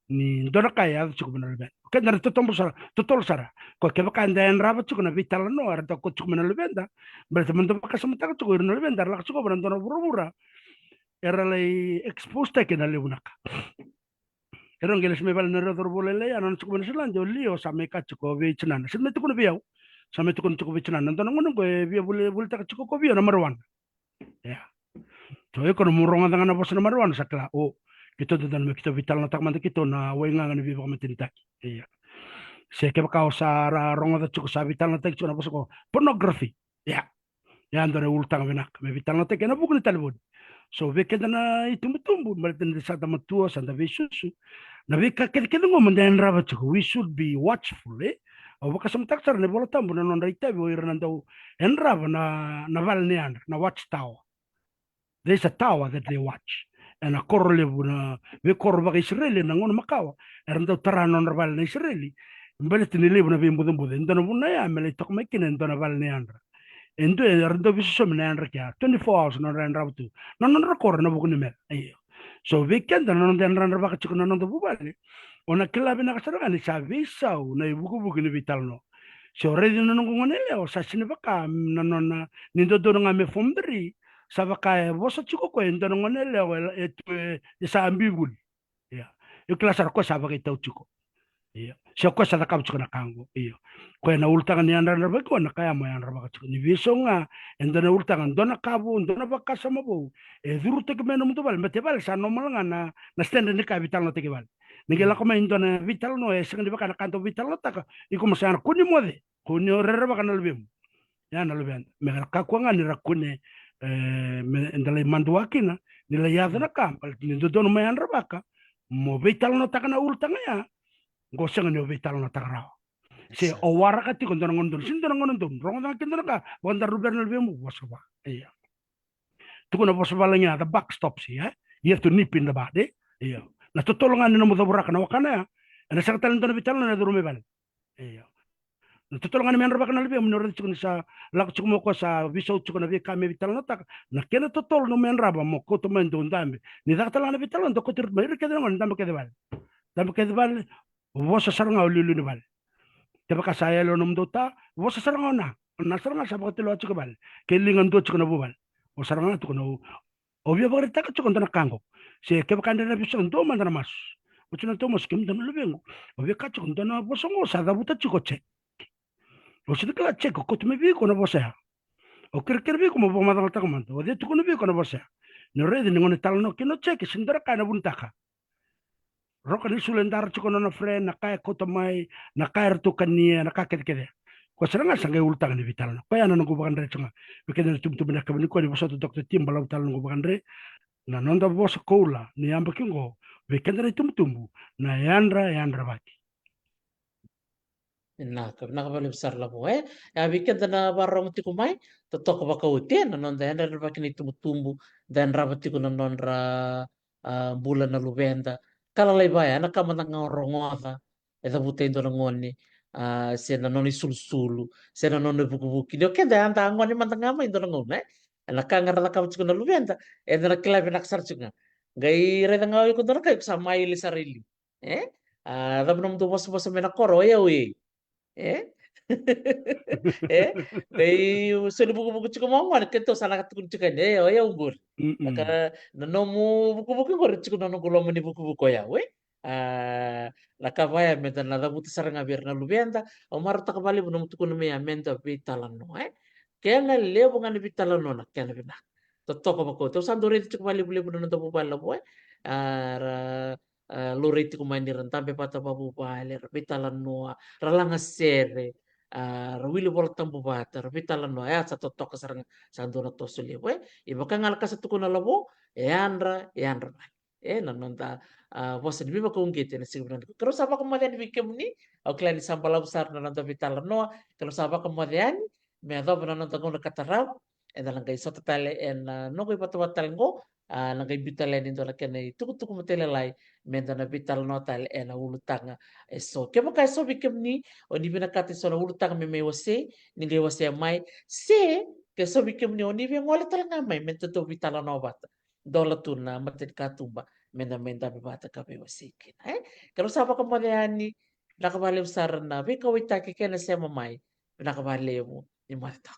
Ni dua na ka e yaco tiko mai na luveda. O keda na totolo sara, totolo sara. Ko kevaka eda yadrava tiko na veitalanoa era dau kauta tiko mai na luveda, baleta meda vakasamataka tiko, ira na luveda era lako tiko vua na dua na vuravura era lai expose taki ena levu na ka. Keirau qai lesu mai vale na rau cauravou lailai, a nona tiko mai Niusiladi, o Lio sa mai kaya tiko vei tinana. Sa mai tukuna vei au. Sa mai tukuna tiko vei tinana. Na dua na gauna qo e via vuli, vulitaka tiko ko Vio na marijuana. Ia. So iko na mo rogoca ga na vosa na marijuana sa kila, o, keitou dodonu me keitou veitalanoataka mada keitou na waigaga ni veivakamatenitaki. Ia. Se kevaka o sa ra rogoca tiko sa veitalanoataki tiko na vosa ko pornography. Ia. Ia dua na ulutaga vinaka me veitalanoataki ena vuku ni talevoni. So vei keda na itubutubu, baleta ni da sa da matua, sa da veisusu. Na veika kecekece qo meda yadrava tiko, we should be watchful, e? Au vakasamataka sara na iVola Tabu na nodra itavi o ira na dau yadrava na, na vale ni yadra, na watchtower. There's a tower that they watch. Ena koro levu, na veikoro vakaIsireli ena gauna makawa, era dau tara na nodra vale na Isireli. Baleta ni levu na veibucabuca, e dua na vuna ya me lai toka mai kina e dua na vale ni yadra. E dua era dau veisosomi na yadra kea, twenty-four hours na nodra yadrava tu. Na nodra koro ena vuku ni meca. Io. So vei keda na noda yadrayadravaka tiko na noda vuvale, o na kila vinaka sara ga ni sa veisau na ivukivuki ni veitalanoa. Se o raici na noqu gone yalewa, sa sega ni vaka na nona, ni dodonu ga me form three, sa vaka e vosa tiko o koya e dua na gone yalewa e, e tu e, e sa bivuli. Ia. Io, kila sara o koya sa vakaitau tiko. Io. Se o koya sa cakava tiko na ka oqo. Io. Koya na ulutaga ni yadrayadravaki oqo, na ka ya mo yadravaka tiko. Ni veisau ga, e dua na ulutaga, dua na ka vou, dua na vakasama vou e curutaki mai na nomutou vale, baleta e vale sa normal ga na, na standard ni ka e veitalanoataki e vale. Ni qai lako mai e dua na veitalanoa e sega ni vaka na ka dau veitalanoataka, iko mo sa na kua ni moce, kua ni o rerevaka na luvemu. Ia na luveda, me ra kakua ga ni ra kune, e, me da lai madua kina, ni lai yaco na ka, baleta ni dodonu mo yadravaka, mo veitalanoataka na ulutaga ya, qo sega ni o veitalanoataka rawa. Se o waraka tiko dua na gauna donu, se dua na gauna donu, rogoca ga kina dua na ka, vakadaru vei ira na luvemu, vosa vua. Ia. Tukuna vosa valagi ya, the buck stops here, eh? You have to nip in the bud, eh? Io. Na totolo ga ni nomu cavuraka na wakana ya, ena sega tale ni dua na veitalanoa ena curu mai vale. Io. Na totolo ga ni me yadrava na luvemu, ni o raica tiko ni sa lako tiko mai o koya sa veisau tiko na veika me veitalanoataka. Na kena totolo na me yadrava mo kauta mai dou dabe. Ni caka tale ga na veitalanoa, dou kauta ira mai, ira kece na gone, dabe kece vale. Dabe kece vale, vosa sara ga o liuliu ni vale. Kevaka sa yalewa nomudou ta, vosa sara ga o na. O na sara ga sa vakatulewa tiko vale. Ke liga dua tiko na vuvale. O sara ga tiko na, o via vakaraitaka tiko dua na ka qo. Se kevaka dre na veisau, dua mada na masu. O tiko na tou masu, kemudou na luvequ. O via kaya tiko dua na vosa qo sa cavuta tiko o Jake. O sega ni kila o Jake, o kauta mai vei iko na vosa ya. O kerekere vei iko mo vakamacalataka mada. O cei tukuna vei iko na vosa ya. Ni o raica ni gone talanoa kina o Jake, se dua na ka ena vunitaka. Roka ni sulu e dara tiko na nona friend, na ka e kauta mai, na ka eratou kania, na ka kecekece. Koya sara ga sa qai ulutaga ni veitalanoa. Koya na noqu vakadre tiko ga vei keda na itubutubu na yakavi nikua, ni vosota Doctor Tim, balavu tale noqu vakadre. Na noda vosa koula ni yabaki oqo vei keda na itubutubu, na yadra, yadravaki. Vinaka, vinaka vakalevu sara Lavo, e? Ia vei keda na vakarorogo tiko mai, totoka vakaoti, e, na noda yadrayadravaki na itubutubu, da yadrava tiko na nodra, a, bula na luveda. Ka lalai vaya, na ka mada ga o rogoca, e cavuta e dua na gone, a, se na nona isulusulu, se na nona ivukivuki. Ni o keda eda gone mada ga mai dua na gauna, e? Na ka ga ra cakava tiko na luveda, eda na kila vinaka sara tiko ga. Qai raica ga o iko dua na ka, iko sa maile sara i liu. E? A, cava nomudou vosavosa mai na koro, o yau e. E? E? Qai soli vukivuki tiko mai o gone, keitou sa na ka tukuna tiko yani, e, o yau qori. Mm-mm. Ka na nomu vukivuki qori, tiko na noqu loma ni vukivuki o yau, e? A, na ka vaya meda na cavuta sara ga vei ira na luveda, au marautaka vakalevu nomu tukuna mai ya meda veitalanoa, e? Kena levu ga ni veitalanoa na kena vinaka. Totoka vakaoti. Au sa dau raica tiko vakalevulevu na noda vuvale Lavo, e? A, ra, a, laurai tiko mai ni ra dabe vata vakavuvale, ra veitalanoa, ra lagasere, a, ra wili Vola Tabu vata, ra veitalanoa, e, sa totoka sara ga, sa dua na toso levu, e? E vaka ga na ka sa tukuna Lavo, e yadra, e yadra vale. E, na noda, a, vosa ni veivakauqeti ena siga vinaka nikua. Keirau sa vakamoce yani vei kemuni, au kila ni sa balavu sara na noda veitalanoa, keirau sa vakamoce yani, me yacova na noda gauna ka tarava, eda na qai sota tale ena, a, noqu ivatavata tale qo, a, na qai biu tale yani e dua na kena itukutuku matailalai, meda na veitalanoa tale ena ulutaga eso. Kevaka eso vei kemuni, o ni vinakata eso na ulutaga me mai wasei, ni qai wasea mai, se, ke so vei kemuni, o ni via gole tale ga mai, meda dau veitalanoa vata. Dola tu na matanikatuba, meda mai dabe vata ka veiwasei kina, e? Keirau sa vakamoce yani, vinaka vakalevu sara na veikauwaitaki kei na sema mai, vinaka vakalevu, ni moce toka.